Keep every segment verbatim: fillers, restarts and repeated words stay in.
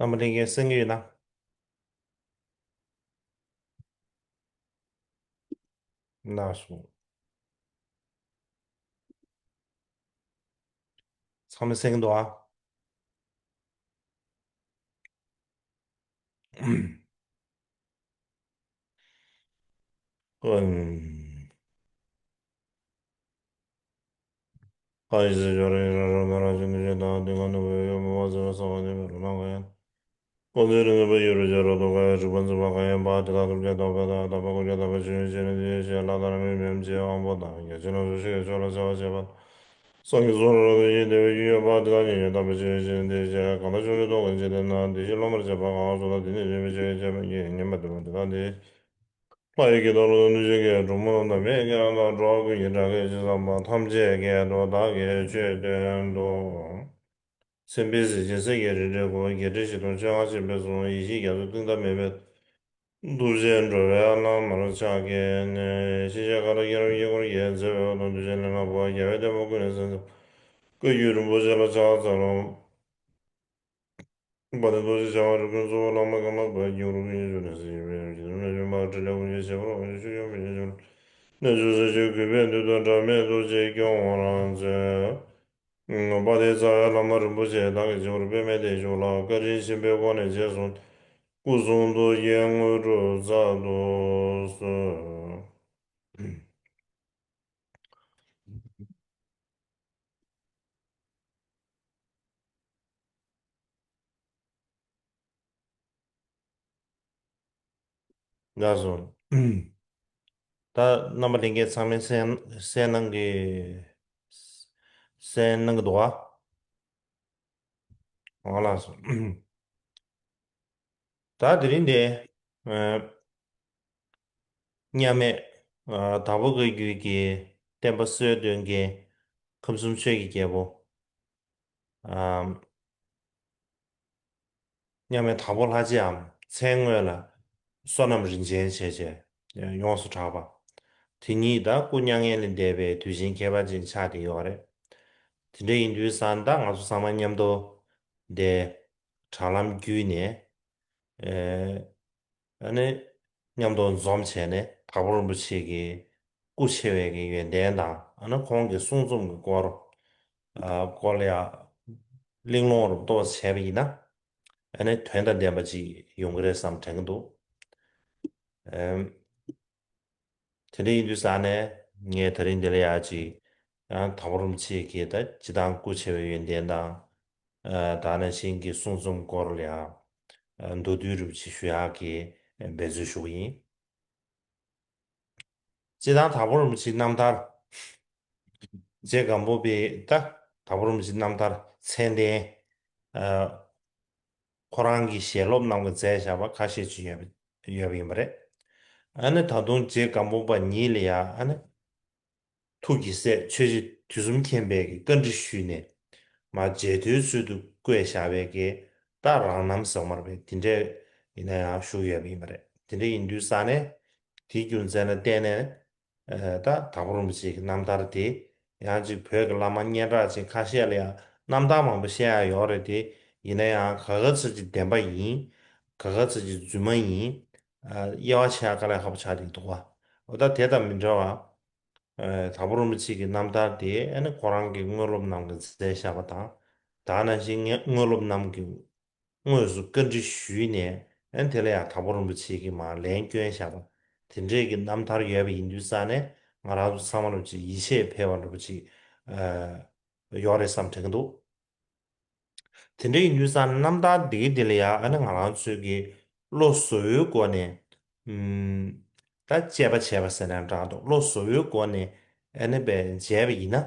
རྣམ་པ་ལྷན་རྒྱས་གསན་གྱི་ཡོད་ན། ན་སོང་། ཚང་མས་གསན་གྱི་འདུག་ཨ། ཨུམ། ཧ་ཡི་སི་ཇོ་རེ་ར་རོ་ན་ར་ཅུ་ནི་ཅེ་ད་དི་ག་ནུ་བེ་ཡོ་མོ་བ་ཟེ་ར་ས་བ་ནི་མེ་རུ་ན་ག་ཡན། ཀོ་ཛེ་རི་ནུ་བེ་ཡོ་རུ་ཇ་རོ་དོ་ག་ཡ་རི་བ་ཛི་བ་ག་ཡན་པ་དི་ད་ཐུབ་ཅེ་ད་བེ་ད་ད་བ་ཀོ་ཅེ་ད་བེ་ཅུ་ཡོ་ཅེ་ནི་དི་ཡོ་ཅེ་ལ་ད་ར་མི་མེ་མ་ཅེ་ཨང་པོ་ད་ག་ཅེ་ན་ཟུ་ཤེ་ཆོ་ལ་ཆ་བ་ཅེ་བ། སངས་རྒྱས་སོ་ར་ར་དུ་ཡི་དེ་བའི་རྒྱུད་ཡོད་པ་དེ་དག་ཉིད་ཡོད་དམ་པའི་ཆོས་ཅན་དེ་བྱས་གང་དག་ཕྱོགས་བཅུའི་རྟོག་གེ་འཇིག་རྟེན་ན་དེ་བཞིན་སློབ་མར་བྱེད་པ་གང་སོགས་དང་དེ་ནི་རིམ་པས་ཆོས་ཅན་མ་ཡིན་ཉན་པ་དེ་མ་དེ་དག་དེ། ལྷ་ཡི་སྐད་དང་ཀླུ་དང་གནོད་སྦྱིན་སྐད་གྲུལ་བུམ་དང་མིའི་སྐད་རྣམས་དང་འགྲོ་བ་ཀུན་གྱི་སྒྲ་སྐད་ཇི་ཙམ་པ་ཐམས་ཅད་ཀྱིས་དོ་བདག་གིས་ཆོས་སྟོན་ཏོ། སེམས་དཔའི་གཟི་བརྗིད་གསེར་གྱི་རི་བྲིས་སྐུ། བརྒྱད་ཁྲི་བཞི་སྟོང་བཅོ་ལྔ་ཅན་པའི་གཟུངས། ཡེ་ཤེས་རྒྱ་མཚོ་གཏིང་མཐའ་མེད་པའི། ཐུགས་རྗེས་འགྲོ་བའི་བླ་མར་ཕྱག་བགྱིས་ནས། ཤེས་བྱ་ཀ་ར་ཀེ་ར་དཀྱིལ་འཁོར་གྱི་མཛེས་པའི་འོག་ཏུ་འདུ་བྱེད་ལས་སླ་པོ་རྒྱལ་བའི་བསྟན་པ་ཀུན་ནས་གསན་མཛད་པ། བཀའ་བརྒྱུད་རིན་པོ་ཆེ་ལ་ཕྱག་འཚལ་ལོ། དཔལ་ལྡན་རྡོ་རྗེ་འཆང་དབང་རིགས་ཀུན་གཙོ་བོ་བླ་མ་ཀརྨ་པ་ཡུམ་རིགས་ཀུན་གྱི་གཙོ་གནས་སྲིད་ཞིའི་ཕན་ཡོན་གྱི་དོན་ལ་བྱོན་པ། ཕྲིན་ལས་ཀུན་གྱི་བྱེད་པོ་རང་བཞིན་ཆོས་སྐྱོང་ཕན་ཡོན་ཆོས་རྣལ་འབྱོར་སྲིད་ཞིའི་གུས་པས་འདུད་དོ་འབྲལ་མེད་རྡོ་རྗེས་སྐྱོང་བར་མཛོད། དཔལ་ལྡན་རྩ་བའི་བླ་མ་རིན་པོ་ཆེ་བདག་གི་རྗེ་བོར་དཔེ་མེད་དེ་བཞུགས་ལ། བཀའ་དྲིན་ཆེན་པོའི་སྒོ་ནས་རྗེས་བཟུང་། སྐུ་གསུང་ཐུགས་ཀྱི་དངོས་གྲུབ་སྩལ་དུ་གསོལ། ལགས་སོ། ད་རྣམ་པ་ལྷན་རྒྱས་ཚང་མས་གསན་གསན་གནང་གི་གསན་གནང་གི་འདུག་ག་འོ་ལགས་སོ། ད་དེ་རིང་འདི། ཨ། མཉམ་མེད། ཨ། དྭགས་པོ་བཀའ་བརྒྱུད་ཀྱི་བསྟན་པ་སྲོལ་གཏོད་མཁན་ཁམས་གསུམ་ཆོས་ཀྱི་རྒྱལ་པོ། ཨ། མཉམ་མེད་དྭགས་པོ་ལྷ་རྗེའམ་མཚན་དངོས་ལ་བསོད་ནམས་རིན་ཆེན་བྱས་བྱས་ཡོངས་སུ་གྲགས་པ། དེ་ཉིད་ད་སྐུ་མྱ་ངན་ལས་འདས་པའི་དུས་ཆེན་ཁྱད་པར་ཅན་ཆགས་བསྡད་ཡོད་རེད། དེ་འདྲ་ཡིན་དུས་ཙང་ད་ང་ཚོ་ཚང་མ་མཉམ་དུ་འདི་དྲ་ལམ་བརྒྱུད་ནས། ཨེ། ཨ་ནི་མཉམ་དུ་འཛོམས་བྱས་ནས་དྭགས་པོ་རིན་པོ་ཆེ་གི་སྐུ་ཆེ་བའི་གི་ཡོན་ཏན་དང་། ཨ་ནི་ཁོང་གི་གསུང་རྩོམ་གྱི་སྐོར། ཨ། སྐོར་ལ་ཡང་གླེང་སློང་རུ་གཏོང་བྱས་པ་ཡིན་ན། ཨ་ནི་དོན་དང་ལྡན་པ་ཅིག་ཡོང་གི་རེད་བསམ་དྲན་གྱི་འདུག་ཨེམ། དེ་འདྲ་ཡིན་དུས་ཙང་ནས་ངས་ད་རིང་འདི་ལ་ཡང་ཅིག་ཡང་དྭགས་པོ་རིན་པོ་ཆེ་གི་ད་སྤྱིར་བཏང་སྐུ་ཆེ་བའི་ཡོན་ཏན་དང་། ཨ། ད་ནང་བཞིན་གྱི་གསུང་རྩོམ་སྐོར་ལ་ཡང་མདོར་བསྡུས་རུ་ཅིག་ཞུ་ཡག་གི་འབད་རྩོལ་ཞུ་གི་ཡིན། སྤྱིར་བཏང་དྭགས་པོ་རིན་པོ་ཆེའི་རྣམ་ཐར། རྗེ་སྒམ་པོ་པའི་ད་དྭགས་པོ་རིན་པོ་ཆེའི་རྣམ་ཐར་མཚན་ལྡན། ཨ། ཁོ་རང་གི་ཞལ་སློབ་རྣམས་ཀྱིས་མཛད་བཞག་པ་ཁ་ཤས་ཅིག་ཡོད་པ་ཡོད་པ་ཡིན་པ་རེད། ཨ་ནི་ད་དུང་རྗེ་སྒམ་པོ་པ་ཉིད་ལ་ཡང་ཨ་ནི་ཐུགས་ཀྱི་སྲས་ཆོས་རྗེ་དུས་གསུམ་མཁྱེན་པས་ཀྱི་བཀའ་འདྲི་ཞུས་ནས་མར་མཇལ་དུས་ཚུལ་དུ་བཀོད་བཞག་པའི་གི་ད་རང་རྣམ་ཟེར་བ་མ་རེད་པས། དེ་འདྲས་ཡིན་ན་ཡང་བཞུགས་ཡོད་པ་ཡིན་པ་རེད། དེ་འདྲས་ཡིན་དུས་ཙང་ནས་དེའི་རྒྱུ་མཚན་ལ་བརྟེན་ནས། ཨ། ད་དྭགས་པོ་རིན་པོ་ཆེ་གི་རྣམ་ཐར་དེ་ཡང་ཅིག་བོད་ཀྱི་བླ་མ་སྙན་གྲགས་ཅན་ཁ་ཤས་ལ་ཡང་རྣམ་ཐར་མང་པོ་བཤད་ཡག་ཡོད་རེད་དེ། ཡིན་ན་ཡང་ག་ག་ཚོད་ཅིག་བདེན་པ་ཡིན། ག་ག་ཚོད་ཅིག་རྫུན་མ་ཡིན། ཨ། དབྱེ་བ་ཕྱེ་ཡག་དཀའ་ལས་ཁག་པོ་ཆགས་བསྡད་འདུག་ག་འོ་ད་དེ་དང་མི་འདྲ་བ། ཨ། དྭགས་པོ་རིན་པོ་ཆེ་གི་རྣམ་ཐར་དེ་ཨ་ནི་ཁོ་རང་གི་དངོས་སློབ་རྣམས་ཀྱིས་མཛད་བཞག་པ་དང་། ད་ནང་བཞིན་ངས་དངོས་སློབ་རྣམས་ཀྱིས་དངོས་སུ་བཀའ་འདྲི་ཞུས་ནས། ཨ་ནི་དེ་ལ་ཡང་དྭགས་པོ་རིན་པོ་ཆེ་གིས་མར་ལན་བསྐྱོན་བཞག་པ། དེ་འདྲས་ཀྱི་རྣམ་ཐར་ཡོད་པ་ཡིན་དུས་ཙང་ནས་ང་རང་ཚོ་ཚང་མ་ལ་ཅིག་ཡིད་ཆེས་འཕེར་བ་འདྲ་པོ་ཅིག་ཨ། ཡོད་རེད་བསམ་དྲན་གྱི་འདུག་དེ་འདྲ་ཡིན་དུས་ཙང་རྣམ་ཐར་འདི་གི་འདི་ལ་ཡང་ཨ་ནི་ང་རང་ཚོས་ཀྱི་བློ་གཟུ་བོའི་སྒོ་ནས། ཨུམ། ད་དཔྱད་པ་བྱས་པ་ཟེར་ན་འདྲ་འདུག་བློ་གཟུ་བོའི་སྒོ་ནས་ཨ་ནི་བས་མཇལ་བ་ཡིན་ན།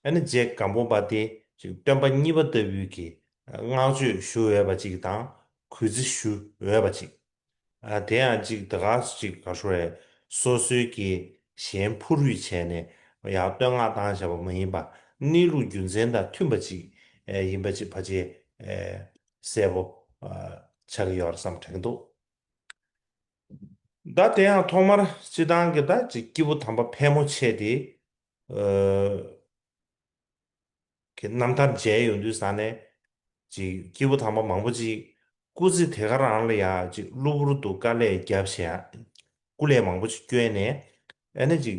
ཨ་ནི་རྗེ་སྒམ་པོ་པ་དེ་ཅིག་སྟོན་པ་གཉིས་པ་ལྟ་བུའི་གི་བསྔགས་བརྗོད་ཞུ་འོས་པ་ཅིག་དང་། གུས་བརྩི་ཞུ་འོས་པ་ཅིག་ཨ། དེ་ཡང་ཅིག་ད་ག་ཅིག་ག་ཞུ་རེད། སོ་སོའི་གི་གཞན་ཕུ་རུས་བྱས་ནས་ཡར་བསྟོད་བསྔགས་བཏང་བྱས་པ་མ་ཡིན་པ། གནས་ལུགས་རྒྱུ་མཚན་དང་མཐུན་པ་ཅིག་ཨེ། ཡིན་པ་ཅིག་ཕལ་ཆེར་ཨེ། གསལ་པོ་ཨ། ཆགས་ཀྱི་ཡོད་རེད་བསམ་དྲན་གྱི་འདུག་ད་དེ་ཡང་ཐོག་མར་སྤྱིར་བཏང་གི་ད་ཅིག་སྐྱེས་བུ་དམ་པ་ཕལ་མོ་ཆེ་དེ། ཨ། གི་རྣམ་ཐར་མཇལ་ཡོང་དུས་ཙང་ནས་ཅིག་སྐྱེས་བུ་དམ་པ་མང་པོ་ཅིག་ སྐུ་ཚེ་དེ་ག་རང་ལ་ཡ་ཅིག་གློ་བུར་དུ་དཀའ་ལས་བརྒྱབ་བྱས། སྐུ་ལས་མང་པོ་ཅིག་བསྐྱོན་ནས་ཨ་ནི་ཅིག་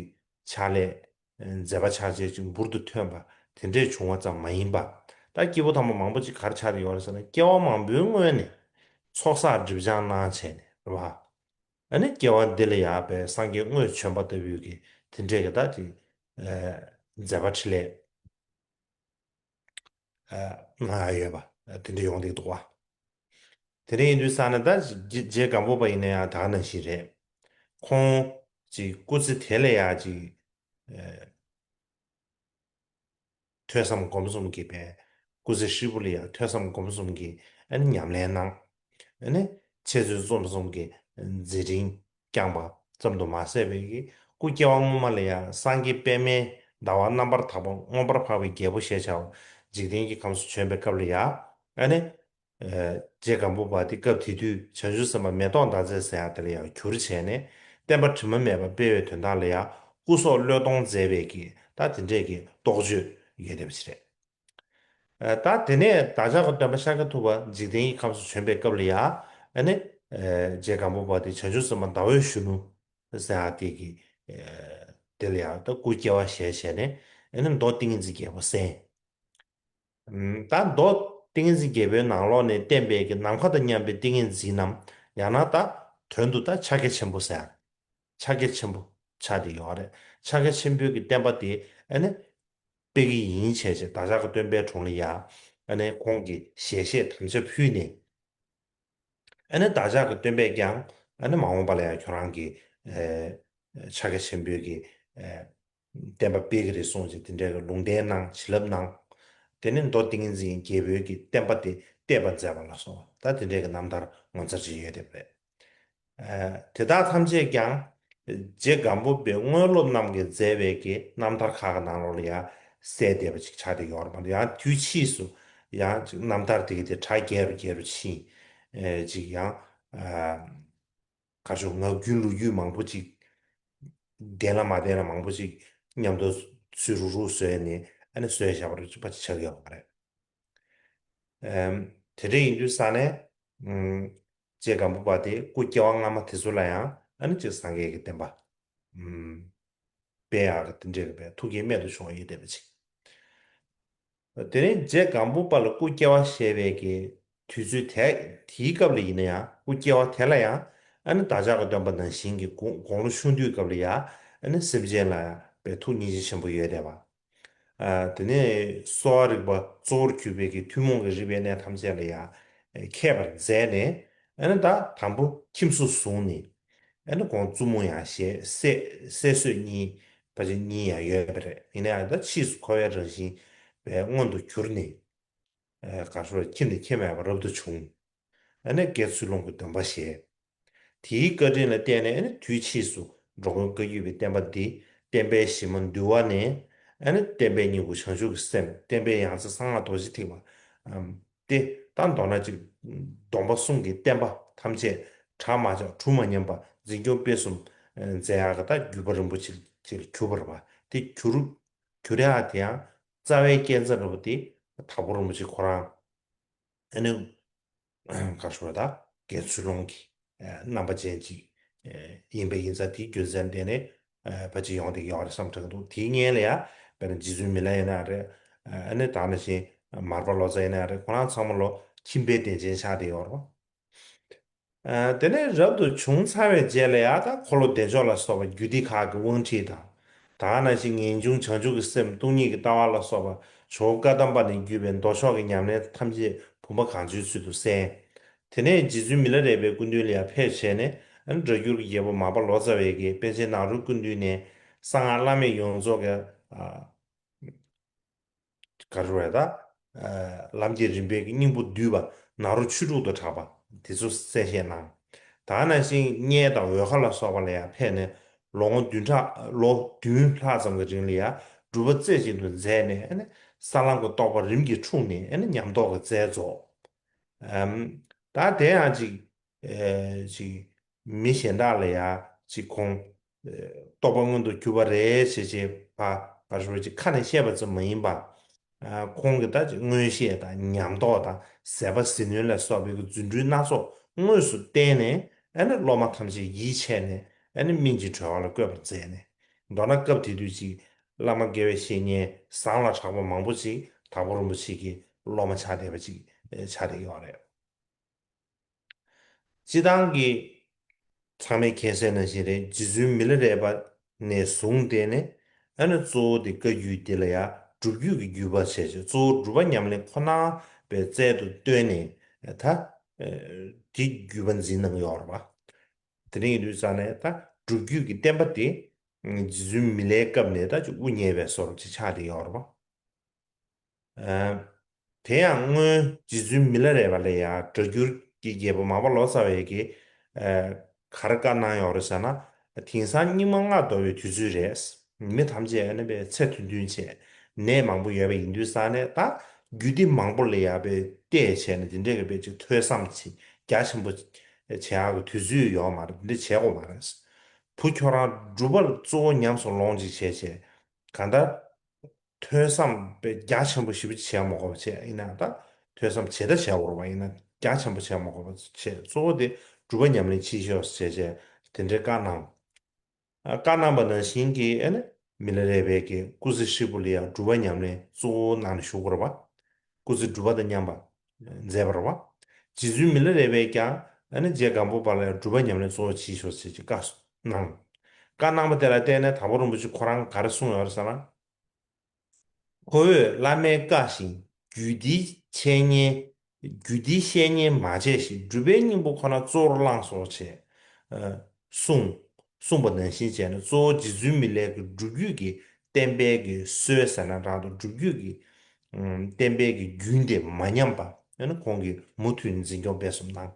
ཕྱག་ལས་མཛད་པ་ཕྱག་རྗེས་ཅིག་འབུར་དུ་ཐོན་པ་དེ་འདྲས་བྱུང་བ་ཙམ་མ་ཡིན་པ། ད་སྐྱེས་བུ་དམ་པ་མང་པོ་ཅིག་ག་རེ་ཆགས་ཡོད་རེད་ཟེར་ན། སྐྱེ་བ་མང་པོའི་སྔོན་ནས་ཚོགས་བསགས་སྒྲིབ་སྦྱང་གནང་བྱས་ནས་རེད་བ། ཨ་ནི་སྐྱེ་བ་འདི་ལ་ཡ་བའི་སངས་རྒྱས་དངོས་བྱོན་པ་ལྟ་བུའི་གི་དེ་འདྲས་ཀྱི་ད་ཅིག་ཨ་མཛད་པ་འཕྲིན་ལས་ཨ་གནང་ཡ་ཡོད་པ་དེ་འདྲས་ཡོང་བསྡད་འདུག་བ། དེ་འདྲ་ཡིན་དུས་ཙང་ནས་ད་རྗེ་རྗེ་སྒམ་པོ་པ་ཡིན་ན་ཡང་ད་ག་ནང་བཞིན་རེད། ཁོང་ཅིག་སྐུ་ཚེ་དེ་ལ་ཡ་ཅིག་ཨ་ཐོས་བསམ་སྒོམ་གསུམ་གྱི་བའི་སྐུ་ཚེ་ཧྲིལ་པོ་ལ་ཡ་ཐོས་བསམ་སྒོམ་གསུམ་གྱི་ཨ་ནི་ཉམས་ལེན་གནང་། ཨ་ནི་འཆད་རྩོད་རྩོམ་གསུམ་གྱི་མཛད་འཕྲིན་བསྐྱངས་པ་ཙམ་དུ་མ་ཟད་པའི་གི་སྐུ་སྐྱེ་བ་སྔོན་མ་ལ་ཡ་སངས་རྒྱས་པདྨའི་ཟླ་བ་རྣམ་པར་དག་པ་མངོན་པར་འཕགས་པའི་རྒྱལ་པོ་ཞེས་བྱ་བ་འཇིག་རྟེན་གྱི་ཁམས་སུ་བྱོན་པའི་སྐབས་ལ་ཡ་ཨ་ནི་ཨ་རྗེ་སྒམ་པོ་པ་དེ་སྐབས་དེ་དུས་བྱང་ཆུབ་སེམས་དཔའ་མེ་ཏོག་ཟླ་མཛེས་ཟེར་ཡ་དེ་ལ་ཡང་གྱུར་བྱས་ནས་བསྟན་པ་དྲི་མ་མེད་པ་སྤེལ་བའི་དོན་དག་ལ་ཡང་སྐུ་སྲོག་བློས་གཏོང་མཛད་པའི་གི་ད་དེ་འདྲས་ཀྱི་རྟོགས་བརྗོད་ཡོད་བསྡད་པ་ཅིག་རེད། ཨ་ད་དེ་ནས་བདག་ཅག་གི་སྟོན་པ་ཤཱཀྱ་ཐུབ་པ་འཇིག་རྟེན་གྱི་ཁམས་སུ་བྱོན་པའི་སྐབས་ལ་ཡང་ཨ་ནི་ཨ་རྗེ་སྒམ་པོ་པ་དེ་བྱང་ཆུབ་སེམས་དཔའ་ཟླ་འོད་གཞོན་ནུ་ཟེར་ཡ་དེ་གི་ཨ་དེ་ལ་ཡང་ད་སྐུ་སྐྱེ་བ་བཞེས་བྱས་ནས་ཨ་ནི་མདོ་ཏིང་ངེ་འཛིན་རྒྱལ་པོ་གསན། ད་མདོ་ཏིང་ངེ་འཛིན་རྒྱལ་པོའི་ནང་ལོགས་ནས་བསྟན་པའི་གི་ནམ་མཁའ་དང་མཉམ་པའི་ཏིང་ངེ་འཛིན་ནམ། ཡང་ན་ད་དོན་དུ་ད་ཕྱག་རྒྱ་ཆེན་པོ་ཟེར། ཕྱག་རྒྱ་ཆེན་པོ་ཆགས་བསྡད་ཡོད་རེད། ཕྱག་རྒྱ་ཆེན་པོའི་གི་བསྟན་པ་དེ་ཨ་ནི་སྤེལ་གི་ཡིན་བྱས་བྱས་བདག་ཅག་གི་སྟོན་པའི་དྲུང་ལ་ཡ་ཨ་ནི་ཁོང་གི་ཞལ་བཞེས་དམ་བཅའ་ཕུལ་ནས། ཨ་ནི་བདག་ཅག་གི་སྟོན་པས་ཀྱང་ཨ་ནི་མ་འོངས་པ་ལ་ཡང་ཁྱོད་རང་གི་ཨ་ཕྱག་རྒྱ་ཆེན་པོའི་གི་ཨ་བསྟན་པ་སྤེལ་གི་རེད་གསུངས་བྱས་དེ་འདྲའི་གི་ལུང་བསྟན་གནང་བྱིན་རླབས་གནང་། དེ་ནས་མདོ་ཏིང་ངེ་འཛིན་རྒྱལ་པོའི་གི་བསྟན་པ་དེ་གཏད་པ་མཛད་པ་ལ་སོགས་པ་ད་དེ་འདྲའི་གི་རྣམ་ཐར་ངོ་མཚར་ཅིག་ཡོད་བསྡད་པ་རེད། ཨ་དེ་དག་ཐམས་ཅད་ཀྱང་རྗེ་སྒམ་པོ་པའི་དངོས་སློབ་རྣམས་ཀྱིས་མཛད་པའི་གི་རྣམ་ཐར་ཁག་གི་ནང་ལོགས་ལ་ཡང་གསལ་བསྡད་པ་ཅིག་ཆགས་བསྡད་ཡོད་རེད་མ་གཏོགས། ཡང་དུས་ཕྱིས་སུ་ཡང་ཅིག་རྣམ་ཐར་དེ་གི་དེ་གྲ་རྒྱས་རུ་རྒྱས་རུ་ཕྱིན། ཨེ་ཅིག་ཡང་ཨ་ག་ཞུ་ངག་རྒྱུན་ལོ་རྒྱུས་མང་པོ་ཅིག་བདེན་ལ་མ་བདེན་ལ་མང་པོ་ཅིག་མཉམ་དུ་ཚུར་རུག་རུག་བཟོས་ནས་ཨ་ནི་བཟོས་བཞག་པ་རུ་ཅིག་པ་ཅིག་ཆགས་ཡོད་པ་རེད། ཨེམ། དེ་འདྲ་ཡིན་དུས་ས་ནས་ཨུམ། རྗེ་སྒམ་པོ་པ་དེ་སྐུ་སྐྱེ་བ་སྔ་མ་དེ་ཚོ་ལ་ཡང་ཨ་ནི་ཅིག་སངས་རྒྱས་ཀྱི་བསྟན་པ་ཨུམ། སྤེལ་ཡག་གི་དེ་འདྲའི་གི་པའི་ཐུགས་བསྐྱེད་རྨད་དུ་བྱུང་བ་ཡོད་བསྡད་པ་ཅིག་དེ་རིང་རྗེ་སྒམ་པོ་པ་ལ་སྐུ་སྐྱེ་བ་བཞེས་པའི་གི་དུས་ཚོད་དེ་དེའི་སྐབས་ལ་ཡིན་ན་ཡང་སྐུ་སྐྱེ་བ་དེ་ལ་ཡང་ཨ་ནི་བདག་ཅག་གི་སྟོན་པ་ནང་བཞིན་གྱི་དགུང་དགུང་ལོ་ཆུང་དུས་སྐབས་ལ་ཡང་ཨ་ནི་སེམས་ཅན་ལ་ཡང་པའི་ཐུགས་སྙིང་རྗེ་ཆེན་པོ་ཡོད་བསྡད་པ། ཨ་དེ་ནས་གསོ་བ་རིག་པ་གཙོ་བོར་གྱུར་པའི་གི་ཐུན་མོང་གི་རིག་པའི་གནས་ཐམས་ཅད་ལ་ཡང་མཁས་པར་མཛད་ནས་ཨ་ནི་ད་དང་པོ་ཁྱིམ་སོ་བཟུང་ནས་ཨ་ནི་ཁོང་བཙུན་མོ་ཡང་བཞེས་སྲས་སྲས་གསོས་གཉིས་ཕལ་ཆེར་གཉིས་ཡང་ཡོད་པ་རེད། ཡིན་ན་ཡང་ད་ཕྱིས་སུ་འཁོར་བའི་རང་བཞིན་པའི་མངོན་དུ་གྱུར་ནས་ཨ་ག་རེ་ཟེར་ཁྱིམ་ནས་ཁྱིམ་མེད་པར་རབ་ཏུ་བྱུང་། ཨ་ནི་དགེ་ཚུལ་སློང་གི་སྡོམ་པ་བཞེས། དེའི་བཀའ་དྲིན་ལ་བརྟེན་ནས་ཨ་ནི་དུས་ཕྱིས་སུ་འགྲོ་མགོན་བཀའ་བརྒྱུད་པའི་བསྟན་པ་འདི་བསྟན་པའི་གཞི་མ་འདུལ་བ་ནས་ཨ་ནི་བསྟན་པའི་སྙིང་པོ་བྱང་ཆུབ་ཀྱི་སེམས་བསྟན་པའི་ཡང་རྩེ་གསང་སྔགས་རྡོ་རྗེ་ཐེག་པ་ཨམ་སྟེ། ད་མདོར་ན་ཅིག་སྡོམ་པ་གསུམ་གྱི་བསྟན་པ་ཐམས་ཅད་གྲ་མ་ཆག་གྲུ་མ་ཉམས་པ་འཛིན་སྐྱོང་སྤེལ་གསུམ་མཛད་ཡག་གི་ད་བརྒྱུད་པ་རིན་པོ་ཆེ་ཅིག་གྱུར་པ་རེད་པ། དེ་གྱུར་གྱུར་ཡག་དེ་ཡང་རྩ་བའི་རྐྱེན་རྩ་འདྲ་པོ་དེ་དྭགས་པོ་རིན་པོ་ཆེ་ཁོ་རང་ཨ་ནི་ག་རེ་ཟེར་ད་དགེ་ཚུལ་སློང་གི་རྣམ་པ་ཅན་ཅིག་ཡིན་པ་ཡིན་ཙང་། དེའི་རྒྱུ་མཚན་བརྟེན་ནས་ཕལ་ཆེར་ཡོང་བསྡད་ཡོད་རེད་བསམ་དྲན་གྱི་འདུག་དེའི་སྔོན་ལ་ཡང་དཔེར་ན་རྗེ་བཙུན་མི་ལ་ཡིན་ན་རེད། ཨ་ནི་ད་ནང་བཞིན་མར་པ་ལོ་ཙཱ་ཡིན་ན་རེད། ཁོ་རང་ཚང་མ་ལོ་ཁྱིམ་པའི་དད་ཅན་ཆགས་བསྡད་ཡོད་རེད། ཨ་དེ་ནས་རབ་ཏུ་བྱུང་ཚར་བའི་རྗེས་ལ་ཡང་ད་འཁོར་ལོ་བདེ་མཆོག་ལ་སོགས་པ་རྒྱུད་སྡེ་ཁག་གི་དབང་ཁྲིད་དང་། ད་ག་ནང་བཞིན་ངེས་འབྱུང་བྱང་ཆུབ་ཀྱི་སེམས་སྟོང་ཉིད་ཀྱི་ལྟ་བ་ལ་སོགས་པ་ཇོ་བོ་བཀའ་གདམས་པ་ནས་བརྒྱུད་པའི་མདོ་ཕྱོགས་ཀྱི་ཉམས་ལེན་ཐམས་ཅད་བུམ་པ་གང་བྱོའི་ཚུལ་དུ་གསན། དེ་ནས་རྗེ་བཙུན་མི་ལ་རས་པའི་སྐུ་མདུན་ལ་ཡང་ཕེབས་བྱས་ནས་ཨ་ནི་སྒྲ་བསྒྱུར་གྱི་རྒྱལ་པོ་མར་པ་ལོ་ཙཱ་བས་ཀྱི་པཎ་ཆེན་ནཱ་རོའི་སྐུ་མདུན་ནས་གསང་སྔགས་བླ་མེད་ཡོངས་རྫོགས་ཀྱི་ཨ། ག་རེ་རེད་ད། ཨ་ལམ་གྱི་རིམ་པའི་སྙིང་པོ་བསྡུས་པ་ནཱ་རོ་ཆོས་དྲུག་ཏུ་གྲགས་པ་དེ་ཚོ་གསན་བཞེས་གནང་། ད་ག་ནང་བཞིན་མངལ་དང་འོལ་ཁ་ལ་སོགས་པ་ལ་ཡང་ཕེབས་ནས་ལོ་ངོ་བདུན་ཕྲག་ལོ་བདུན་ལྷག་ཙམ་གྱི་རིང་ལ་ཡང་སྒྲུབ་པ་རྩེ་གཅིག་ཏུ་མཛད་ནས་ཨ་ནི་ས་ལམ་གྱི་རྟོགས་པ་རིམ་གྱིས་འཁྲུངས་ནས་ཨ་ནི་ཉམས་རྟོགས་ཀྱི་རྩལ་རྫོགས། ཨམ། ད་དེ་ཡང་ཅིག་ཨེ་ཅིག་མི་གཞན་དག་ལ་ཡང་ཅིག་ཁོང་ཨེ་རྟོགས་པ་མངོན་དུ་གྱུར་པ་རེད་ཞེས་བྱས་པ་ག་རེ་ཟེར་ཅིག་ཁ་ནས་བཤད་པ་ཙམ་མ་ཡིན་པ། ཁོང་གིས་ད་ཅིག་མངོན་ཤེས་དང་ཉམས་རྟོགས་དང་ཟད་པ་ཟིལ་གནོན་ལ་སོགས་པའི་རྫུ་འཕྲུལ་སྣ་ཚོགས་དངོས་སུ་བསྟན་ནས། ཨ་ནི་སློབ་མ་ཐམས་ཅད་ཡིད་ཆེས་ནས། ཨ་ནི་སྨིན་བྱེད་གྲོལ་བ་ལ་བཀོད་པར་མཛད་ནས། མདོར་ན་སྐབས་དེ་དུས་ཅིག་བླ་མ་དགེ་བའི་བཤེས་གཉེན་བཟང་ལ་གྲགས་པ་མང་པོ་ཅིག་དྭགས་པོ་རིན་པོ་ཆེ་གི་སློབ་མ་ཆགས་བསྡད་པ་ཅིག་ཆགས་བསྡད་ཡོད་རེད། སྤྱིར་བཏང་གི་ཚང་མས་མཁྱེན་གསལ་ནང་བཞིན་རེད། རྗེ་བཙུན་མི་ལ་རས་པ་ནས་བཟུང་སྟེ་ནས། ཨ་ནི་གཙོ་བོ་དེ་བཀའ་བརྒྱུད་འདི་ལ་ཡང་སྒྲུབ་བརྒྱུད་ཀྱི་བརྒྱུད་པ་བྱས་བྱས། གཙོ་བོ་སྒྲུབ་པ་ཉམས་ལེན་ཁོ་ན་པའི་རྩལ་དུ་བཏོན་ནས་ད་དེ་བརྒྱུད་པ་འཛིན་གནང་གི་ཡོད་རེད་པ། དེ་འདྲ་ཡིན་དུས་ཙང་ནས་ད་སྒྲུབ་བརྒྱུད་ཀྱི་བསྟན་པ་དེ་རྗེ་བཙུན་མི་ལའི་སྐབས་ནས་ད་ཅིག་དབུ་བརྙེས་པའི་བཟོ་འདྲ་ཅིག་ཆགས་བསྡད་ཡོད་རེད་པ། དེ་ཡང་སྔོན་རྗེ་བཙུན་མི་ལ་རས་པ་ལ་ཡང་སྒྲ་བསྒྱུར་གྱི་རྒྱལ་པོ་མར་པ་ལོ་ཙཱ་བས་ཀྱི་ག་རེ་བཀའ་གནང་ཡོད་རེད་ཟེར་ན། དེང་སང་སྙིགས་མ་ལྔ་བདོ་བའི་དུས་ཚོད་རེད། མི་ཐམས་ཅད་ཨ་ནི་པའི་ཚེ་ཐུང་ཐུང་བྱས། ནད་མང་པོ་ཡོད་པ་ཡིན་དུས་ཙང་ནས་ད་རྒྱུད་སྡེ་མང་པོ་ལ་ཡང་པའི་བལྟས་བྱས་ནས་དེ་འདྲས་ཀྱི་པའི་ཅིག་ཐོས་བསམ་བྱེད་རྒྱ་ཆེན་པོ་བྱེད་ཡག་གི་དུས་ཚོད་ཡོད་མ་རེད། དེ་འདྲས་བྱེད་དགོས་མ་རེད། བུ་ཁྱོད་རང་སྒྲུབ་པར་གཙོ་བོ་ཉམས་སུ་ལོངས་ཅིག་བྱས་བྱས། གང་ལྟར་ཐོས་བསམ་པའི་རྒྱ་ཆེན་པོ་ཞེ་པོ་ཅིག་བྱས་མ་དགོས་པ་བྱས་ཡིན་ན། ད་ཐོས་བསམ་བྱེད་ད་བྱས་དགོས་རེད་པ། ཡིན་ན་རྒྱ་ཆེན་པོ་བྱས་མ་དགོས་པ་བྱས། གཙོ་བོ་དེ་སྒྲུབ་པ་ཉམས་ལེན་བྱེད་ཤོག་ཟེར་བྱས་དེ་འདྲའི་བཀའ་གནང་། ཨ། བཀའ་གནང་པ་ནང་བཞིན་གྱི་ཨ་ནི་མི་ལ་རས་པས་ཀྱི་སྐུ་ཚེ་ཧྲིལ་པོ་ལ་ཡང་སྒྲུབ་པ་ཉམས་ལེན་གཙོ་བོ་གནང་ནས་བཞུགས་པ་རེད་པ། སྐུ་ཚེ་སྒྲུབ་པ་དང་མཉམ་པ་མཛད་པ་རེད་པ། རྗེ་བཙུན་མི་ལ་རས་པས་ཀྱང་ཨ་ནི་རྗེ་སྒམ་པོ་པ་ལ་ཡང་སྒྲུབ་པ་ཉམས་ལེན་གཙོ་བོ་བྱེད་ཤོག་ཟེར་གྱི་བཀའ་གནང་། བཀའ་གནང་བ་དེ་ལ་བརྟེན་ནས་དྭགས་པོ་རིན་པོ་ཆེ་ཁོ་རང་ག་རེ་གསུངས་ཡོད་རེད་ཟེར་ན། ཁོ་བོས་བླ་མའི་བཀའ་བཞིན་རྒྱུད་སྡེའི་འཆད་ཉན། རྒྱུད་སྡེའི་བཤད་ཉན་མ་བྱས་ཤིང་སྒྲུབ་པའི་སྙིང་པོ་ཁོ་ན་གཙོ་བོར་བླངས་སོ་ཞེས་གསུངས། གསུངས་པ་ནང་བཞིན་བྱས་ནས་གཙོ་བོ་རྗེ་བཙུན་མི་ལའི་གི་སྒྲུབ་བརྒྱུད་ཀྱི་བསྟན་པའི་གི་སྲོལ་ཟེར་ན་འདྲ་འདུག་སྒྲུབ་བརྒྱུད་ཀྱི་བསྟན་པའི་གི་རྒྱུན་དེ་མ་ཉམས་པ་ཁོང་གིས་མུ་མཐུད་འཛིན་སྐྱོང་སྤེལ་གསུམ་གནང་།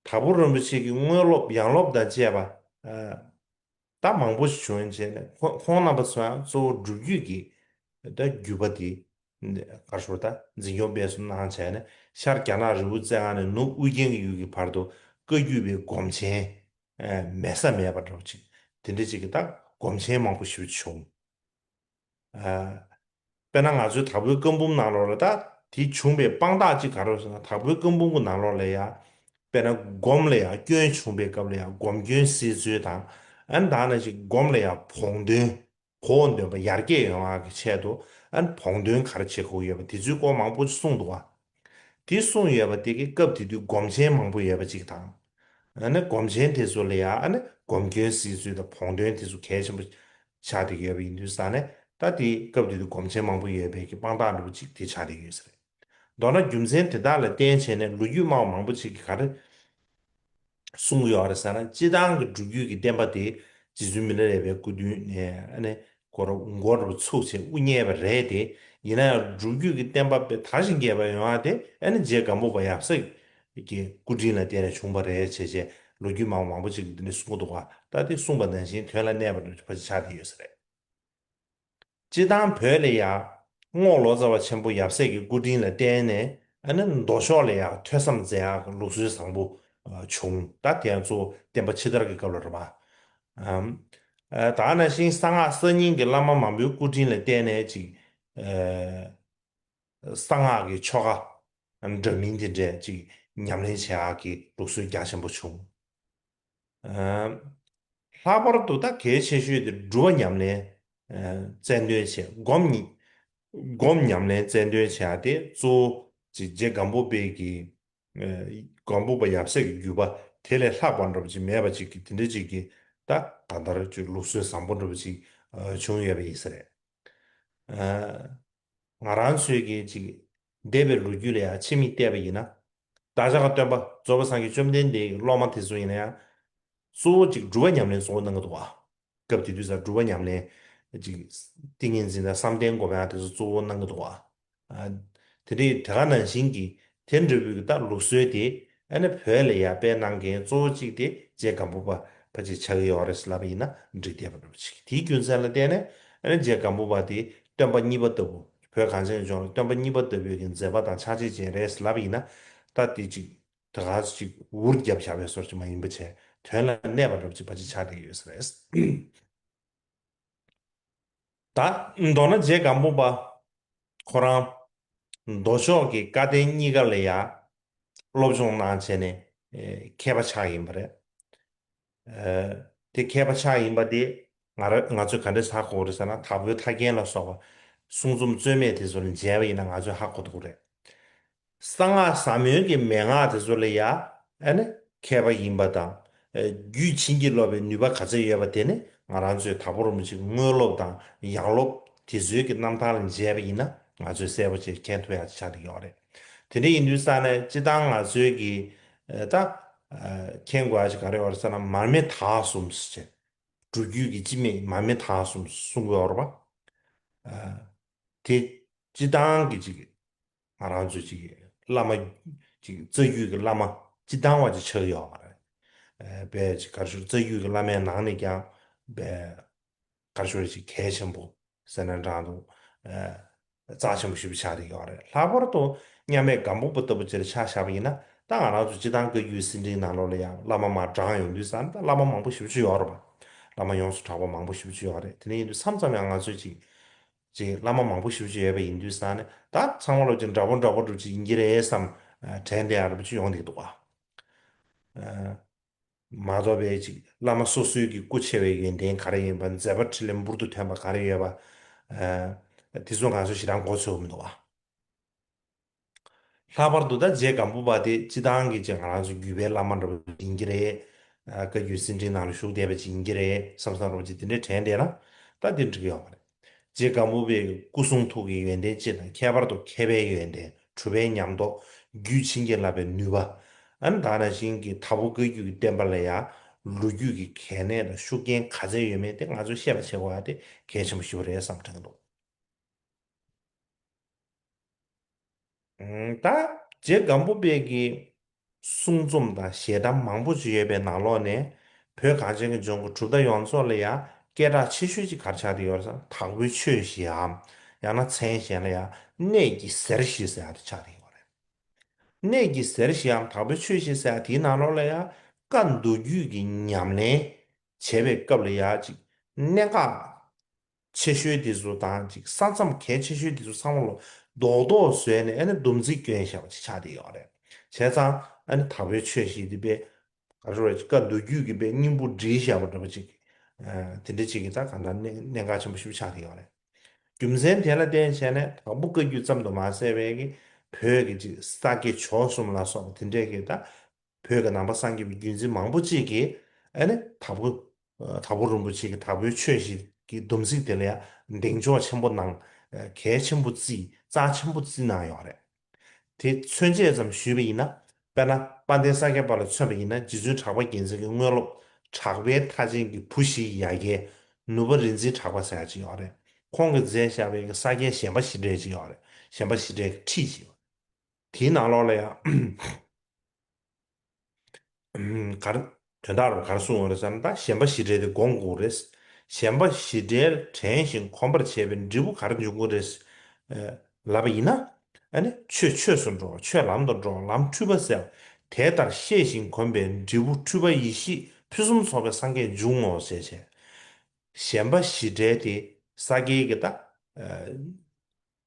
དྭགས་པོ་རིན་པོ་ཆེ་གི་དངོས་སློབ་ཡང་སློབ་དང་བཅས་པ་ད་མང་པོ་ཞིག་བྱུང་བྱས་ནས། ཁོང་ཁོང་རྣམ་པ་ཚོ་ཡང་གཙོ་བོ་སྒྲུབ་བརྒྱུད་ཀྱི་ད་བརྒྱུད་པ་དེ་ག་རེ་ཞུ་དགོས། ད་འཛིན་སྐྱོང་སྤེལ་གསུམ་གནང་བྱས་ནས། ཤར་རྒྱ་ནག་རི་བོ་རྩེ་ལྔ་ནས་ནུབ་ཨོ་རྒྱན་གྱི་ཡུལ་གྱི་བར་དུ་བཀའ་བརྒྱུད་པའི་སྒོམ་ཆེན་མེད་ས་མེད་པ་འདྲ་བོ་ཅིག་དེ་འདྲ་ཅིག་གི་ད་སྒོམ་ཆེན་མང་པོ་ཞིག་བྱུང་། དཔེར་ན་ང་ཚོའི་དྭགས་པོའི་བཀའ་འབུམ་ནང་ལོགས་ལ་ད་དེ་བྱུང་བའི་དཔང་རྟགས་ཅིག་ག་རེ་ཟེར་ན། དྭགས་པོའི་བཀའ་འབུམ་གྱི་ནང་ལོགས་ལ་ཡང་དཔེར་ན་སྒོམ་ལ་ཡང་སྐྱོན་བྱུང་བའི་སྐབས་ལ་ཡང་སྒོམ་སྐྱོན་སེལ་ཚུལ་དང་། ཨ་ནི་ད་ནང་བཞིན་སྒོམ་ལ་ཡང་བོགས་འདོན། གོ་འདོན་པ་ཡར་རྒྱས་ཡོང་ཡག་གི་ཆེད་དུ་ཨ་ནི་བོགས་འདོན་ག་རེ་བྱེད་དགོས་ཡོད་པ་དེ་ཚོའི་སྐོར་མང་པོ་ཅིག་གསུངས་འདུག་བ། དེ་གསུངས་ཡོད་པ་དེ་གི་སྐབས་དེ་དུས་སྒོམ་ཆེན་མང་པོ་ཡོད་པ་ཅིག་དང་། ཨ་ནི་སྒོམ་ཆེན་དེ་ཚོ་ལ་ཡང་ཨ་ནི་སྒོམ་སྐྱོན་སེལ་ཚུལ་དང་བོགས་འདོན་དེ་ཚོ་གལ་ཆེན་པོ་ཆགས་བསྡད་ཡོད་པ་ཡིན་དུས་ཙང་ནས། ད་དེ་སྐབས་དེ་དུས་སྒོམ་ཆེན་མང་པོ་ཡོད་པའི་གི་དཔང་རྟགས་འདྲ་པོ་ཅིག་དེ་ཆགས་བསྡད་ཡོད་ས་རེད། མདོར་ན་རྒྱུ་མཚན་དེ་དག་ལ་བརྟེན་བྱས་ནས་ལོ་རྒྱུས་སྨྲ་བ་མང་པོ་ཅིག་གིས་ག་རེ་གསུང་གི་ཡོད་རེད་ཟེར་ན། སྤྱིར་བཏང་གི་སྒྲུབ་བརྒྱུད་ཀྱི་བསྟན་པ་དེ་རྗེ་བཙུན་མི་ལ་རས་པའི་སྐུ་མདུན་ནས་ཨ་ནི་ཁོ་རང་མགོ་རུ་ཚུགས་བྱས་དབུ་བརྙེས་པ་རེད་དེ། ཡིན་ན་ཡང་སྒྲུབ་བརྒྱུད་ཀྱི་བསྟན་པ་དཔེ་དར་ཞིང་རྒྱས་པ་ཡོང་བ་དེ་ཨ་ནི་རྗེ་སྒམ་པོ་པ་ཡབ་སྲས་ཀྱི་སྐུ་དྲིན་ལ་བརྟེན་ནས་བྱུང་བ་རེད་བྱས་བྱས་ལོ་རྒྱུས་མང་པོ་མང་པོ་ཅིག་གིས་འདི་འདྲ་གསུང་གི་འདུག་བ། ད་དེ་གསུངས་པ་ནང་བཞིན་དོན་ལ་གནས་པ་འདྲ་པོ་ཅིག་ཆགས་བསྡད་ཡོད་ས་རེད། སྤྱིར་བཏང་བོད་ལ་ཡང་རྔོག་ལོ་ཙཱ་བ་ཆེན་པོ་ཡབ་སྲས་ཀྱི་སྐུ་དྲིན་ལ་བརྟེན་ནས་ཨ་ནི་མདོ་ཕྱོགས་ལ་ཡང་ཐོས་བསམ་མཛད་ཡག་གི་ལུགས་སྲོལ་བཟང་པོ་བྱུང་། ད་དེ་ཡང་གཙོ་བོ་བསྟན་པ་ཕྱི་དར་གྱི་སྐབས་ལ་རེད་པ། ཨམ། ཨ། ད་ག་ནང་བཞིན་གསང་སྔགས་གསར་རྙིང་གི་བླ་མ་མང་པོའི་སྐུ་དྲིན་ལ་བརྟེན་ནས་ཅིག་ཨ། གསང་སྔགས་ཀྱི་ཆོ་ག་འདྲ་མིན་དེ་འདྲས་ཅིག་ཉམས་ལེན་བྱེད་ཡག་གི་ལུགས་སྲོལ་རྒྱ་ཆེན་པོ་བྱུང་། ལྷག་པར་དུ་ད་གལ་ཆེ་ཤོས་དེ་སྒྲུབ་པ་ཉམས་ལེན་རྩལ་འདོན་བྱེད། སྒོམ་ཉི་སྒོམ་ཉམས་ལེན་རྩལ་འདོན་བྱེད་ཡག་དེ་གཙོ་བོ་ཅིག་རྗེ་སྒམ་པོ་པའི་གི་སྒམ་པོ་པ་ཡབ་སྲས་ཀྱི་བརྒྱུད་པ་དེ་ལས་ལྷག་པ་འདྲ་པོ་ཅིག་མེད་པ་ཅིག་གི་དེ་འདྲ་ཅིག་གི་ད་ད་ལྟར་ཅིག་ལུགས་སྲོལ་བཟང་པོ་འདྲ་པོ་ཅིག་བྱུང་ཡོད་པ་ཡིན་ས་རེད། ང་རང་ཚོས་ཀྱིས་ཅིག་འདས་པའི་ལོ་རྒྱུས་ལ་ཡང་ཕྱི་མིག་བལྟས་པ་ཡིན་ན། བདག་ཅག་གི་སྟོན་པ་རྫོགས་པའི་སངས་རྒྱས་བཅོམ་ལྡན་འདས་ཀྱི་སློབ་མ་དེ་ཚོ་ཡིན་ན་ཡང་། གཙོ་བོ་ཅིག་སྒྲུབ་པ་ཉམས་ལེན་གཙོ་བོ་གནང་གི་འདུག་བ། སྐབས་དེ་དུས་ས་སྒྲུབ་པ་ཉམས་ལེན་ཅིག་ཏིང་ངེ་འཛིན་དང་བསམ་གཏན་སྒོམ་ཡག་དེ་ཚོ་གཙོ་བོ་གནང་གི་འདུག་བ། དེ་འདྲའི་དེ་ག་ནང་བཞིན་གྱི་དེ་འདྲ་བོའི་ད་ལུགས་སྲོལ་དེ་ཨ་ནི་བོད་ལ་ཡར་སྤེལ་གནང་མཁན་གཙོ་བོ་གཅིག་དེ་རྗེ་སྒམ་པོ་པ་ཕལ་ཆེར་ཆགས་ཀྱི་ཡོད་རེད་ཟེར་ལབ་པ་ཡིན་ན་འགྲིག་བསྡད་པ་འདྲ་པོ་ཅིག་དེའི་རྒྱུ་མཚན་ལ་བརྟེན་ནས་ཨ་ནི་རྗེ་སྒམ་པོ་པ་དེ་སྟོན་པ་གཉིས་པ་ལྟ་བུ། བོད་གངས་ཅན་ལྗོངས་ལ་སྟོན་པ་གཉིས་པ་ལྟ་བུའི་གི་མཛད་པ་དང་ཕྱག་རྗེས་ཅན་རེད་ཟེར་ལབ་པ་ཡིན་ན། ད་དེ་ཅིག་དེ་ག་ཅིག་འུར་བརྒྱབ་བཞག་པའི་བཟོ་ཅིག་མ་ཡིན་པ་བྱས། དོན་ལ་གནས་པ་འདྲ་པོ་ཅིག་ཕལ་ཆེར་ཆགས་བསྡད་ཀྱི་ཡོད་ས་རེད། ད་མདོར་ན་རྗེ་སྒམ་པོ་པ་ཁོ་རང་མདོ་ཕྱོགས་ཀྱི་བཀའ་བསྟན་གཉིས་ཀ་ལ་ཡ་སློབ་སྦྱོང་གནང་བྱས་ནས་ཨེ་མཁས་པ་ཆགས་ཡིན་པ་རེད། ཨེ་དེ་མཁས་པ་ཆགས་ཡིན་པ་དེ་ང་ར་ང་ཚོས་ག་འདྲས་ཧ་གོ་རེད་ཟེར་ན། དྭགས་པོའི་ཐར་རྒྱན་ལ་སོགས་པ་གསུང་རྩོམ་རྩོད་མེད་དེ་ཚོ་ལ་མཇལ་བ་ཡིན་ན་ང་ཚོས་ཧ་གོ་ཐུབ་ཀྱི་རེད། གསང་སྔགས་ཟབ་མོའི་གི་མན་ངག་དེ་ཚོ་ལ་ཡ་ཨ་ནི་མཁས་པ་ཡིན་པ་དང་། ཨེ་རྒྱུད་བྱིན་གྱིས་རློབ་པའི་ནུས་པ་ག་ཚོད་ཡོད་པ་དེ་ནི་ང་རང་ཚོའི་དྭགས་པོ་རིན་པོ་ཆེ་གི་དངོས་སློབ་དང་ཡང་སློབ་དེ་ཚོའི་གི་རྣམ་ཐར་ལ་མཇལ་བ་ཡིན་ན་ང་ཚོས་གསལ་པོ་ཅིག་མཁྱེན་ཐུབ་ཡག་ཅིག་ཆགས་ཀྱི་ཡོད་རེད། དེ་འདྲ་ཡིན་དུས་ཙང་ནས་སྤྱིར་བཏང་ང་ཚོའི་གི་ཨེ་ད་ཨེ་མཁྱེན་དགོས་ཡག་ཅིག་ག་རེ་ཡོད་རེད་ཟེར་ན། མར་མེ་དྭགས་གསུམ་ཟེར་བྱས། སྒྲུབ་བརྒྱུད་ཀྱི་སྤྱི་མེས་མར་མེ་དྭགས་གསུམ་གསུང་གི་ཡོད་རེད་པ། ཨ་དེ་སྤྱིར་བཏང་གི་ཅིག་ང་རང་ཚོའི་ཅིག་བླ་མ་ཅིག་རྩ་རྒྱུད་ཀྱི་བླ་མ་སྤྱིར་བཏང་བ་ཅིག་ཆགས་ཡོད་མ་རེད། ཨ་དཔེ་ཅིག་ག་རེ་ཞུ། རྩ་རྒྱུད་ཀྱི་བླ་མའི་ནང་ནས་ཀྱང་དཔེ་ག་རེ་ཞུ་རེད། ཅིག་གལ་ཆེན་པོ་ཟེར་ན་འདྲ་འདུག་ཨ་རྩ་ཆེན་པོ་ཞེ་པོ་ཆགས་བསྡད་ཡོད་རེད། ལྷག་པར་དུ་མཉམ་མེད་སྒམ་པོ་པ་ལྟ་བུ་ཅིག་ལ་ཆ་བཞག་པ་ཡིན་ན། ད་ང་རང་ཚོ་སྤྱིར་བཏང་བཀའ་བརྒྱུད་གསེར་ཕྲེང་ནང་ལོགས་ལ་ཡང་བླ་མ་མར་བགྲངས་ཡོང་དུས་ཙང་ད་བླ་མ་མང་པོ་ཞེ་པོ་ཅིག་ཡོད་རེད་པ། བླ་མ་ཡོངས་སུ་གྲགས་པ་མང་པོ་ཞེ་པོ་ཅིག་ཡོད་རེད། དེ་འདྲ་ཡིན་དུས་མཚམས་མཚམས་ཡང་ང་ཚོས་ཅིག་ཅིག་བླ་མ་མང་པོ་ཞེ་པོ་ཅིག་ཡོད་པ་ཡིན་དུས་ཙང་ནས། ད་ཚང་མ་ལོ་ཅིག་འདྲ་པོ་འདྲ་པོ་འདྲ་ཅིག་ཡིན་གྱི་རེད་བསམ། ཨ་དྲན་བསྡད་ཡག་འདྲ་པོ་ཅིག་ཡོང་བསྡད་ཀྱི་འདུག་ག་ཨ་མ་གཏོགས་པའི་ཅིག་བླ་མ་སོ་སོའི་གི་སྐུ་ཆེ་བའི་ཡོན་ཏན་ག་རེ་ཡིན་པ། མཛད་པ་འཕྲིན་ལས་འབུར་དུ་ཐོན་པ་ག་རེ་ཡོད་པ། ཨ་དེ་ཚོ་ང་ཚོ་ཞེ་དྲག་མགོ་ཚོས་མི་འདུག་ག་ལྷག་པར་དུ་ད་རྗེ་སྒམ་པོ་པ་དེ་སྤྱིར་བཏང་གི་ཅིག་ང་རང་ཚོ་བརྒྱུད་པའི་བླ་མ་འདྲ་པོ་ཡིན་གྱི་རེད། ཨ་བཀའ་བརྒྱུད་གསེར་ཕྲེང་ནང་ལ་བཞུགས་བསྡད་པ་ཅིག་ཡིན་གྱི་རེད་བསམ་བསམ་འདྲ་པོ་ཅིག་དེ་འདྲའི་དྲན་བསྡད་ན་ད་དེ་འགྲིག་གི་ཡོད་མ་རེད། རྗེ་སྒམ་པོ་པའི་སྐུ་གསུང་ཐུགས་ཀྱི་ཡོན་ཏན་སྤྱི་དང་། ཁྱད་པར་དུ་མཁས་པའི་ཡོན་ཏན། གྲུབ་པའི་ཉམས་རྟོགས། རྒྱུད་བྱིན་གྱིས་བརླབས་པའི་ནུས་པ། ཨ་ནི་ད་ནང་བཞིན་གྱི་དྭགས་པོ་བཀའ་བརྒྱུད་ཀྱི་བསྟན་པ་ལ་ཡང་ལོ་རྒྱུས་ཀྱི་གལ་གནད་དང་ཤུགས་རྐྱེན་ག་ཚད་ཡོད་མེད་དེ་ང་ཚོས་ཤེས་པ་བྱེད་དགོས་པ་དེ་གལ་ཆེན་པོ་ཞེ་པོ་རེད་བསམ་དྲན་གྱི་འདུག་ད་རྗེ་སྒམ་པོ་པའི་གི་གསུང་རྩོམ་དང་ཞལ་གདམས་མང་པོ་ཅིག་ཡོད་པའི་ནང་ལོགས་ནས། བོད་གངས་ཅན་གྱི་ལྗོངས་ཀྱི་གྲུབ་མཐའ་ཡོངས་རྫོགས་ལ་ཡང་སྐད་གྲགས་ཆེ་ཤོས་ཅིག་ག་རེ་ཆགས་བསྡད་ཡོད་རེད་ཟེར་ན། དྭགས་པོའི་ཆོས་ཞེའམ། ཡང་ན་མཚན་གཞན་ལ་ཡང་གནས་ཀྱི་ཟེར་ཞིག་ཟེར་ཡག་དེ་ཆགས་བསྡད་ཡོད་རེད། གནས་ཀྱི་ཟེར་ཞེའམ་དྭགས་པོའི་ཆོས་ཞེས་ཟེར་ཡག་དེའི་ནང་ལོགས་ལ་ཡང་བཀའ་མདོ་རྒྱུད་ཀྱི་ཉམས་ལེན་བྱེད་པའི་སྐབས་ལ་ཡང་ཅིག་གནད་འགག་ཆེ་ཤོས་དེ་ཚོ་དང་ཅིག་ས་མཚམས་གལ་ཆེ་ཤོས་དེ་ཚོ་ཚང་མ་ལ་རྡོག་རྡོག་བཟོས་ནས་ཨ་ནི་སྡོམ་ཚིག་བསྐྱོན་བཞག་པ་ཅིག་ཆགས་བསྡད་ཡོད་རེད། བྱས་ཙང་ཨ་ནི་དྭགས་པོའི་ཆོས་ཞེས་དེ་དཔེ་ག་རེ་ཟེར་དགོས་རེད། བཀའ་མདོ་རྒྱུད་ཀྱི་དཔེ་སྙིང་པོ་བསྒྲིལ་བཞག་པ་འདྲ་པོ་ཅིག་ཨ་དེ་འདྲ་ཅིག་གི་ད་གང་ལྟར་གནད་གནད་འགག་ཆེན་པོ་ཞེ་པོ་ཆགས་བསྡད་ཡོད་རེད། རྒྱུ་མཚན་དེ་ལ་བརྟེན་བྱས་ནས་དྭགས་པོ་བཀའ་བརྒྱུད་ཙམ་དུ་མ་ཟད་པའི་གི་བོད་ཀྱི་ཅིག་ས་སྐྱའི་ཇོ་གསུམ་ལ་སོགས་པ་དེ་འདྲས་ཀྱི་ད་བོད་ཀྱི་ནང་པ་སངས་རྒྱས་པའི་བརྒྱུད་འཛིན་མང་པོ་ཅིག་གིས་ཨ་ནི་དྭགས་པོ་དྭགས་པོ་རིན་པོ་ཆེ་གི་དྭགས་པོའི་ཆོས་ཞེས་ཀྱི་སྡོམ་ཚིག་དེ་ལ་ཡང་གདེང་འཇོག་ཆེན་པོ་གནང་། གལ་ཆེན་པོ་བརྩིས། རྩ་ཆེན་པོ་བརྩིས་གནང་ཡོད་རེད། དེ་མཚོན་བྱེད་ཙམ་ཞུས་པ་ཡིན་ན། དཔེར་ན་དཔལ་ལྡན་ས་སྐྱ་པ་ལ་མཚོན་པ་ཡིན་ན། རྗེ་བཙུན་གྲགས་པ་རྒྱལ་མཚན་གྱི་དངོས་སློབ་གྲགས་པའི་མཐའ་ཅན་གྱི་བུ་བཞིའི་ཡ་གྱལ་ནུབ་པ་རིག་འཛིན་གྲགས་པ་ཟེར་ཡ་ཅིག་ཡོད་རེད། ཁོང་གིས་མཛད་བཞག་པའི་ས་སྐྱའི་ཞེན་པ་ཞི་བྲལ་ཅིག་ཡོད་རེད། ཞེན་པ་ཞི་བྲལ་གྱི་ཁྲིད་ཅིག་ཡོད་རེད། དེའི་ནང་ལོགས་ལ་ཡང་ག་རེ་དོན་དག་རུ་ག་རེ་གསུངས་ཡོད་རེད་ཟེར་ན། ད་ཞེན་པ་ཞི་བྲལ་དེ་སྒོམ་དགོས་རེད། ཞེན་པ་ཞི་བྲལ་དྲན་ཞིང་གོམས་པར་བྱས་པའི་འབྲས་བུ་ག་རེ་འབྱུང་གི་རེད། ལབ་པ་ཡིན་ན། ཨ་ནི་ཆོས་ཆོས་སུ་འགྲོ། ཆོས་ལམ་དུ་འགྲོ། ལམ་འཁྲུལ་པ་སེལ། དེ་ལྟར་ཤེས་ཤིང་གོམས་པའི་འབྲས་བུ་འཁྲུལ་པ་ཡེ་ཤེས་ཕུན་སུམ་ཚོགས་པའི་སངས་རྒྱས་འབྱུང་ངོ་ཞེས་བྱས། ཞེན་པ་ཞི་བྲལ་དེ་ས་སྐྱའི་གི་ད།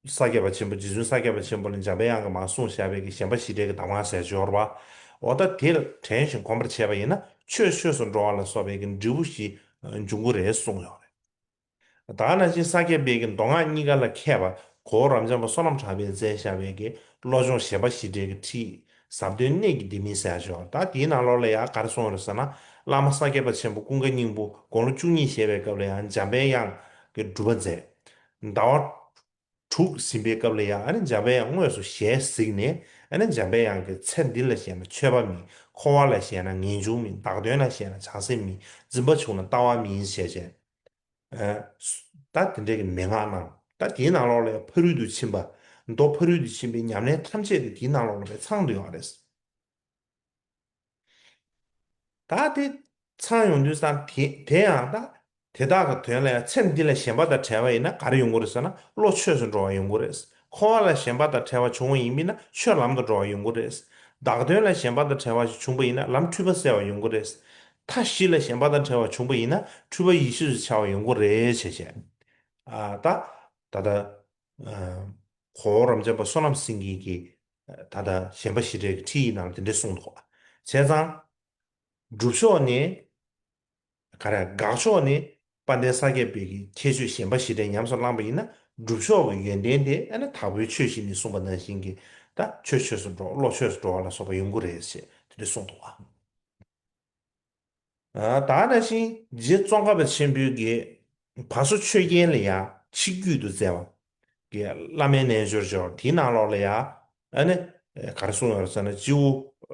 ས་སྐྱ་པ་ཆེན་པོ། རྗེ་བཙུན་ས་སྐྱ་པ་ཆེན་པོ་ལ་འཇམ་དཔལ་དབྱངས་ཀྱིས་མར་གསུངས་བཞག་པའི་གི་ཞེན་པ་ཞི་བྲལ་གྱི་གདམས་ངག་ཟེར་ཅིག་ཡོད་རེད་པ། འོ་ད་དེ་ལ་དྲན་ཞིང་གོམས་པར་བྱས་པ་ཡིན་ན་ཆོས་ཆོས་སུ་འགྲོ་བ་ལ་སོགས་པའི་གི་འབྲས་བུ་ཞིག་འབྱུང་གི་རེད་གསུངས་ཡོད་རེད། ད་ག་ནང་བཞིན་ས་སྐྱ་པའི་གི་མདོ་སྔགས་གཉིས་ཀ་ལ་མཁས་པ་གོ་བོ་རབ་འབྱམས་པ་བསོད་ནམས་གྲགས་པས་མཛད་བཞག་པའི་གི་བློ་སྦྱོང་ཞེན་པ་ཞི་བྲལ་གྱི་ཁྲིད་ཟབ་དོན་གནད་ཀྱི་ལྡེ་མིག་ཟེར་ཅིག་ཡོད་རེད། ད་དེའི་ནང་ལོགས་ལ་ཡང་ག་རེ་གསུངས་ཡོད་རེད་ཟེར་ན། བླ་མ་ས་སྐྱ་པ་ཆེན་པོ་ཀུན་དགའ་སྙིང་པོ་དགུང་ལོ་བཅུ་གཉིས་བཞེས་པའི་སྐབས་ལ་ཡང་འཇམ་དཔལ་དབྱངས་ཀྱི་སྒྲུབ་པ་མཛད། ཟླ་བ་དྲུག་ཟིན་པའི་སྐབས་ལ་ཡང་ཨ་ནི་འཇམ་དཔལ་དབྱངས་དངོས་སུ་ཞལ་གཟིགས་ནས། ཨ་ནི་འཇམ་དཔལ་དབྱངས་ཀྱིས་ཚེ་འདི་ལ་ཞེན་ན་ཆོས་པ་མིན། འཁོར་བ་ལ་ཞེན་ན་ངེས་འབྱུང་མིན། བདག་དོན་ལ་ཞེན་ན་བྱང་སེམས་མིན། འཛིན་པ་བྱུང་ན་ལྟ་བ་མིན་ཞེས་བྱས། ཨ་ད་དེ་འདྲའི་གི་མན་ངག་གནང་། ད་དེའི་ནང་ལོགས་ལ་ཡང་ཕ་རོལ་ཏུ་ཕྱིན་པ། མདོ་ཕ་རོལ་ཏུ་ཕྱིན་པའི་ཉམས་ལེན་ཐམས་ཅད་དེ་དེའི་ནང་ལོགས་ལ་ཚང་བསྡད་ཡོད་རེད། ད་དེ་ཚང་ཡོང་དུས་ཙང་དེ་དེ་ཡང་ད་དེ་དག་གི་དོན་ལ་ཡང་ཚེ་འདི་ལ་ཞེན་པ་དང་བྲལ་བ་ཡིན་ན་ག་རེ་ཡོང་གི་རེད་ཟེར་ན། བློ་ཆོས་སུ་འགྲོ་བ་ཡོང་གི་རེད། འཁོར་བ་ལ་ཞེན་པ་དང་བྲལ་བ་བྱུང་བ་ཡིན་པས་ན་ཆོས་ལམ་དུ་འགྲོ་བ་ཡོང་གི་རེད། བདག་དོན་ལ་ཞེན་པ་དང་བྲལ་བ་ཞིག་བྱུང་བ་ཡིན་ན་ལམ་འཁྲུལ་པ་སེལ་བ་ཡོང་གི་རེད། མཐའ་བཞི་ལ་ཞེན་པ་དང་བྲལ་བ་བྱུང་བ་ཡིན་ན་འཁྲུལ་པ་ཡེ་ཤེས་སུ་འཆར་བ་ཡོང་གི་རེད་ཞེས་བཤད། ཨ་ད་ད་ལྟ་ཨ་གོ་བོ་རབ་འབྱམས་པ་བསོད་ནམས་སེང་གེ་གིས་ད་ལྟ་ཞེན་པ་ཞི་བྲལ་གྱི་ཁྲིད་ཡིག་ནང་ལ་དེ་འདྲས་གསུངས་འདུག་བ། བྱས་ཙང་། སྒྲུབ་ཕྱོགས་ནས། ག་རེ། དགག་ཕྱོགས་ནས་དཔལ་ལྡན་ས་སྐྱ་པའི་གི་ཁྱད་ཆོས་ཞེན་པ་ཞི་བྲལ་ཉམས་སུ་བླངས་པ་ཡིན་ན། སྒྲུབ་ཕྱོགས་ཀྱི་ཡོན་ཏན་དེ་ཨ་ནི་དྭགས་པོའི་ཆོས་བཞི་ནས་གསུངས་པ་ནང་བཞིན་གྱི་ད་ཆོས་ཆོས་སུ་འགྲོ། བློ་ཆོས་སུ་འགྲོ་བ་ལ་སོགས་པ་ཡོང་གི་རེད་ཅེས་དེ་འདྲ་གསུངས་འདུག་བ། ཨ་ད་ནང་བཞིན་རྗེ་ཙོང་ཁ་པ་ཆེན་པོའི་གི་བ་སོ་ཆོས་རྒྱན་ལ་ཡང་ཆིག་བརྒྱུད་དུ་མཛད་པ། གི་བླ་མའི་རྣལ་འབྱོར་སྦྱོར་དེའི་ནང་ལོགས་ལ་ཡང་ཨ་ནི་ག་རེ་གསུངས་ཡོད་རེད་ཟེར་ན། སྤྱི་བོ་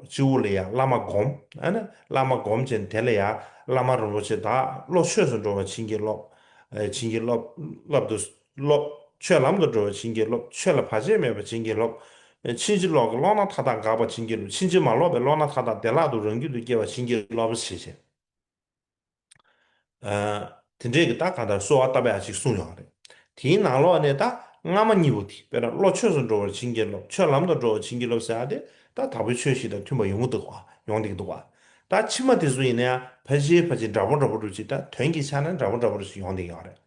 སྤྱི་བོ་ལ་ཡང་བླ་མ་སྒོམ། ཨ་ནི་བླ་མ་སྒོམ་བྱས་ནས་དེ་ལ་ཡང་བླ་མ་རིན་པོ་ཆེ་དག་བློ་ཆོས་སུ་འགྲོ་བར་བྱིན་གྱིས་རློབས། ཨ་བྱིན་གྱིས་རློབས། རློབ་ཏུ་རློབས། ཆོས་ལམ་དུ་འགྲོ་བར་བྱིན་གྱིས་རློབས། ཆོས་ལ་བར་ཆད་མེད་པར་བྱིན་གྱིས་རློབས། ཕྱིན་ཅི་ལོག་གི་ལོག་སྣང་མཐའ་དག་འགག་པར་བྱིན་གྱིས་རློབས། ཕྱིན་ཅི་མ་ལོག་པའི་ལོག་སྣང་མཐའ་དག་བདེ་བླག་ཏུ་རང་རྒྱུད་དུ་སྐྱེ་བར་བྱིན་གྱིས་རློབས་ཞེས་བྱས། ཨ་དེ་འདྲས་ཀྱི་ད་གང་ལྟར་གསོལ་བ་བཏབ་ཡག་ཅིག་གསུངས་ཡོད་རེད། དེའི་ནང་ལོགས་ནས་ད་སྔ་མ་གཉིས་པོ་དེ། དཔེར་ན་བློ་ཆོས་སུ་འགྲོ་བར་བྱིན་གྱིས་རློབས། ཆོས་ལམ་དུ་འགྲོ་བར་བྱིན་གྱིས་རློབས་ཟེར་ཡག་དེ་ད་དྭགས་པོའི་ཆོས་བཞི་དང་མཐུན་པ་ཡོང་གི་འདུག་ག་ཡོང་བསྡད་ཀྱི་འདུག་ག་ད་ཕྱི་མ་དེ་ཚོ་ཡིན་ན་ཡང་ཕལ་ཆེར་ཕལ་ཆེར་འདྲ་པོ་འདྲ་པོ་འདྲ་ཅིག་ད་དོན་གྱི་ཆ་ནས་འདྲ་པོ་འདྲ་པོ་འདྲ་ཅིག་ཡོང་བསྡད་ཀྱི་ཡོད་རེད།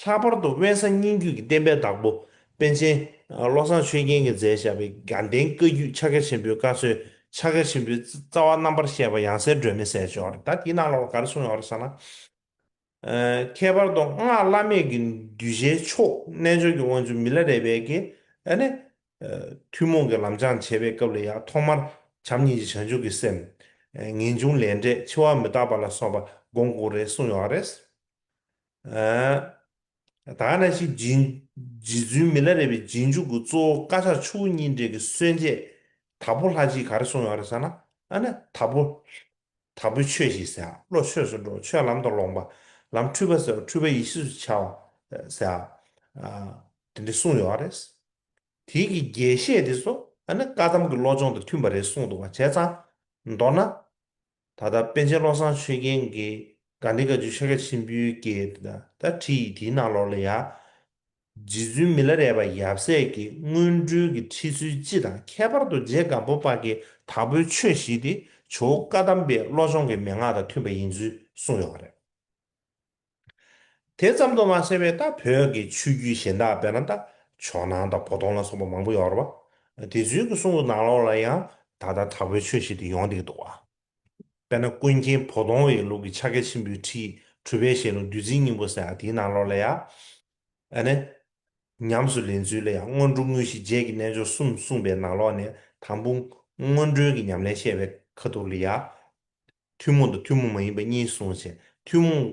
ལྷག་པར་དུ་དབེན་ས་སྙན་བརྒྱུད་ཀྱི་བསྟན་པའི་བདག་པོ་པཎ་ཆེན་བློ་བཟང་ཆོས་རྒྱན་གྱིས་མཛད་བཞག་པའི་དགའ་ལྡན་བཀའ་བརྒྱུད་ཕྱག་རྒྱ་ཆེན་པོའི་བཀའ་སྲོལ། ཕྱག་རྒྱ་ཆེན་པོའི་རྩ་བ་རྣམ་པར་བཤད་པ་ཡང་སྲིད་སྒྲོན་མེ་ཟེར་ཅིག་ཡོད་རེད། ད་དེའི་ནང་ལོགས་ལ་ག་རེ་གསུངས་ཡོད་རེད་ཟེར་ན། ཨ་ཁྱད་པར་དུ་སྔགས་བླ་མེད་ཀྱི་གདུལ་བྱའི་མཆོག་རྣལ་འབྱོར་གྱི་དབང་ཕྱུག་མི་ལ་རས་པས་ཀྱིས་ཨ་ནི་ཨ་ཐུན་མོང་གི་ལམ་སྦྱང་བྱེད་པའི་སྐབས་ལ་ཡང་ཐོག་མར་བྱམས་སྙིང་རྗེ་བྱང་ཆུབ་ཀྱི་སེམས། ཨ་ངེས་འབྱུང་ལས་འབྲས་འཆི་བ་མི་རྟག་པ་ལ་སོགས་པ་སྒོམ་དགོས་རེད་གསུངས་ཡོད་རེད། ཨ་ད་ག་ནང་བཞིན་རྗེ་རྗེ་བཙུན་མི་ལ་རས་པའི་རྗེས་འཇུག་གི་གཙོ་བོ་བཀའ་ཕྱག་ཆུ་བོ་གཉིས་འདྲེས་ཀྱི་གསོལ་འདེབས་དྭགས་པོ་ལྷ་སྤྱིས་ག་རེ་གསུངས་ཡོད་རེད་ཟེར་ན། ཨ་ནི་དྭགས་པོ་དྭགས་པོའི་ཆོས་བཞི་ཟེར་ཡག་བློ་ཆོས་སུ་འགྲོ། ཆོས་ལམ་དུ་ལོངས་པ། ལམ་འཁྲུལ་པ་སེལ་བ། འཁྲུལ་པ་ཡེ་ཤེས་སུ་འཆར་བ་ཟེར་ཡག་ཨ་དེ་འདྲ་གསུངས་ཡོད་རེད། དེའི་གི་རྒྱས་བཤད་དེ་ཚོ་ཨ་ནི་བཀའ་གདམས་ཀྱི་བློ་སྦྱོང་དང་མཐུན་པ་རེད་གསུངས་འདུག་པ། བྱས་ཙང་མདོར་ན། ད་ལྟ་པཎ་ཆེན་བློ་བཟང་ཆོས་རྒྱན་གྱིས་དགའ་ལྡན་བཀའ་བརྒྱུད་ཕྱག་རྒྱ་ཆེན་པོའི་གི་ད་ད་ཁྲིད་ཡིག་དེའི་ནང་ལོགས་ལ་ཡང་། རྗེ་བཙུན་མི་ལ་རས་པ་ཡབ་སྲས་ཀྱི་སྔོན་འགྲོའི་གི་ཁྲིད་ཚུལ་སྤྱི་དང་ཁྱད་པར་དུ་རྗེ་སྒམ་པོ་པ་གི་དྭགས་པོའི་ཆོས་བཞི་དེ་ཇོ་བོ་བཀའ་གདམས་པའི་བློ་སྦྱོང་གི་མན་ངག་དང་མཐུན་པ་ཡིན་ཚུལ་གསུངས་ཡོད་པ་རེད། དེ་ཙམ་དུ་མ་ཟད་པའི་ད་བོད་ཀྱི་ཆོས་བརྒྱུད་གཞན་དག་དཔེར་ན་ད་ཇོ་ནང་དང་བོ་དོང་ལ་སོགས་པ་མང་པོ་ཡོད་རེད་པ། དེ་ཚོའི་གི་གསུང་གི་ནང་ལོགས་ལ་ཡང་ད་ལྟ་དྭགས་པོའི་ཆོས་བཞི་དེ་ཡོང་བསྡད་ཀྱི་འདུག་པ། དཔེར་ན་ཀུན་མཁྱེན་བོ་དོང་བའི་ལུགས་ཀྱི་ཕྱག་རྒྱ་ཆེན་པོའི་ཁྲིད་གྲུབ་པའི་ཞལ་ལུང་བདུད་རྩིའི་སྙིང་པོ་ཟེར་ཡག་དེའི་ནང་ལོགས་ལ་ཡང་། ཨ་ནི། ཉམས་སུ་ལེན་ཚུལ་ལ་ཡང་སྔོན་འགྲོ་དངོས་གཞི་རྗེས་ཀྱི་རྣལ་འབྱོར་གསུམ་གསུངས་པའི་ནང་ལོགས་ནས་དང་པོ་སྔོན་འགྲོའི་གི་ཉམས་ལེན་བཤད་པའི་ཁ་ཐུག་ལ་ཡང་། ཐུན་མོང་དང་ཐུན་མོང་མ་ཡིན་པ་གཉིས་གསུངས་བྱས། ཐུན་མོང་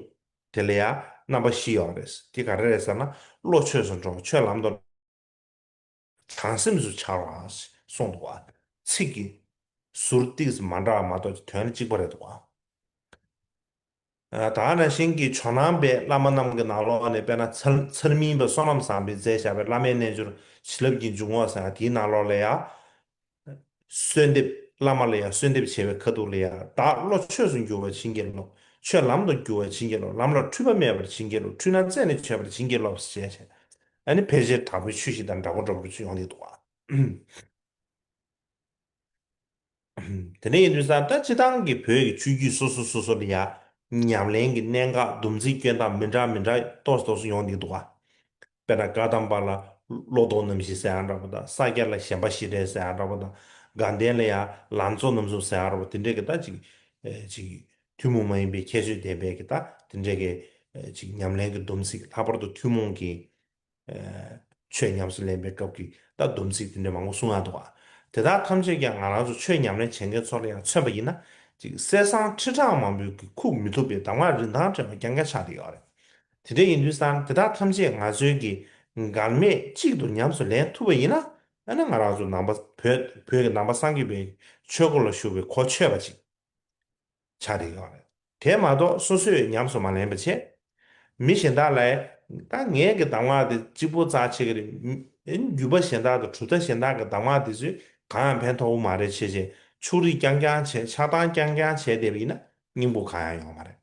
དེ་ལ་ཡང་རྣམ་པ་བཞི་ཡོད་རེད། དེ་ག་རེ་རེད་ཟེར་ན། བློ་ཆོས་སུ་འགྲོ། ཆོས་ལམ་དུ། བྱང་སེམས་སུ་འཆར་བ་གསུངས་འདུག་པ། ཚིག་གི་ཟུར་ཏོག་ཙམ་མ་འདྲ་བ་མ་གཏོགས་དོན་ནི་གཅིག་པ་རེད་འདུག་པ། ཨ་ད་ག་ནང་བཞིན་གྱི་ཇོ་ནང་པའི་བླ་མ་རྣམས་ཀྱི་ནང་ལོགས་ནས་དཔེར་ན་མཚར་མཚར་མིན་པ་བསོད་ནམས་བཟང་པོས་མཛད་བཞག་པའི་བླ་མའི་རྣལ་འབྱོར་བྱིན་རླབས་ཀྱི་འབྱུང་བ་ཟེར་ཡག་དེའི་ནང་ལོགས་ལ་ཡང་། གསོལ་འདེབས། བླ་མ་ལ་ཡང་གསོལ་འདེབས་བྱེད་པའི་ཁ་ཐུག་ལ་ཡང་། བདག་བློ་ཆོས་སུ་འགྱུར་བར་བྱིན་གྱིས་རློབས། ཆོས་ལམ་དུ་བསྒྱུར་བར་བྱིན་གྱིས་རློབས། ལམ་ལ་འཁྲུལ་པ་མེད་པར་བྱིན་གྱིས་རློབས། འཁྲུལ་སྣང་རྩད་ནས་ཆོད་པར་བྱིན་གྱིས་རློབས་ཞེས་བྱས། ཨ་ནི་ཕལ་ཆེར་དྭགས་པོའི་ཆོས་བཞི་དང་འདྲ་པོ་འདྲ་པོ་ཅིག་ཡོང་གི་འདུག་པ། དེ་འདྲ་ཡིན་དུས་ཙང་ད་སྤྱིར་བཏང་གི་བོད་ཀྱི་ཆོས་བརྒྱུད་སོ་སོ་སོ་སོ་ལ་ཡང་ཉམས་ལེན་གྱི་གནད་འགག་སྡོམ་ཚིག་སྐྱོན་སྟངས་མི་འདྲ་མི་འདྲ་ཏོག་ཙམ་ཏོག་ཙམ་ཡོང་གི་འདུག་ག་དཔེར་ན་བཀའ་གདམས་པ་ལ་བློ་ལྡོག་རྣམ་བཞི་ཟེར་ཡག་འདྲ་པོ་དང་། ས་སྐྱ་ལ་ཞེན་པ་ཞི་བྲལ་ཟེར་ཡག་འདྲ་པོ་དང་། དགའ་ལྡན་ལ་ཡང་ལམ་གཙོ་རྣམ་གསུམ་ཟེར་ཡག་འདྲ་པོ། དེ་འདྲའི་གི་ད་ཅིག་ཨེ་ཅིག་ཐུན་མོང་མ་ཡིན་པའི་ཁྱད་ཆོས་ལྡན་པའི་གི་ད་དེ་འདྲའི་གི་ཨེ་ཅིག་ཉམས་ལེན་གྱི་སྡོམ་ཚིག་ལྷག་པར་དུ་ཐུན་མོང་གི་ཆོས་ཉམས་སུ་ལེན་པའི་སྐབས་ཀྱི་ད་སྡོམ་ཚིག་དེ་འདྲ་མང་པོ་གསུང་ཡག་འདུག་ག་དེ་དག་ཐམས་ཅད་ཀྱང་ང་རང་ཚོ་ཆོས་ཉམས་ལེན་བྱེད་མཁན་ཚོ་ལ་ཡང་མཚོན་པ་ཡིན་ན། ཅིག་གསེར་སྲང་ཁྲི་ཕྲག་མང་པོའི་གི་ཁུག་མི་ཐུབ་པའི་གདམས་ངག་རིན་ཐང་བྲལ་བ་རྐྱང་རྐྱང་ཆགས་བསྡད་ཡོད་རེད། དེ་འདྲ་ཡིན་དུས་ཙང་དེ་དག་ཐམས་ཅད་ང་ཚོའི་གི་འགལ་མེད་གཅིག་ཏུ་ཉམས་སུ་ལེན་ཐུབ་པ་ཡིན་ན། ཨ་ནི་ང་རང་ཚོ་ནང་པ་བོད་བོད་ཀྱི་ནང་པ་སངས་རྒྱས་པའི་ཆོས་སྒོ་ལ་ཞུགས་པའི་གོ་ཆོད་པ་ཅིག་ཆགས་བསྡད་ཡོད་རེད། དེ་མ་གཏོགས་སོ་སོས་ཉམས་སུ་མ་ལེན་པ་བྱས། མི་གཞན་དག་ལ་ད་ངའི་གི་གདམས་ངག་དེ་གཅིག་པོ་རྩ་ཆེ་གི་རེད། མི་རྒྱུད་པ་གཞན་དག་དང་གྲུབ་མཐའ་གཞན་དག་གི་གདམས་ངག་དེ་ཚོས་གང་ཡང་ཕན་ཐོགས་པོ་མ་རེད་བྱས་བྱས། ཕྱོགས་རིས་རྐྱང་རྐྱང་བྱས། ཆགས་སྡང་རྐྱང་རྐྱང་བྱས་བསྡད་པ་ཡིན་ན་སྙིང་པོ་གང་ཡང་ཡོང་མ་རེད།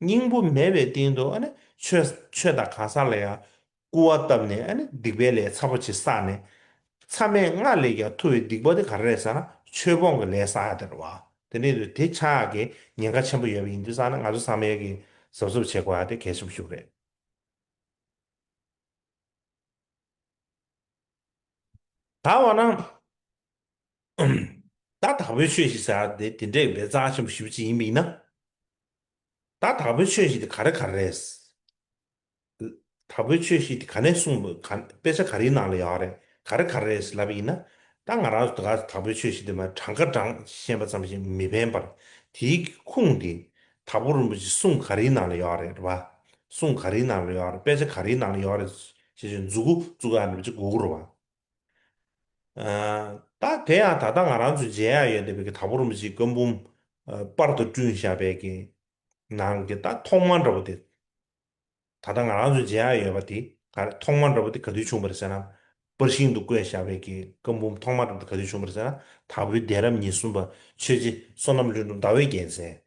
སྙིང་པོ་མེད་པའི་སྟེང་དུ་ཨ་ནི་ཆོས་ཆོས་དང་གང་ཟག་ལ་ཡང་སྐུར་བ་བཏབ་ནས། ཨ་ནི་སྡིག་པའི་ལས་ཚ་པོ་ཅིག་བསགས་ནས། མཚམས་མེད་ལྔ་ལས་ཀྱང་ཐུ་བའི་སྡིག་པ་དེ་ག་རེ་རེད་ཟེར་ན། ཆོས་སྤོང་གི་ལས་བསགས་ཡག་དེ་རེད་བ། དེ་ནས་དེ་ཆགས་ཡག་གི་ཉེན་ཁ་ཆེན་པོ་ཡོད་པ་ཡིན་དུས་ཙང་ན། ང་ཚོ་ཚང་མས་ཀྱི་གཟབ་གཟབ་བྱེད་དགོས་ཡག་དེ་གལ་ཆེན་པོ་ཞིག་རེད། ད་འོ་ན། ད་དྭགས་པོའི་ཆོས་བཞི་ཟེར་ཡ་དེ་དེ་འདྲའི་བའི་རྩ་ཆེན་པོ་ཞེ་པོ་ཅིག་ཡིན་པ་ཡིན་ན། ད་དྭགས་པོའི་ཆོས་བཞི་དེ་ག་རེ་ག་རེ་རེད། དྭགས་པོའི་ཆོས་བཞི་དེ་ག་ནས་གསུངས་པ་ག་དཔེ་ཆ་ག་རེའི་ནང་ལ་ཡོད་རེད། ག་རེ་ག་རེ་རེད་ལབ་པ་ཡིན་ན། ད་ང་རང་ཚོ་ད་ག་དྭགས་པོའི་ཆོས་བཞི་དེ་མ་གྲངས་ཀ་གྲངས་ཤེས་པ་ཙམ་ཞིག་མི་ཕན་པར། དེའི་ཁུངས་དེ་དྭགས་པོ་རིན་པོ་ཆེའི་གསུང་ག་རེའི་ནང་ལ་ཡོད་རེད་བ། གསུང་ག་རེའི་ནང་ལ་ཡོད་རེད། དཔེ་ཆ་ག་རེའི་ནང་ལ་ཡོད་རེད་ཞེས་བྱས་མཛུབ་གུ་བཙུགས་ཡ་འདྲ་པོ་ཅིག་དགོས་ཀྱི་རེད་བ། ཨ། ད་དེ་ཡང་ད་ལྟ་ང་རང་ཚོས་མཇལ་ཡ་ཡོད་བསྡད་པའི་གི་དྭགས་པོ་རིན་པོ་ཆེའི་བཀའ་འབུམ། ཨ། པར་དུ་བསྐྲུན་བཞག་པའི་གི་ནང་གི་ད་ཐོག་མ་འདྲ་པོ་དེ། ད་ལྟ་ང་རང་ཚོས་མཇལ་ཡ་ཡོད་པ་དེ་ག་རེ། ཐོག་མ་འདྲ་པོ་དེ་ག་དུས་བྱུང་བ་རེད་ཟེར་ན། པར་ཤིང་དུ་བརྐོས་བཞག་པའི་གི་བཀའ་འབུམ་ཐོག་མ་འདྲ་པོ་དེ་ག་དུས་བྱུང་བ་རེད་ཟེར་ན། དྭགས་པོའི་གདན་རབས་ཉེར་གསུམ་པ་ཆོས་རྗེ་བསོད་ནམས་ལྷུན་གྲུབ་ཟླ་བའི་རྒྱལ་མཚན།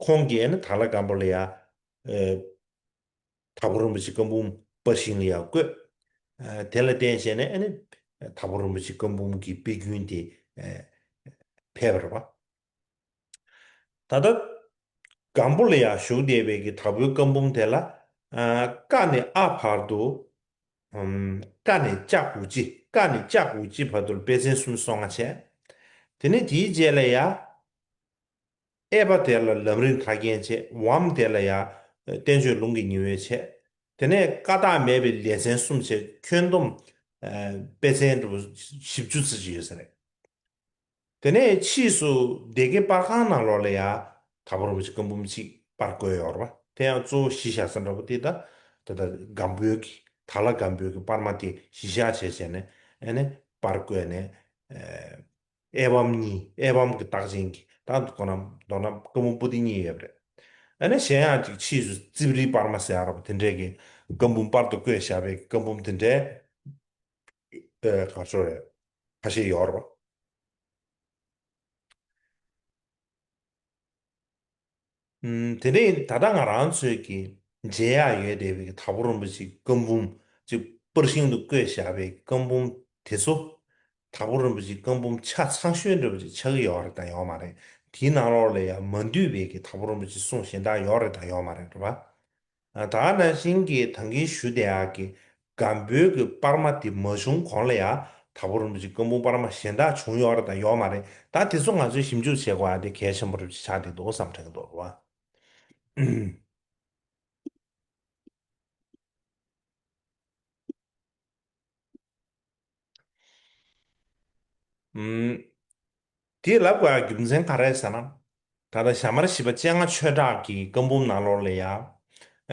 ཁོང་གིས་ཨ་ནི་དྭགས་ལྷ་སྒམ་པོ་ལ་ཡ། ཨ། དྭགས་པོ་རིན་པོ་ཆེའི་བཀའ་འབུམ་པར་ཤིང་ལ་ཡ་བརྐོས། ཨ། དེ་ལ་བརྟེན་བྱས་ནས་ཨ་ནི་དྭགས་པོ་རིན་པོ་ཆེའི་བཀའ་འབུམ་གྱི་དཔེ་རྒྱུན་དེ། ཨ། ཕེབས་པ་རེད་པ། ད་ལྟ་སྒམ་པོ་ལ་ཡ་བཞུགས་བསྡད་པའི་གི་དྭགས་པོའི་བཀའ་འབུམ་དེ་ལ། ཨ། ཀ་ནས་ཨ་བར་དུ། ཨམ། ཀ་ནས་ལྕགས་འུ་ཅི། ཀ་ནས་ལྕགས་འུ་ཅི་བར་དུ་ལ་དཔེ་ཚན་སུམ་ཅུ་སོ་ལྔ་བྱས། དེ་ནས་དེའི་རྗེས་ལ་ཡ། ཨའི་བ་དེ་ལ་ལམ་རིམ་མཐའ་རྒྱན་བྱས། ཝམ་དེ་ལ་ཡ་བསྟན་བཅོས་ལུང་གི་ཉི་འོད་བྱས། དེ་ནས་ཀ་དག་མེད་པའི་ལེ་ཚན་གསུམ་བྱས། ཁྱོན་བསྡོམས། ཨ། དཔེ་ཚན་འདྲ་པོ་བཞི་བཅུ་ཙམ་ཅིག་ཡོད་ས་རེད། དེ་ནས་ཕྱིས་སུ་སྡེ་དགེ་པར་ཁང་ནང་ལོགས་ལ་ཡ་དྭགས་པོ་རིན་པོ་ཆེའི་བཀའ་འབུམ་གཅིག་པར་བརྐོས་ཡོད་རེད་པ། དེ་ཡང་གཙོ་བོ་གཞི་བཞག་ས་འདྲ་པོ་དེ་ད་ད་ལྟ་སྒམ་པོའི་གི་དྭགས་ལྷ་སྒམ་པོའི་གི་པར་མ་དེ་གཞི་བཞག་བྱས་བྱས་ནས་ཨ་ནི་པར་བརྐོས་ནས། ཨ། ཨའི་བམ་གཉིས། ཨའི་བམ་གྱི་རྟགས་ཅན་གྱི་ད་ཁོ་ན་མདོར་ན་བཀའ་འབུམ་པོ་ཏི་གཉིས་ཡོད་པ་རེད། ཨ་ནི་གཞན་ཡང་ཅིག་ཕྱིས་སུ་རྩིབ་རིའི་པར་མ་ཟེར་ཡ་ར་པ་དེ་འདྲས་ཀྱི་བཀའ་འབུམ་པར་དུ་བརྐོས་བཞག་པའི་བཀའ་འབུམ་དེ་འདྲས། ཨ། ག་ཚོད་རེད། ཁ་ཤས་ཡོད་རེད་པ། ཨུམ། དེ་ནས་ད་ལྟ་ང་རང་ཚོས་ཀྱི་མཇལ་ཡག་ཡོད་བསྡད་པའི་དྭགས་པོ་རིན་པོ་ཆེའི་བཀའ་འབུམ་ཅིག་པར་ཤིང་དུ་བརྐོས་བཞག་པའི་བཀའ་འབུམ་དེ་ཚོ། དྭགས་པོ་རིན་པོ་ཆེའི་བཀའ་འབུམ་ཆ་ཚང་ཤོས་འདྲ་པོ་ཅིག་ཆགས་ཀྱི་ཡོད་རེད་དང་ཡོད་མ་རེད། དེའི་ནང་ལོགས་ལ་ཡང་མ་འདུས་པའི་གི་དྭགས་པོ་རིན་པོ་ཆེའི་གསུང་གཞན་དག་ཡོད་རེད་དང་ཡོད་མ་རེད་རེད་པ། ཨ། ད་ག་ནང་བཞིན་གྱི་ད་གིན་ཞུ་བསྡད་ཡག་གི་སྒམ་པོའི་གི་པར་མ་དེ་མ་བྱུང་གོང་ལ་ཡ་དྭགས་པོ་རིན་པོ་ཆེའི་བཀའ་འབུམ་པར་མ་གཞན་དག་བྱུང་ཡོད་རེད་དང་ཡོད་མ་རེད། ད་དེ་ཚོ་ང་ཚོས་ཞིབ་འཇུག་བྱེད་དགོས་ཡ་དེ་གལ་ཆེན་པོ་རེད་ཆགས་བསྡད་འདུག་བསམ་དྲན་གྱི་འདུག་རེད་པ། ཨུམ། དེ་ལབ་དགོས་ཡ་རྒྱུ་མཚན་ག་རེ་ཟེར་ན། ད་ལྟ་ཞྭ་དམར་བཞི་པ་སྤྱན་སྔ་ཆོས་གྲགས་ཀྱི་བཀའ་འབུམ་ནང་ལོགས་ལ་ཡ།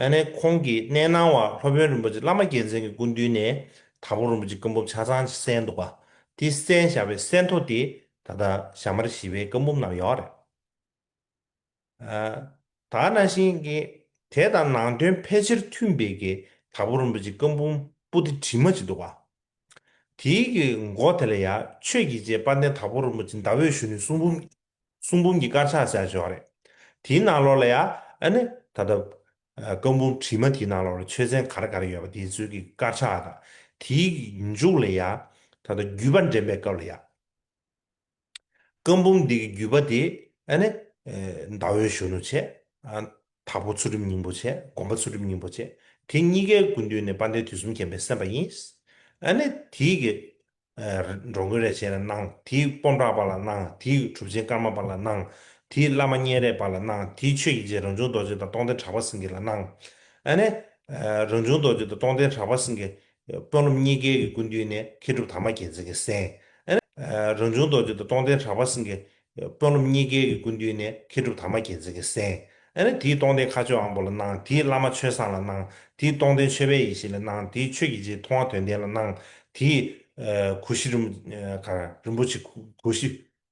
ཨ་ནི་ཁོང་གི་གནས་སྣང་བ་སློབ་དཔོན་རིན་པོ་ཆེ་བླ་མ་རྒྱལ་མཚན་གྱི་སྐུ་མདུན་ནས་དྭགས་པོ་རིན་པོ་ཆེའི་བཀའ་འབུམ་ཆ་ཚང་གསན་འདུག་པ། དེ་གསན་བཞག་པའི་གསན་ཐོ་དེ་ད་ལྟ་ཞྭ་དམར་བཞི་པའི་བཀའ་འབུམ་ནང་ཡོད་རེད། ཨ། ད་ནང་བཞིན་གྱི་དེ་དང་ནང་དོན་ཕལ་ཆེར་མཐུན་པའི་གི་དྭགས་པོ་རིན་པོ་ཆེའི་བཀའ་འབུམ་པོ་ཏི་བྲིས་མ་ཅིག་འདུག་པ། དེའི་གི་མགོ་དེ་ལ་ཡ་ཆོས་ཀྱི་རྗེ་དཔལ་ལྡན་དྭགས་པོ་རིན་པོ་ཆེ་ཟླ་འོད་གཞོན་ནུའི་གསུང་འབུམ། གསུང་འབུམ་གྱི་དཀར་ཆག་ཟེར་ཡག་ཅིག་ཡོད་རེད། དེའི་ནང་ལོགས་ལ་ཡ་ཨ་ནི་ད་ལྟ་ཨ། བཀའ་འབུམ་བྲིས་མ་དེའི་ནང་ལོགས་ལ་ཆོས་ཚན་ག་རེ་ག་རེ་ཡོད་པ་དེ་ཚོའི་གི་དཀར་ཆག་དང་། དེའི་གི་མཇུག་ལ་ཡ་ད་ལྟ་བརྒྱུད་པ་འདྲེན་པའི་སྐབས་ལ་ཡ། བཀའ་འབུམ་འདི་གི་བརྒྱུད་པ་དེ་ཨ་ནི། ཨེ། ཟླ་འོད་གཞོན་ནུ་བྱས། ཨ། དྭགས་པོ་ཚུལ་ཁྲིམས་སྙིང་པོ་བྱས། དགོན་པ་ཚུལ་ཁྲིམས་སྙིང་པོ་བྱས། དེ་གཉིས་ཀའི་སྐུ་མདུན་ནས་དཔལ་ལྡན་དུས་གསུམ་མཁྱེན་པས་གསན་པ་ཡིན། ཨ་ནི་དེའི་གི། ཨེ། འགྲོ་མགོན་རས་ཆེན་ལ་གནང་། དེའི་སྤོམ་བྲག་པ་ལ་གནང་། དེའི་གྲུབ་ཆེན་ཀརྨ་པ་ལ་གནང་། དེའི་བླ་མ་གཉན་རས་པ་ལ་གནང་། དེའི་ཆོས་ཀྱི་རྗེ་རང་བྱུང་རྡོ་རྗེ་དང་སྟོང་ལྡན་གྲགས་པ་སེང་གེ་ལ་གནང་། ཨ་ནི། ཨེ། རང་བྱུང་རྡོ་རྗེ་དང་སྟོང་ལྡན་གྲགས་པ་སེང་གེ། དཔོན་སློབ་གཉིས་ཀའི་གི་སྐུ་མདུན་ནས་མཁས་གྲུབ་དར་མ་རྒྱལ་མཚན་གྱིས་གསན། ཨ་ནི། ཨ། རང་བྱུང་རྡོ་རྗེ་དང་སྟོང་ལྡན་གྲགས་པ་སེང་གེ། དཔོན་སློབ་གཉིས་ཀའི་གི་སྐུ་མདུན་ནས་མཁས་གྲུབ་དར་མ་རྒྱལ་མཚན་གྱིས་གསན། ཨ་ནི་དེའི་སྟོང་ལྡན་མཁའ་སྤྱོད་དབང་པོ་ལ་གནང་། དེའི་བླ་མ་ཆོས་བཟང་ལ་གནང་། དེའི་སྟོང་ལྡན་ཆོས་དཔལ་ཡེ་ཤེས་ལ་གནང་། དེའི་ཆོས་ཀྱི་རྗེ་མཐོང་བ་དོན་ལྡན་ལ་གནང་། དེའི། ཨ། གུ་ཤྲི་རིན། ཨ། ག་རེ། རིན་པོ་ཆེ་གུ་ཤྲི།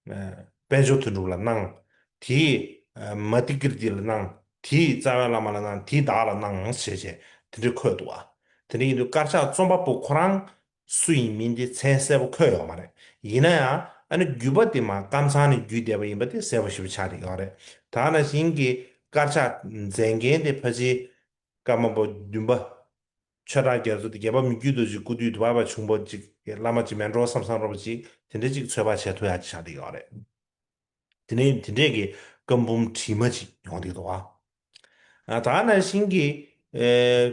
ཨ། དཔལ་འབྱོར་དོན་གྲུབ་ལ་གནང་། དེའི། ཨ། མ་ཏི་ཀིརྟི་ལ་གནང་། དེའི་རྩ་བའི་བླ་མ་ལ་གནང་། དེའི་བདག་ལ་གནང་ཞེས་བྱས་དེ་འདྲ་འཁོད་འདུག་པ། དེ་འདྲ་ཡིན་དུས་དཀར་ཆག་རྩོམ་པ་པོ་ཁོ་རང་སུ་ཡིན་མིན་དེ་མཚན་གསལ་པོ་འཁོད་ཡོད་མ་རེད། ཡིན་ན་ཡང་ཨ་ནི་བརྒྱུད་པ་དེ་མར་ཀམ་ཚང་ནས་བརྒྱུད་བསྡད་པ་ཡིན་པ་དེ་གསལ་པོ་ཞེ་པོ་ཆགས་བསྡད་ཡོད་རེད། ད་ག་ནང་བཞིན་གྱི་དཀར་ཆག་མཛད་འགན་དེ་ཕལ་ཆེར་ཀརྨ་པ་བདུན་པ། ཆོས་གྲགས་རྒྱ་མཚོ་དེ་རྒྱལ་བ་མི་བསྐྱོད་རྡོ་རྗེའི་སྐུ་དུས་དུ་བབས་པ་བྱུང་བ་ཅིག་བླ་མ་ཅིག་མིན་འགྲོ་བསམ་བསམ་འདྲ་པོ་ཅིག་དེ་འདྲ་ཅིག་ཚོད་དཔག་བྱེད་ཐུབ་ཡག་ཅིག་ཆགས་བསྡད་ཡོད་རེད། དེ་ནས་དེ་འདྲས་ཀྱི་བཀའ་འབུམ་བྲིས་མ་ཅིག་ཡོང་བསྡད་འདུག་པ། ཨ། ད་ག་ནང་བཞིན་གྱི། ཨེ།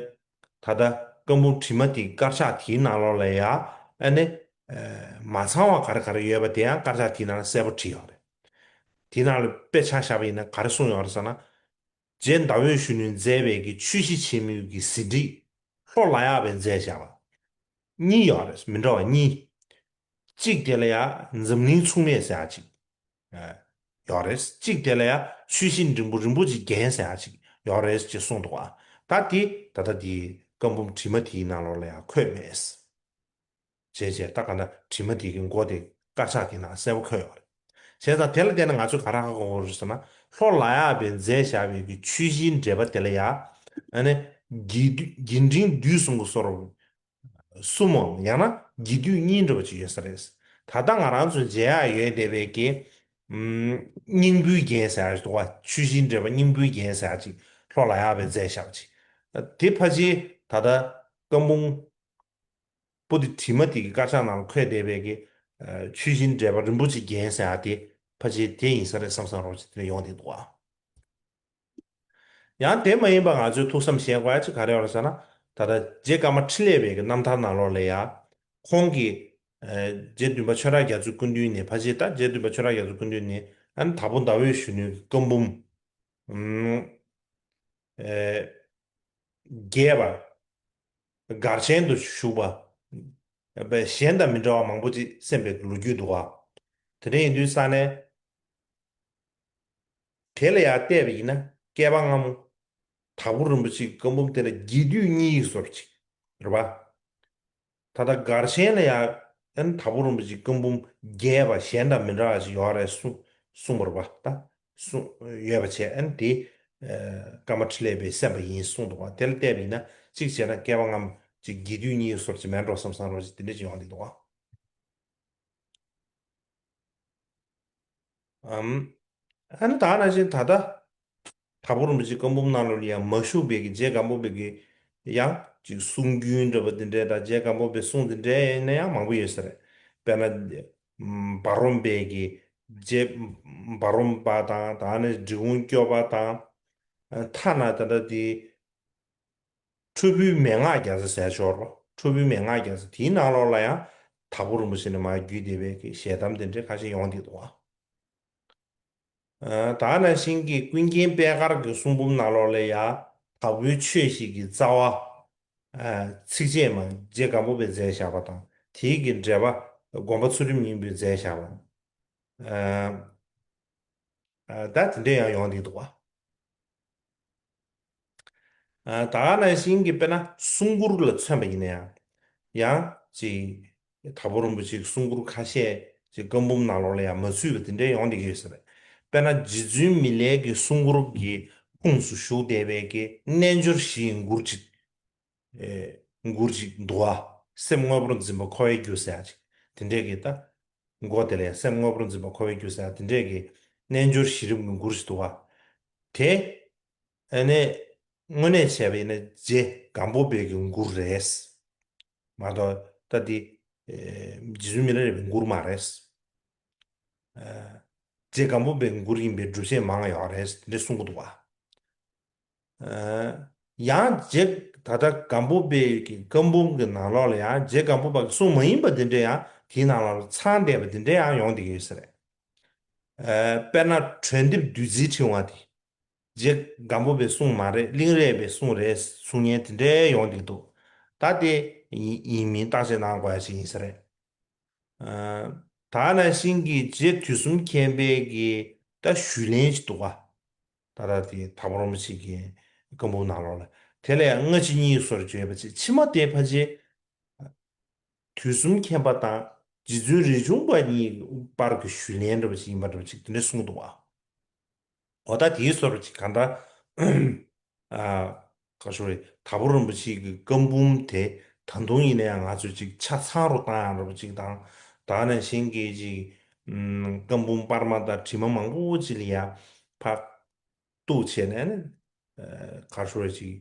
ད་ལྟ་བཀའ་འབུམ་བྲིས་མ་དེ་དཀར་ཆག་དེའི་ནང་ལོགས་ལ་ཡ། ཨ་ནི། མ་ཚང་བ་ག་རེ་ག་རེ་ཡོད་པ་དེ་ཡང་དཀར་ཆག་དེའི་ནང་ལ་གསལ་པོ་བྲིས་ཡོད་རེད། དེའི་ནང་ལ་དཔེ་ཆ་བཞག་པ་ཡིན་ན་ག་རེ་གསུངས་ཡོད་རེད་ཟེར་ན། རྗེ་ཟླ་འོད་གཞོན་ནུས་མཛད་པའི་གི་ཆོས་གཞི་ཆེན་མོའི་གི་ཟིན་བྲིས་ལྷོ་ལ་ཡག་པས་མཛད་བཞག་པ་གཉིས་ཡོད་རེད། མི་འདྲ་བ་གཉིས། གཅིག་དེ་ལ་ཡང་འཛམ་གླིང་མཚུངས་མེད་ཟེར་ཡག་གཅིག་ཡོད་རེད། གཅིག་དེ་ལ་ཡང་ཆོས་གཞི་འབྲིང་པོ་རིན་པོ་ཆེ་རྒྱན་ཟེར་ཡག་གཅིག་ཡོད་རེད་ཅེས་གསུངས་འདུག་བ། ད་དེ་ད་ལྟ་དེ་བཀའ་འབུམ་བྲིས་མ་དེའི་ནང་ལོགས་ལ་ཡང་འཁོད་མེད། བྱས་བྱས་ད་ག་ན་བྲིས་མ་དེ་གི་མགོ་དེ་དཀར་ཆག་གི་ནང་གསལ་པོ་འཁོད་ཡོད་རེད། བྱས་ཙང་དེ་ལ་བལྟས་ན་ང་ཚོས་ག་རེ་ཧ་གོ་དགོས་རེད་ཟེར་ན། ལྷོ་ལ་ཡག་པས་མཛད་བཞག་པའི་གི་ཆོས་གཞིའི་འགྲེལ་པ་དེ་ལ་ཡང་ཨ་ནི་དགེ་བསྡུ་དགེ་འབྲིང་བསྡུས་གསུམ་གྱི་བཟོ་འདྲ་གསུམ་མམ་ཡང་ན་དགེ་བསྡུས་གཉིས་འདྲ་བ་ཅིག་ཡོད་ས་རེད། ད་ལྟ་ང་རང་ཚོས་མཇལ་ཡག་ཡོད་བསྡད་པའི་གི་ཨམ་སྙིང་པོའི་རྒྱན་ཟེར་ཡག་ཅིག་འདུག་བ། ཆོས་གཞིའི་འགྲེལ་པ་སྙིང་པོའི་རྒྱན་ཟེར་ཡག་ཅིག་ལྷོ་ལ་ཡག་པས་མཛད་བཞག་པ་ཅིག་དེ་ཕལ་ཆེར་ད་ལྟ་བཀའ་འབུམ་པོ་ཏི་བྲིས་མ་དེ་གི་དཀར་ཆག་ནང་ལ་འཁོད་བསྡད་པའི་གི་ཨ་ཆོས་གཞིའི་འགྲེལ་པ་རིན་པོ་ཆེ་རྒྱན་ཟེར་ཡག་དེ་ཕལ་ཆེར་དེ་ཡིན་ས་རེད་བསམ་བསམ་རོགས་ཅིག་དེ་འདྲ་ཡོང་བསྡད་འདུག་བ། ཡང་དེ་མ་ཡིན་པ་ང་ཚོས་ཐུགས་བསམ་བཞེས་དགོས་ཡག་ཅིག་ག་རེ་ཡོད་རེད་ཟེར་ན། ད་ལྟ་རྗེ་ཀརྨ་འཕྲིན་ལས་པའི་གི་རྣམ་ཐར་ནང་ལོགས་ལ་ཡང་ཁོང་གིས་ཨ་རྗེ་བདུན་པ་ཆོས་གྲགས་རྒྱ་མཚོའི་སྐུ་མདུན་ནས། ཕལ་ཆེར་ད་རྗེ་བདུན་པ་ཆོས་གྲགས་རྒྱ་མཚོའི་སྐུ་མདུན་ནས་ཨ་ནི་དྭགས་པོ་ཟླ་འོད་གཞོན་ནུའི་བཀའ་འབུམ་ཨ་རྒྱས་པ། གར་ཆེན་དུ་བཞུགས་པ། གཞན་དང་མི་འདྲ་བ་མང་པོ་ཅིག་གསན་པའི་ལོ་རྒྱུས་འདུག་བ། དེ་འདྲ་ཡིན་དུས་ཙང་ནས། དེ་ལ་ཡང་བལྟས་པ་ཡིན་ན་བསྐལ་པ་སྔ་མོ། དྭགས་པོ་རིན་པོ་ཆེའི་བཀའ་འབུམ་དེ་ལ་དགེ་བསྡུས་གཉིས་ཀྱི་བཟོ་འདྲ་ཅིག་རེད་པ། ད་ལྟ་གར་ཆེན་ལ་ཡང་ཨ་ནི་དྭགས་པོ་རིན་པོ་ཆེའི་བཀའ་འབུམ་རྒྱས་པ་གཞན་དང་མི་འདྲ་བ་ཞིག་ཡོད་རེད་གསུངས་གསུངས་པ་རེད་པ། ད་གསུངས་ཡོད་པ་བྱས། ཨ་ནི་དེ་ཨ་ཀརྨ་འཕྲིན་ལས་པས་གསན་པ་ཡིན་གསུངས་འདུག་བ། དེ་ལ་བལྟས་པ་ཡིན་ན་གཅིག་བྱས་ན་བསྐལ་པ་སྔ་མོ་ཅིག་དགེ་བསྡུས་གཉིས་ཀྱི་བཟོ་འདྲ་ཅིག་མེད་འགྲོ་བསམ་བསམ་རོགས་ཅིག་དེ་འདྲ་ཅིག་ཡོང་བསྡད་འདུག་བ། ཨམ། ཨ་ནི་ད་ནང་བཞིན་ད་ལྟ་དྭགས་པོ་རིན་པོ་ཆེའི་བཀའ་འབུམ་ནང་ལོགས་ལ་ཡང་མ་བཞུགས་པའི་གི་རྗེ་སྒམ་པོ་པའི་གི་ཡང་ཅིག་གསུང་རྒྱུན་འདྲ་པོ་དེ་འདྲའི་དང་། རྗེ་སྒམ་པོ་པའི་གསུང་དེ་འདྲའི་ཡིན་ན་ཡང་མང་པོ་ཡོད་ས་རེད། དཔེར་ན་འབའ་རོམ་པའི་གི་རྗེ་འབའ་རོམ་པ་དང་། ད་ནི་འབྲི་གུང་སྐྱོབ་པ་དང་། ཐ་ན་ད་ལྟ་དེ། ཁྲོ་བོའི་མན་ངག་བརྒྱ་རྩ་ཟེར་ཞོར་བ། ཁྲོ་བོའི་མན་ངག་བརྒྱ་རྩ་དེའི་ནང་ལོགས་ལ་ཡང་དྭགས་པོ་རིན་པོ་ཆེ་ནས་མར་བརྒྱུད་བསྡད་པའི་གི་ཞལ་གདམས་དེ་འདྲ་ཁ་ཤས་ཡོང་བསྡད་འདུག་བ། ཨ་ད་ནང་བཞིན་གྱི་ཀུན་མཁྱེན་པད་དཀར་གྱི་གསུང་འབུམ་ནང་ལོགས་ལ་ཡང་དྭགས་པོའི་ཆོས་བཞི་གི་རྩ་བ། ཨ་ཚིགས་བཅད་མ་རྗེ་སྒམ་པོ་པས་མཛད་བཞག་པ་དང་། དེའི་གི་འགྲེལ་པ་དགོངས་པ་ཚུལ་ཁྲིམས་སྙིང་པོས་མཛད་བཞག་པ། ཨ་ཨ་ད་དེ་འདྲ་ཡང་ཡོང་བསྡད་འདུག་བ། ཨ་ད་ག་ནང་བཞིན་གྱི་དཔེར་ན་གསུང་མགུར་ལ་མཚོན་པ་ཡིན་ན་ཡང་། ཡང་ཅིག་དྭགས་པོ་རིན་པོ་ཆེའི་གསུང་མགུར་ཁ་ཤས་ཅིག་བཀའ་འབུམ་ནང་ལོགས་ལ་ཡང་མ་ཚུད་པ་དེ་འདྲ་ཡོང་བསྡད་ཀྱི་ཡོད་ས་རེད། དཔེར་ན་རྗེ་བཙུན་མི་ལའི་གི་གསུང་མགུར་གྱི་ཁོངས་སུ་ཞུགས་བསྡད་པའི་གི་རྣལ་འབྱོར་བཞིའི་མགུར་ཅིག་ཨེ་མགུར་ཅིག་འདུག་བ། སེམས་དངོས་པོར་འཛིན་པ་འཁོར་བའི་རྒྱུ་ཟེར་ཡག་ཅིག་དེ་འདྲས་ཀྱི་ད། མགོ་དེ་ལ་ཡང་སེམས་དངོས་པོར་འཛིན་པ་འཁོར་བའི་རྒྱུ་ཟེར་ཡག་དེ་འདྲས་ཀྱི་རྣལ་འབྱོར་བཞི་རིམ་གྱི་མགུར་ཞིག་འདུག་བ། དེ་ཨ་ནི་དངོས་གནས་བྱས་པ་ཡིན་ན་རྗེ་སྒམ་པོ་པའི་གི་མགུར་རེད། མ་གཏོགས་ད་འདི་ཨེ་རྗེ་བཙུན་མི་ལ་རས་པའི་མགུར་མ་རེད། ཨེ་རྗེ་སྒམ་པོ་པའི་མགུར་ཡིན་པའི་སྒྲུབ་བྱེད་མང་བ་ཡོད་རེད། དེ་འདྲས་གསུང་གི་འདུག་བ། ཨ་ཡང་རྗེ་ད་ལྟ་སྒམ་པོ་པའི་གི་བཀའ་འབུམ་གྱི་ནང་ལོགས་ལ་ཡང་རྗེ་སྒམ་པོ་པ་གི་གསུང་མ་ཡིན་པ་འདི་འདྲ་ཡང་དེའི་ནང་ལོགས་ལ་ཚང་བསྡད་པ་འདི་འདྲ་ཡང་ཡོང་བསྡད་ཀྱི་ཡོད་ས་རེད། ཨ་དཔེར་ན་གྲོལ་འདེབས་བདུད་རྩིའི་ཕྲེང་བ་དེ་རྗེ་སྒམ་པོ་པའི་གསུང་མ་རེད། གླིང་རས་པའི་གསུང་རེད་གསུང་མཁན་དེ་འདྲ་ཡོང་བསྡད་འདུག་ད་དེ་ཡིན་ཡིན་མིན་བརྟག་དཔྱད་གནང་དགོས་ཡ་ཞིག་ཡིན་ས་རེད། ཨ་ད་ནང་བཞིན་གྱི་རྗེ་དུས་གསུམ་མཁྱེན་པའི་གི་ད་ཞུས་ལན་ཞིག་འདུག་ག་ད་ལྟ་དེ་དྭགས་པོ་རིན་པོ་ཆེ་གི་བཀའ་འབུམ་ནང་ལོགས་ལ། དེ་ལ་ཡང་སྔ་ཕྱི་གཉིས་སུ་བརྗོད་པ་ཅིག་ཕྱི་མ་དེ་ཕལ་ཆེར་དུས་གསུམ་མཁྱེན་པ་དང་རྗེ་བཙུན་རས་ཆུང་པ་གཉིས་བར་གྱི་ཞུས་ལན་འདྲ་བ་ཞིག་ཡིན་པ་འདྲ་བ་ཅིག་དེ་འདྲ་གསུངས་འདུག་ག་འོ་ད་དེའི་སྐོར་ཅིག་གང་ལྟར། ཨ་ག་ཞུ་རེད། དྭགས་པོ་རིན་པོ་ཆེ་གི་བཀའ་འབུམ་དེ་ད་དུང་ཡིན་ན་ཡང་ང་ཚོས་ཅིག་ཆ་ཚང་རུ་བཏང་ཡག་འདྲ་པོ་ཅིག་དང་། ད་ནང་བཞིན་གྱི་ཅིག་ཨམ་བཀའ་འབུམ་པར་མ་དང་བྲིས་མ་མང་པོ་ཅིག་ལ་ཡ་ཕར་གཏུགས་བྱས་ནས་ནི། ཨ་ག་ཞུ་རེད། ཅིག་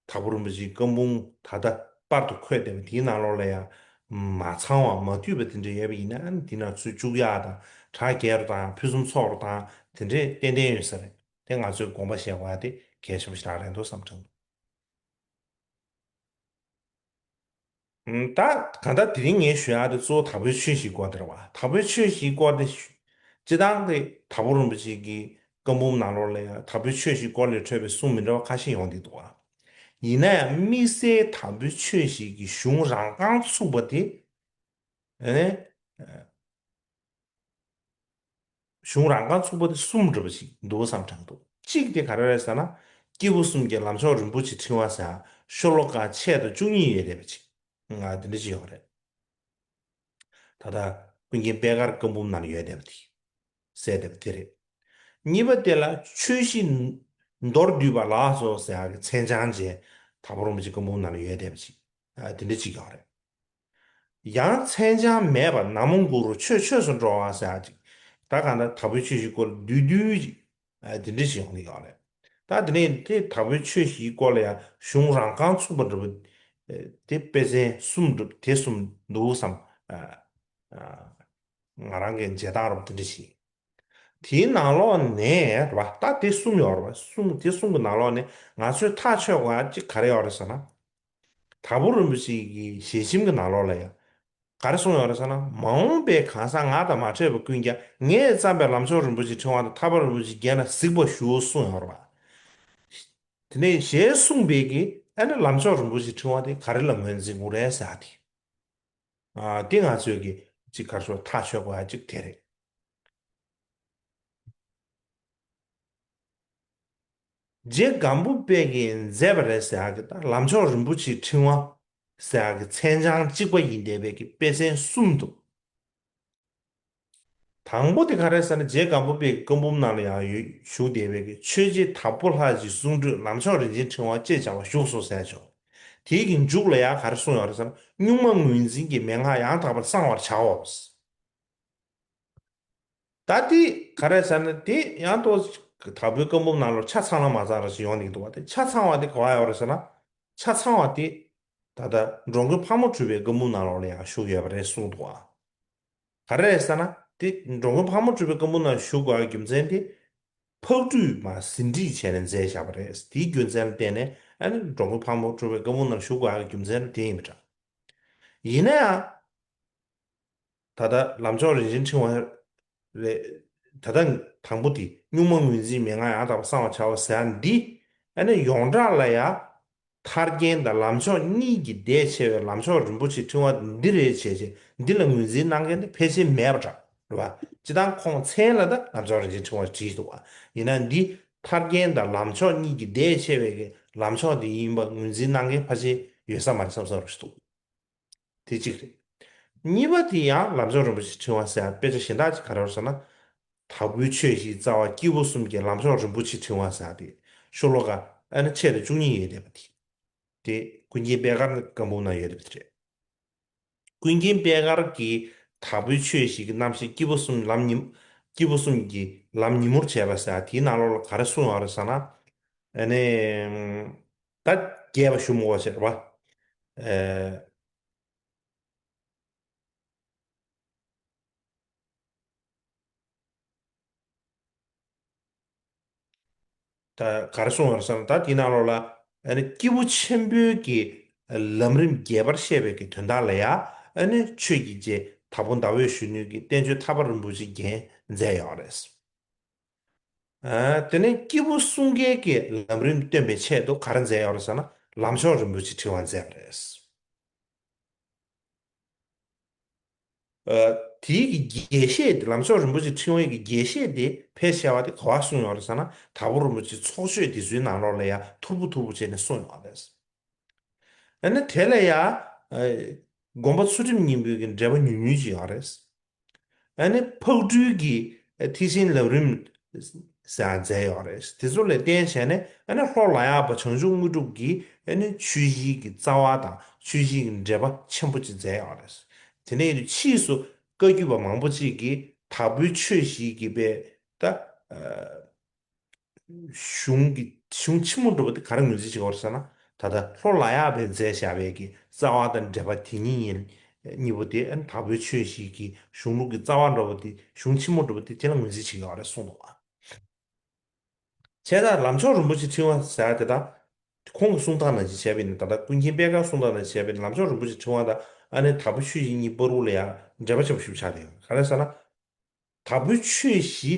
དྭགས་པོ་རིན་པོ་ཆེའི་བཀའ་འབུམ་ད་ལྟ་པར་དུ་འཁོད་བསྡད་པ་དེའི་ནང་ལོགས་ལ་ཡང་མ་ཚང་བ་མ་འདུས་པ་དེ་འདྲ་ཡོད་པ་ཡིན་ན་ཨ་ནི་དེ་ནང་ཚུར་བཅུག་ཡག་དང་། གྲ་རྒྱས་རུ་བཏང་ཡག་ཕུན་སུམ་ཚོགས་རུ་བཏང་ཡག་དེ་འདྲའི་ཏན་ཏན་ཡོད་ས་རེད། དེ་ང་ཚོས་དགོངས་པ་བཞེས་དགོས་ཡག་དེ་གལ་ཆེན་པོ་ཞིག་རང་རེད་འདུག་བསམ་དྲན་འདུག་ད་གང་ལྟར་དེ་རིང་ངས་ཞུ་ཡག་དེ་གཙོ་བོ་དྭགས་པོའི་ཆོས་བཞིའི་སྐོར་དེ་རེད་བ། དྭགས་པོའི་ཆོས་བཞིའི་སྐོར་དེ་ཞུ། སྤྱིར་བཏང་གི་དྭགས་པོ་རིན་པོ་ཆེ་གི་བཀའ་འབུམ་ནང་ལོགས་ལ་ཡང་དྭགས་པོའི་ཆོས་བཞིའི་སྐོར་ལས་འཕྲོས་པའི་གསུང་མི་འདྲ་བ་ཁ་ཤས་ཡོང་བསྡད་འདུག་བ། ཡིན་ན་ཡང་དམིགས་བསལ་དྭགས་པོའི་ཆོས་བཞི་གི་གཞུང་རང་རྐང་ཚུགས་པ་དེ། ཨ་ནི། གཞུང་རང་རྐང་ཚུགས་པ་དེ་གསུམ་འདྲ་པོ་ཞིག་འདུག་བསམ་དྲན་འདུག་གཅིག་དེ་ག་རེ་རེད་ཟེར་ན། སྐྱེས་བུ་གསུམ་གྱི་ལམ་མཆོག་རིན་པོ་ཆེའི་ཕྲེང་བ་ཟེར་ཡ་ཤོ་ལོ་ཀ་ཕྱེད་དང་བཅུ་གཉིས་ཡོད་བསྡད་པ་ཅིག་ང་དེ་འདྲ་ཅིག་ཡོད་རེད། ད་ལྟ་ཀུན་མཁྱེན་པད་དཀར་བཀའ་འབུམ་ནང་ལ་ཡོད་བསྡད་པ་དེ། གསལ་བསྡད་པ་དེ་རེད། གཉིས་པ་དེ་ལ་ཆོས་བཞི་མདོར་བསྡུས་པ་ལགས་སོ་ཟེར་ཡ་གི་མཚན་བྱང་ཅན་དྭགས་པོ་རིན་པོ་ཆེ་བཀའ་འབུམ་ནང་ལ་ཡོད་བསྡད་པ་ཅིག་ཨ་དེ་འདྲ་ཅིག་ཡོད་རེད། ཡང་མཚན་བྱང་མེད་པ་ན་མོ་གུ་རུ་ཆོས་ཆོས་སུ་འགྲོ་བ་ཟེར་ཡ་ཅིག་ད་གང་ལྟར་དྭགས་པོའི་ཆོས་བཞིའི་སྐོར་བསྡུས་བསྡུས་ཅིག་ཨ་དེ་འདྲ་ཞིག་ཡོང་གི་ཡོད་རེད། ད་དེ་ནས་དེ་དྭགས་པོའི་ཆོས་བཞིའི་སྐོར་ལ་ཡང་གཞུང་རང་རྐང་ཚུགས་པ་འདྲ་པོ་དེ་དཔེ་ཚན་གསུམ་འདུག་དེ་གསུམ་འདུག་བསམ། ང་རང་གི་མཇལ་སྟངས་རབ་དེ་འདྲ་ཞིག་དེའི་ནང་ལོགས་ནས་རེད་བ། ད་དེ་གསུམ་ཡོད་རེད་བ། གསུམ་དེ་གསུམ་གྱི་ནང་ལོགས་ནས་ང་ཚོས་ཐག་ཆོད་དགོས་ཡ་གཅིག་ག་རེ་ཡོད་རེད་ཟེར་ན། དྭགས་པོ་རིན་པོ་ཆེ་གི་ཞལ་ཆེམས་ཀྱི་ནང་ལོགས་ལ་ཡང་ག་རེ་གསུངས་ཡོད་རེད་ཟེར་ན། མ་འོངས་པའི་གང་ཟག་ང་དང་མ་འཕྲད་པ་ཀུན་ཀྱང་ངས་བརྩམས་པའི་ལམ་མཆོག་རིན་པོ་ཆེའི་ཕྲེང་བ་དང་ཐར་པ་རིན་པོ་ཆེའི་རྒྱན་ལ་གཟིགས་པར་ཞུ་གསུངས་ཡོད་རེད་བ། དེ་ནས་ཞལ་གསུངས་པའི་གི་ཨ་ནི་ལམ་མཆོག་རིན་པོ་ཆེའི་ཕྲེང་བ་དེ་ག་རེ་ལ་ངོས་འཛིན་དགོས་རེད་ཟེར་ཡ་དེ། ཨ་དེ་ང་ཚོས་ཀྱི་གཅིག་ག་རེ་ཟེར་ཐག་ཆོད་དགོས་ཡ་གཅིག་དེ་རེད། རྗེ་སྒམ་པོ་པས་ཀྱིས་མཛད་པ་རེད་ཟེར་ཡག་གི་ད་ལམ་མཆོག་རིན་པོ་ཆེའི་ཕྲེང་བ་ཟེར་ཡག་གི་མཚན་བྱང་གཅིག་པ་ཡིན་བསྡད་པའི་གི་དཔེ་ཚན་གསུམ་འདུག་དང་པོ་དེ་ག་རེ་ཟེར་ན། རྗེ་སྒམ་པོ་པའི་བཀའ་འབུམ་ནང་ལ་ཡང་ཡོད་བཞུགས་བསྡད་པའི་གི་ཆོས་རྗེ་དྭགས་པོ་ལྷ་གི་གསུང་སྒྲོས་ལམ་མཆོག་རིན་ཆེན་ཕྲེང་བ་ཅེས་བྱ་བ་བཞུགས་སོ་ཟེར་ཆོག་དེའི་གི་མཇུག་ལ་ཡང་ག་རེ་གསུངས་ཡོད་རེད་ཟེར་ན། གཉུག་མ་ངོས་འཛིན་གྱི་མན་ངག་ཡང་དག་པར་གསང་བར་བྱའོ། ད་དེ་ག་རེ་ཟེར་ན། དེ་ཡང་ཏོག་ཙམ་དྭགས་པོའི་བཀའ་འབུམ་ནང་ལ་ཆ་ཚང་ལ་མ་ཚང་ར་ཞིག་ཡོང་གི་འདུག་བ། དེ་ཆ་ཚང་བ་དེ་ག་བ་ཡོད་རེད་ཟེར་ན། ཆ་ཚང་བ་དེ་ད་ལྟ་འགྲོ་མགོན་ཕག་མོ་གྲུ་པའི་བཀའ་འབུམ་ནང་ལོགས་ལ་ཡང་བཞུགས་ཡོད་པ་རེད་གསུངས་འདུག་བ། ག་རེ་རེད་ཟེར་ན། དེ་འགྲོ་མགོན་ཕག་མོ་གྲུ་པའི་བཀའ་འབུམ་ནང་བཞུགས་དགོས་པའི་རྒྱུ་མཚན་དེ། ཕག་གྲུས་མར་ཟིན་བྲིས་བྱས་ནས་མཛད་བཞག་པ་རེད། དེའི་རྒྱུ་མཚན་ལ་བརྟེན་ནས་ཨ་ནི་འགྲོ་མགོན་ཕག་མོ་གྲུ་པའི་བཀའ་འབུམ་ནང་བཞུགས་དགོས་པའི་རྒྱུ་མཚན་དེ་ཡིན་པ་འདྲ། ཡིན་ན་ཡང་། ད་ལྟ་ལམ་མཆོག་རིན་ཆེན་ཕྲེང་བ་རེད། ད་ལྟ་དང་པོ་དེ་གཉུག་མ་ངོས་འཛིན་མན་ངག་ཡང་དག་པར་གསང་བར་བྱའོ་ཟེར་ཡ་འདི། ཨ་ནི་ཡོངས་གྲགས་ལ་ཡང་ཐར་རྒྱན་དང་ལམ་མཆོག་གཉིས་ཀྱི་ཟླས་ཕྱེ་བའི་ལམ་མཆོག་རིན་པོ་ཆེའི་ཕྲེང་བ་འདི་རེད་བྱས་བྱས། འདི་ལ་ངོས་འཛིན་གནང་མཁན་དེ་ཕལ་ཆེར་མེད་པ་འདྲ་རེད་བ། སྤྱིར་བཏང་ཁོང་མཚན་ལ་ད་ལམ་མཆོག་རིན་ཆེན་ཕྲེང་བ་བྲིས་འདུག་བ། ཡིན་ན་འདི་ཐར་རྒྱན་དང་ལམ་མཆོག་གཉིས་ཀྱི་ཟླས་ཕྱེ་བའི་གི་ལམ་མཆོག་དེ་ཡིན་པ་ངོས་འཛིན་གནང་མཁན་ཕལ་ཆེར་ཡོད་ས་མ་རེད་བསམ་བསམ་རེད་འདུག་དེ་གཅིག་རེད། གཉིས་པ་དེ་ཡང་ལམ་མཆོག་རིན་པོ་ཆེའི་ཕྲེང་བ་ཟེར་ཡ་དཔེ་ཆ་གཞན་དག་ཅིག་ག་རེ་རེད་ཟེར་ན། དྭགས་པོའི་ཆོས་བཞིའི་རྩ་བ་སྐྱེས་བུ་གསུམ་གྱི་ལམ་མཆོག་རིན་པོ་ཆེའི་ཕྲེང་བ་ཟེར་ཡ་དེ། ཤོ་ལོ་ཀ་ཨ་ནི་ཕྱེད་དང་བཅུ་གཉིས་ཡོད་བསྡད་པ་དེ། དེ་ཀུན་མཁྱེན་པད་དཀར་བཀའ་འབུམ་ན་ཡོད་བསྡད་པ་དེ་རེད། ཀུན་མཁྱེན་པད་དཀར་གྱིས་དྭགས་པོའི་ཆོས་བཞི་གི་རྣམ་བཤད་སྐྱེས་བུ་གསུམ་ལམ་ཉིན། སྐྱེས་བུ་གསུམ་གྱི་ལམ་ཉིན་མོར་བྱས་པ་ཟེར་ཡ་དེའི་ནང་ལོགས་ལ་ག་རེ་གསུངས་ཡོད་རེད་ཟེར་ན། ཨ་ནི། ད་རྒྱས་པ་ཞུ་མི་དགོས་ཟེར་བ། ཨེ། ད་ག་རེ་གསུངས་ཡོད་རེད་ཟེར་ན། ད་དེའི་ནང་ལོགས་ལ་ཨ་ནི་སྐྱེས་བུ་ཆེན་པོའི་གི་ལམ་རིམ་རྒྱས་པར་བཤད་པའི་གི་དོན་དག་ལ་ཡང་ཨ་ནི་ཆོས་ཀྱི་རྗེ་དྭགས་པོ་ཟླ་འོད་གཞོན་ནུ་གིས་བསྟན་བཅོས་ཐར་པ་རིན་པོ་ཆེའི་རྒྱན་མཛད་ཡོད་རེད། ཨ། དེ་ནས་སྐྱེས་བུ་གསུམ་ཀའི་གི་ལམ་རིམ་སྟོན་པའི་ཆེད་དུ་ག་རེ་མཛད་ཡོད་རེད་ཟེར་ན། ལམ་མཆོག་རིན་པོ་ཆེའི་ཕྲེང་བ་མཛད་པ་རེད། ཨ། དེའི་གི་རྒྱས་བཤད་དེ། ལམ་མཆོག་རིན་པོ་ཆེའི་ཕྲེང་བའི་གི་རྒྱས་བཤད་དེ་ཕལ་ཆེ་བ་དེ་ག་པར་གསུངས་ཡོད་རེད་ཟེར་ན། དྭགས་པོ་རིན་པོ་ཆེའི་ཚོགས་ཆོས་འདི་ཚོའི་ནང་ལོགས་ལ་ཡང་ཐོར་བུ་ཐོར་བུ་བྱས་ནས་གསུངས་ཡོད་རེད། ཨ་ནི་དེ་ལ་ཡང་། ཨ། དགོངས་པ་ཚུལ་ཁྲིམས་སྙིང་པོའི་གི་འགྲེལ་པ་ཉུང་ཉུང་ཅིག་ཡོད་རེད། ཨ་ནི་ཕག་གྲུའི་གི་ཐེག་ཆེན་ལམ་རིམ་ཟེར་ཡང་མཛད་ཡོད་རེད། དེ་ཚོ་ལ་བརྟེན་བྱས་ནས་ཨ་ནི་ལྷོ་ལ་ཡག་པ་བྱང་ཆུབ་དངོས་གྲུབ་ཀྱི་ཨ་ནི་ཆོས་བཞིའི་གི་རྩ་བ་དང་ཆོས་བཞིའི་གི་འགྲེལ་པ་ཆེན་པོ་ཅིག་མཛད་ཡོད་རེད། དེ་ནས་ཕྱིས་སུ་བཀའ་བརྒྱུད་པ་མང་པོ་ཅིག་གིས་དྭགས་པོའི་ཆོས་བཞིའི་གི་པའི་ད། གཞུང་གི་གཞུང་ཆེན་མོ་འདྲ་པོ་དེ་ག་རེ་ངོས་འཛིན་བྱེད་ཀྱི་ཡོད་རེད་ཟེར་ན། ད་ལྟ་ལྷོ་ལ་ཡག་པས་མཛད་བཞག་པའི་གི་རྩ་བ་དང་འགྲེལ་པ་དེ་གཉིས་ཡིན། གཉིས་པོ་དེ་ཨ་ནི་དྭགས་པོའི་ཆོས་བཞི་གི་གཞུང་ལུགས་ཀྱི་རྩ་བ་འདྲ་པོ་དེ། གཞུང་ཆེན་མོ་འདྲ་པོ་དེ་དེ་ལ་ངོས་འཛིན་བྱེད་ཀྱི་ཡོད་རེད་གསུངས་འདུག་བ། བྱས་ཙང་ལམ་མཆོག་རིན་པོ་ཆེའི་ཕྲེང་བ་ཟེར་ཡ་དེ་དང་། ཁོང་གི་གསུང་སྟངས་ནང་བཞིན་བྱས་པ་ཡིན་ན། ད་ལྟ་ཀུན་མཁྱེན་པད་དཀར་གསུང་སྟངས་ནང་བཞིན་བྱས་པ་ཡིན་ན། ལམ་མཆོག་རིན་པོ་ཆེའི་ཕྲེང་བ་དང་ཨ་ནི་དྭགས་པོའི་ཆོས་བཞི་གཉིས་བར་དུ་ལ་ཡང་འབྲེལ་བ་ཆེན་པོ་ཞིག་ཆགས་བསྡད་ཡོད། ག་རེ་ཟེར་ན། དྭགས་པོའི་ཆོས་བཞི་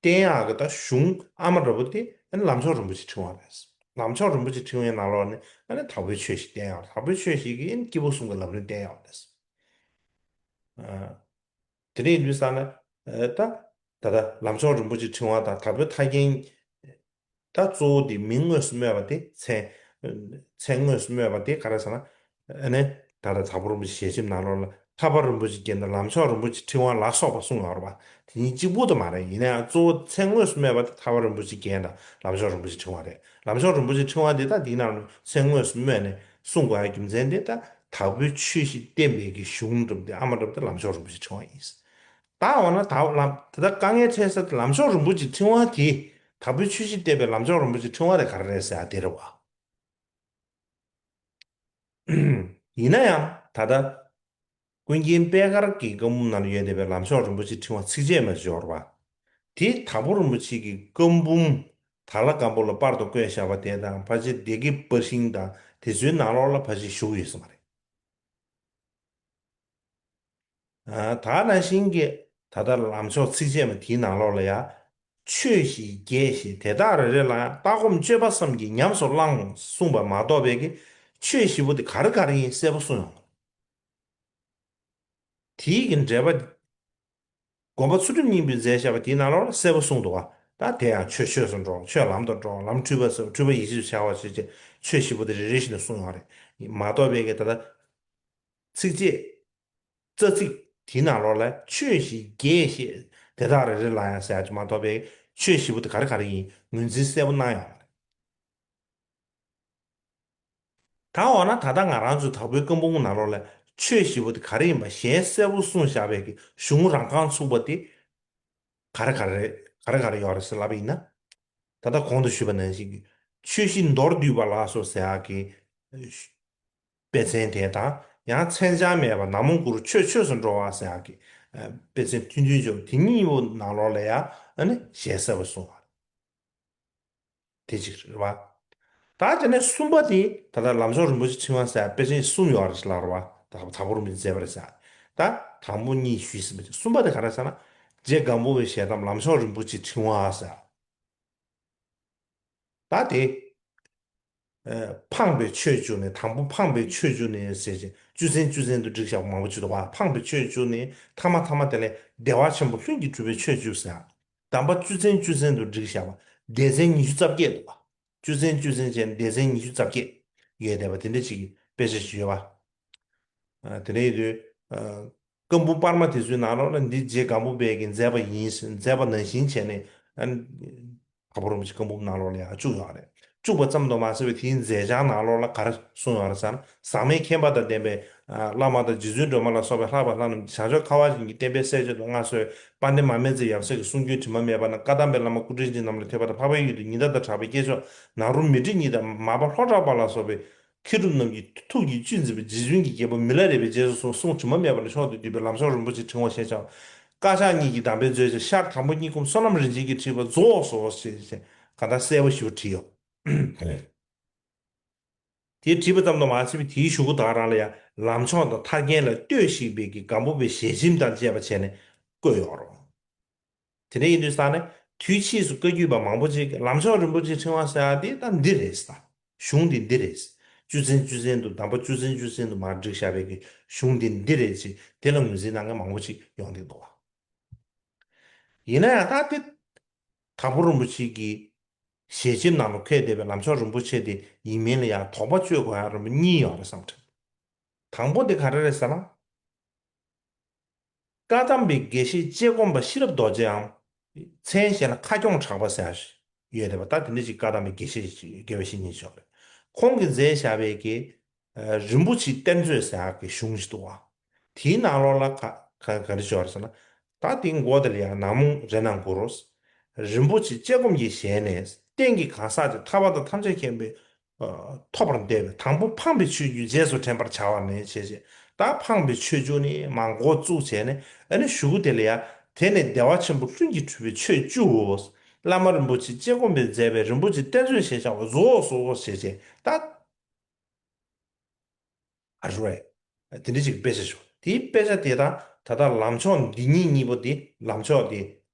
བསྟན་ཡག་གི་ད་གཞུང་ཨ་མ་འདྲ་པོ་དེ་ཨ་ནི་ལམ་མཆོག་རིན་པོ་ཆེའི་ཕྲེང་བ་རེད། ལམ་མཆོག་རིན་པོ་ཆེའི་ཕྲེང་བའི་ནང་ལོགས་ནས་ཨ་ནི་དྭགས་པོའི་ཆོས་བཞི་བསྟན་ཡག། དྭགས་པོའི་ཆོས་བཞི་གིས་ཨ་ནི་སྐྱེས་བུ་གསུམ་གྱི་ལམ་རིམ་བསྟན་ཡག་རེད། ཨ། དེ་འདྲ་ཡིན་དུས་ཙང་ནས། ཨ། ད་ད་ལྟ་ལམ་མཆོག་རིན་པོ་ཆེའི་ཕྲེང་བ་དང་དྭགས་པོའི་ཐར་རྒྱན། ད་གཙོ་བོ་དེ་མིང་དངོས་སུ་སྨོས་པ་དེ། མཚན། མཚན་དངོས་སུ་སྨོས་པ་དེ་ག་རེ་ཟེར་ན། ཨ་ནི་ད་ལྟ་དྭགས་པོ་རིན་པོ་ཆེའི་ཞལ་ཆེམས་ནང་ལོགས་ལ་ཐར་པ་རིན་པོ་ཆེའི་རྒྱན་དང་ལམ་མཆོག་རིན་པོ་ཆེའི་ཕྲེང་བ་ལ་སོགས་པ་གསུངས་ཡོད་རེད་པ། དེ་གཉིས་གཅིག་པུ་དེ་མ་རེད། ཡིན་ན་ཡང་གཙོ་བོ་མཚན་དངོས་སུ་སྨོས་པ་དེ་ཐར་པ་རིན་པོ་ཆེའི་རྒྱན་དང་ལམ་མཆོག་རིན་པོ་ཆེའི་ཕྲེང་བ་རེད། ལམ་མཆོག་རིན་པོ་ཆེའི་ཕྲེང་བ་དེ་ད་འདིའི་ནང་ལ་མཚན་དངོས་སུ་སྨོས་ནས་གསུངས་དགོས་ཡག་རྒྱུ་མཚན་དེ། ད་དྭགས་པོའི་ཆོས་བཞི་བསྟན་པའི་གི་གཞུང་འདྲ་པོ་དེ། ཨ་མ་འདྲ་པོ་དེ་ལམ་མཆོག་རིན་པོ་ཆེའི་ཕྲེང་བ་ཡིན། ད་འོ་ན་ད་ལམ་དེ་ད་དཀའ་ངལ་འཕྲད་ས་དེ་ལམ་མཆོག་རིན་པོ་ཆེའི་ཕྲེང་བ་དེ། དྭགས་པོའི་ཆོས་བཞི་བསྟན་པའི་ལམ་མཆོག་རིན་པོ་ཆེའི་ཕྲེང་བ་དེ་ག་རེ་རེད་ཟེར་ཡག་དེ་རེད་པ། ཡིན་ན་ཡང་ད་ལྟ་ཀུན་མཁྱེན་པད་དཀར་གྱི་བཀའ་འབུམ་ནང་ལ་ཡོད་བསྡད་པའི་ལམ་མཆོག་རིན་པོ་ཆེའི་ཕྲེང་བ་ཚིགས་བཅད་མ་ཞིག་ཡོད་རེད་པ། དེ་དྭགས་པོ་རིན་པོ་ཆེ་གི་བཀའ་འབུམ་དྭགས་ལྷ་སྒམ་པོ་ལ་པར་དུ་བརྐོས་བཞག་པ་དེ་དང་། ཕལ་ཆེར་སྡེ་དགེ་པར་ཤིང་དང་དེ་ཚོའི་ནང་ལོགས་ལ་ཕལ་ཆེར་བཞུགས་ཡོད་ས་མ་རེད། ཨ། ད་ནང་བཞིན་གྱི་ད་ལྟ་ལམ་མཆོག་ཚིགས་བཅད་མ་དེའི་ནང་ལོགས་ལ་ཡང་། ཆོས་བཞི་རྒྱས་ཤིང་དེ་དག་རེ་རེ་ལ་ཡང་། ལྟ་སྒོམ་སྤྱོད་པ་བསམ་གྱིས་ཉམས་སུ་བླང་གསུངས་པ་མ་གཏོགས་པའི་གི་ཆོས་བཞི་པོ་དེ་ག་རེ་ག་རེ་ཡིན་གསལ་པོ་གསུངས་ཡོང་། དེའི་གི་འགྲེལ་པ། དགོངས་པ་ཚུལ་ཁྲིམས་སྙིང་པོས་མཛད་བཞག་པ་དེའི་ནང་ལོགས་ལ་གསལ་པོ་གསུངས་འདུག་པ། ད་དེ་ཡང་ཆོས་ཆོས་སུ་འགྲོ། ཆོས་ལམ་དུ་འགྲོ། ལམ་འཁྲུལ་པ་སེལ། འཁྲུལ་པ་ཡེ་ཤེས་སུ་འཆར་བ་བྱེད་ཅེས་ཆོས་བཞི་པོ་དེ་རེ་རེ་བཞིན་དུ་གསུངས་ཡོད་རེད། མ་གཏོགས་པའི་གི་ད་ལྟ་ཚིགས་བཅད། རྩ་ཚིག་དེའི་ནང་ལོགས་ལ་ཆོས་བཞི་རྒྱས་ཤིང་དེ་དག་རེ་རེ་ལ་ཡང་ཟེར་ཡག་ཅིག་མ་གཏོགས་པའི་ཆོས་བཞི་པོ་དེ་ག་རེ་ག་རེ་ཡིན་ངོས་འཛིན་གསལ་པོ་གནང་ཡོད་མ་རེད། ད་འོ་ན་ད་ལྟ་ང་རང་ཚོའི་དྭགས་པོའི་བཀའ་འབུམ་ནང་ལོགས་ལ་ཆོས་བཞི་པོ་དེ་ག་རེ་ཡིན་པ་གཞན་གསལ་པོ་གསུངས་བཞག་པའི་གི་གཞུང་རང་རྐང་ཚུགས་པ་དེ་ག་རེ་ག་རེ་རེད། ག་རེ་ག་རེ་ཡོད་རེད་ཟེར་ལབ་པ་ཡིན་ན། ད་ལྟ་གོང་དུ་ཞུས་པ་ནང་བཞིན་གྱི་ཆོས་བཞི་མདོར་བསྡུས་པ་ལ་སོགས་ཟེར་ཡག་གི་དཔེ་མཚོན་དེ་དང་། ཡང་མཚན་བྱང་མེད་པ་ནག་མོ་དགུ་རུ་ཆོས་ཆོས་སུ་འགྲོ་བ་ཟེར་ཡག་གི་དཔེ་མཚོན་ཐུང་ཐུང་ཅིག་དེ་གཉིས་པོ་ནང་ལོགས་ལ་ཡང་ཨ་ནི་གཞན་གསལ་པོ་གསུངས་པ་དེ་གཅིག་རེད་པ། ད་དེ་ནས་གསུམ་པ་དེ་ད་ལྟ་ལམ་མཆོག་རིན་པོ་ཆེའི་ཕྲེང་བ་ཟེར་དཔེ་ཆ་གསུམ་ཡོད་རེད་ལབ་རེད་པ། ད་དྭགས་པོ་རིན་པོ་ཆེས་མཛད་པ་རེད་ཟེར། ད་དང་པོ་གཉིས་ཞུས་ཟིན་པ་དེ། གསུམ་པ་དེ་ག་རེ་ཟེར་ན། རྗེ་སྒམ་པོ་པའི་ཞལ་གདམས་ལམ་མཆོག་རིན་པོ་ཆེའི་ཕྲེང་བ་ཟེར། ད་དེ། ཨ། འཕངས་པའི་ཆོས་བཅུ་ནི། དང་པོ་འཕངས་པའི་ཆོས་བཅུ་ནི་ཟེར་བྱས་བཅུ་ཚན་བཅུ་ཚན་དུ་བསྒྲིགས་བཞག་པ་མང་པོ་ཅིག་འདུག་པ། འཕངས་པའི་ཆོས་བཅུ་ནི། ཐ་མ་ཐ་མ་དེ་ལས་བདེ་བ་ཆེན་པོ་ལྷུན་གྱིས་གྲུབ་པའི་ཆོས་བཅུ་ཟེར། གདམས་པ་བཅུ་ཚན་བཅུ་ཚན་དུ་བསྒྲིགས་བཞག་པ། སྡེ་ཚན་ཉི་ཤུ་རྩ་བརྒྱད་འདུག་པ། བཅུ་ཚན་བཅུ་ཚན་བྱས་ནས་སྡེ་ཚན་ཉི་ཤུ་རྩ་བརྒྱད་ཡོད་བསྡད་པ་དེ་འདྲ་ཅིག་གི་དཔེ་ཆ་ཞིག་ཡོད་པ། ཨ། དེ་འདྲ་ཡིན་དུས། ཨ། བཀའ་འབུམ་དཔར་མ་དེ་ཚོའི་ནང་ལོགས་ལ་འདི་རྗེ་སྒམ་པོ་པས་ཀྱིས་མཛད་པ་ཡིན། མཛད་པ་ནང་བཞིན་བྱས་ནས། ཨ། དྭགས་པོ་རིན་པོ་ཆེ་བཀའ་འབུམ་ནང་ལོགས་ལ་ཡང་བཅུག་ཡོད་རེད། བཅུག་པ་ཙམ་དུ་མ་ཟད་པའི་དེའི་མཛད་བྱང་ནང་ལོགས་ལ་ག་རེ་གསུངས་ཡོད་རེད་ཟེར་ན། ཟག་མེད་མཁྱེན་པ་དང་ལྡན་པའི། ཨ། བླ་མ་དང་རྗེ་བཙུན་སྒྲོལ་མ་ལ་སོགས་པའི་ལྷག་པའི་ལྷ་རྣམས་ཀྱིས། བྱང་ཕྱོགས་ཁ་བ་ཅན་གྱི་བསྟན་པའི་གསལ་བྱེད་དུ་མངའ་གསོལ་བའི་དཔལ་ལྡན་མ་སྨད་རྩེའི་ཡབ་སྲས་ཀྱི་གསུང་རྒྱུན་དྲི་མ་མེད་པ་རྣམས། བཀའ་གདམས་པའི་བླ་མ་སྐུ་ཕྲེང་ཅན་རྣམས་ལ་ཐོས་པ་དང་། འཕགས་པའི་ཡུལ་དུ་ཉི་ཟླ་དང་གྲགས་པའི་སྐྱེས་མཆོག་ནཱ་རོ་མཻ་ཏྲི་ཉིད་དང་། མར་པ་ལྷོ་བྲག་པ་ལ་སོགས་པའི་མཁས་གྲུབ་རྣམས་ཀྱི་ཐུགས་ཀྱི་བཅུད་འཛིན་པའི་རྗེ་བཙུན་གྱི་རྒྱལ་པོ་མི་ལ་རས་པའི་རྗེས་སུ་བཟུང་། གསུང་དྲི་མ་མེད་པ་ལ་མཆོག་ཏུ་བཏུད་པའི་ལམ་མཆོག་རིན་པོ་ཆེའི་ཕྲེང་བ་ཞེས་བྱ་བ། བཀའ་ཤག་གཉིས་ཀྱི་གདམས་པའི་མཛོད་ཅིག། ཤར་དང་པོ་གཉིས་ཀུན་བསོད་ནམས་རིན་ཆེན་གྱིས་བྲིས་པ་རྫོགས་སོ་ཞེས་བྱས། གང་ལྟར་གསལ་པོ་ཞེ་པོ་བྲིས་ཡོད། དེ་བྲིས་པ་ཙམ་དུ་མ་ཟད་པའི་དེའི་གཞུག་གུ་དག་རང་ལ་ཡང་ལམ་མཆོག་དང་ཐར་རྒྱན་ལ་ལྟོས་ཤིག་པའི་གི་སྒམ་པོ་པའི་ཞལ་ཆེམས་དང་བཅས་པ་བྱས་ནས་བཀོད་ཡོད་རེད། དེ་འདྲ་ཡིན་དུས་ཙང་ནས་དུས་ཕྱིས་སུ་བཀའ་བརྒྱུད་པ་མང་པོ་ཅིག་གིས་ལམ་མཆོག་རིན་པོ་ཆེའི་ཕྲེང་བ་ཟེར་ཡག་དེ་ད་འདི་རེད་ཟེར། གཞུང་འདི་འདི་རེད་ཟེར། བཅུ་ཚན་བཅུ་ཚན་དུ། གདམས་པ་བཅུ་ཚན་བཅུ་ཚན་དུ་མར་བསྒྲིགས་བཞག་པའི་གི་གཞུང་འདི་འདི་རེད་ཅེས་དེ་ལ་ངོས་འཛིན་གནང་མཁན་མང་པོ་ཅིག་ཡོང་གི་འདུག་པ། ཡིན་ན་ཡང་ད་དེ་དྭགས་པོ་རིན་པོ་ཆེ་གི་ཞལ་ཆེམས་ནང་ལ་འཁོད་བསྡད་པའི་ལམ་མཆོག་རིན་པོ་ཆེ་དེ་ཡིན་མིན་ལ་ཡང་དོགས་པ་གཅོད་དགོས་ཡག་རིམ་པ་གཉིས་ཡོད་རེད་བསམ་དྲན། དང་པོ་དེ་ག་རེ་རེད་ཟེར་ན། བཀའ་གདམས་པའི་དགེ་བཤེས་ལྕེ་སྒོམ་པ་ཤེས་རབ་རྡོ་རྗེའམ། མཚན་གཞན་ལ་ཁ་སྐྱོང་གྲགས་པ་ཟེར་ཡག་ཡོད་བསྡད་པ། ད་དེ་འདྲ་ཅིག་བཀའ་གདམས་པའི་དགེ་བཤེས་ཅིག་དགེ་བའི་བཤེས་གཉེན་ཅིག་ཡོད་རེད། ཁོང་གིས་མཛད་བཞག་པའི་གི། ཨ། རིན་པོ་ཆེའི་གཏེར་མཛོད་ཟེར་ཡག་གི་གཞུང་ཞིག་འདུག་པ། དེའི་ནང་ལོགས་ལ་ག་ག་ག་རེ་ཡོད་རེད་ཟེར་ན། ད་དེའི་མགོ་དེ་ལ་ཡང་ནག་མོ་རེ་ན་དགུ་རུ། རིན་པོ་ཆེ་ལྕེ་སྒོམ་གྱི་ཞལ་ནས། རྟེན་གྱི་གང་ཟག་དེ་ཐར་པ་དང་ཐམས་ཅད་མཁྱེན་པའི། ཨ། ཐོབ་པར་འདོད་པས་དང་པོ་འཕངས་པའི་ཆོས་བཅུ་རྗེས་སུ་དྲན་པར་བྱ་བ་ནས་བྱས་བྱས། ད་འཕངས་པའི་ཆོས་བཅུ་ནི་མར་འགོ་བཙུགས་བྱས་ནས། ཨ་ནི་གཞུག་གུ་དེ་ལ་ཡང་དེ་ནས་བདེ་བ་ཆེན་པོ་ལྷུན་གྱིས་གྲུབ་པའི་ཆོས་བཅུའོ། བླ་མ་རིན་པོ་ཆེ་དཔྱད་སྒོམ་པས་མཛད་པའི་རིན་པོ་ཆེ་བསྟན་མཛོད་ཞེས་བྱ་བ་རྫོགས་སོ་ཞེས་བྱས། ད་ཨ་རུ་རེད། དེ་འདྲ་ཅིག་དཔེ་ཆ་ཞུ། དེའི་དཔེ་ཆ་དེ་དང་ད་ལྟ་ལམ་མཆོག་འདི་ཉིད་གཉིས་པོ་དེ། ལམ་མཆོག་དེ།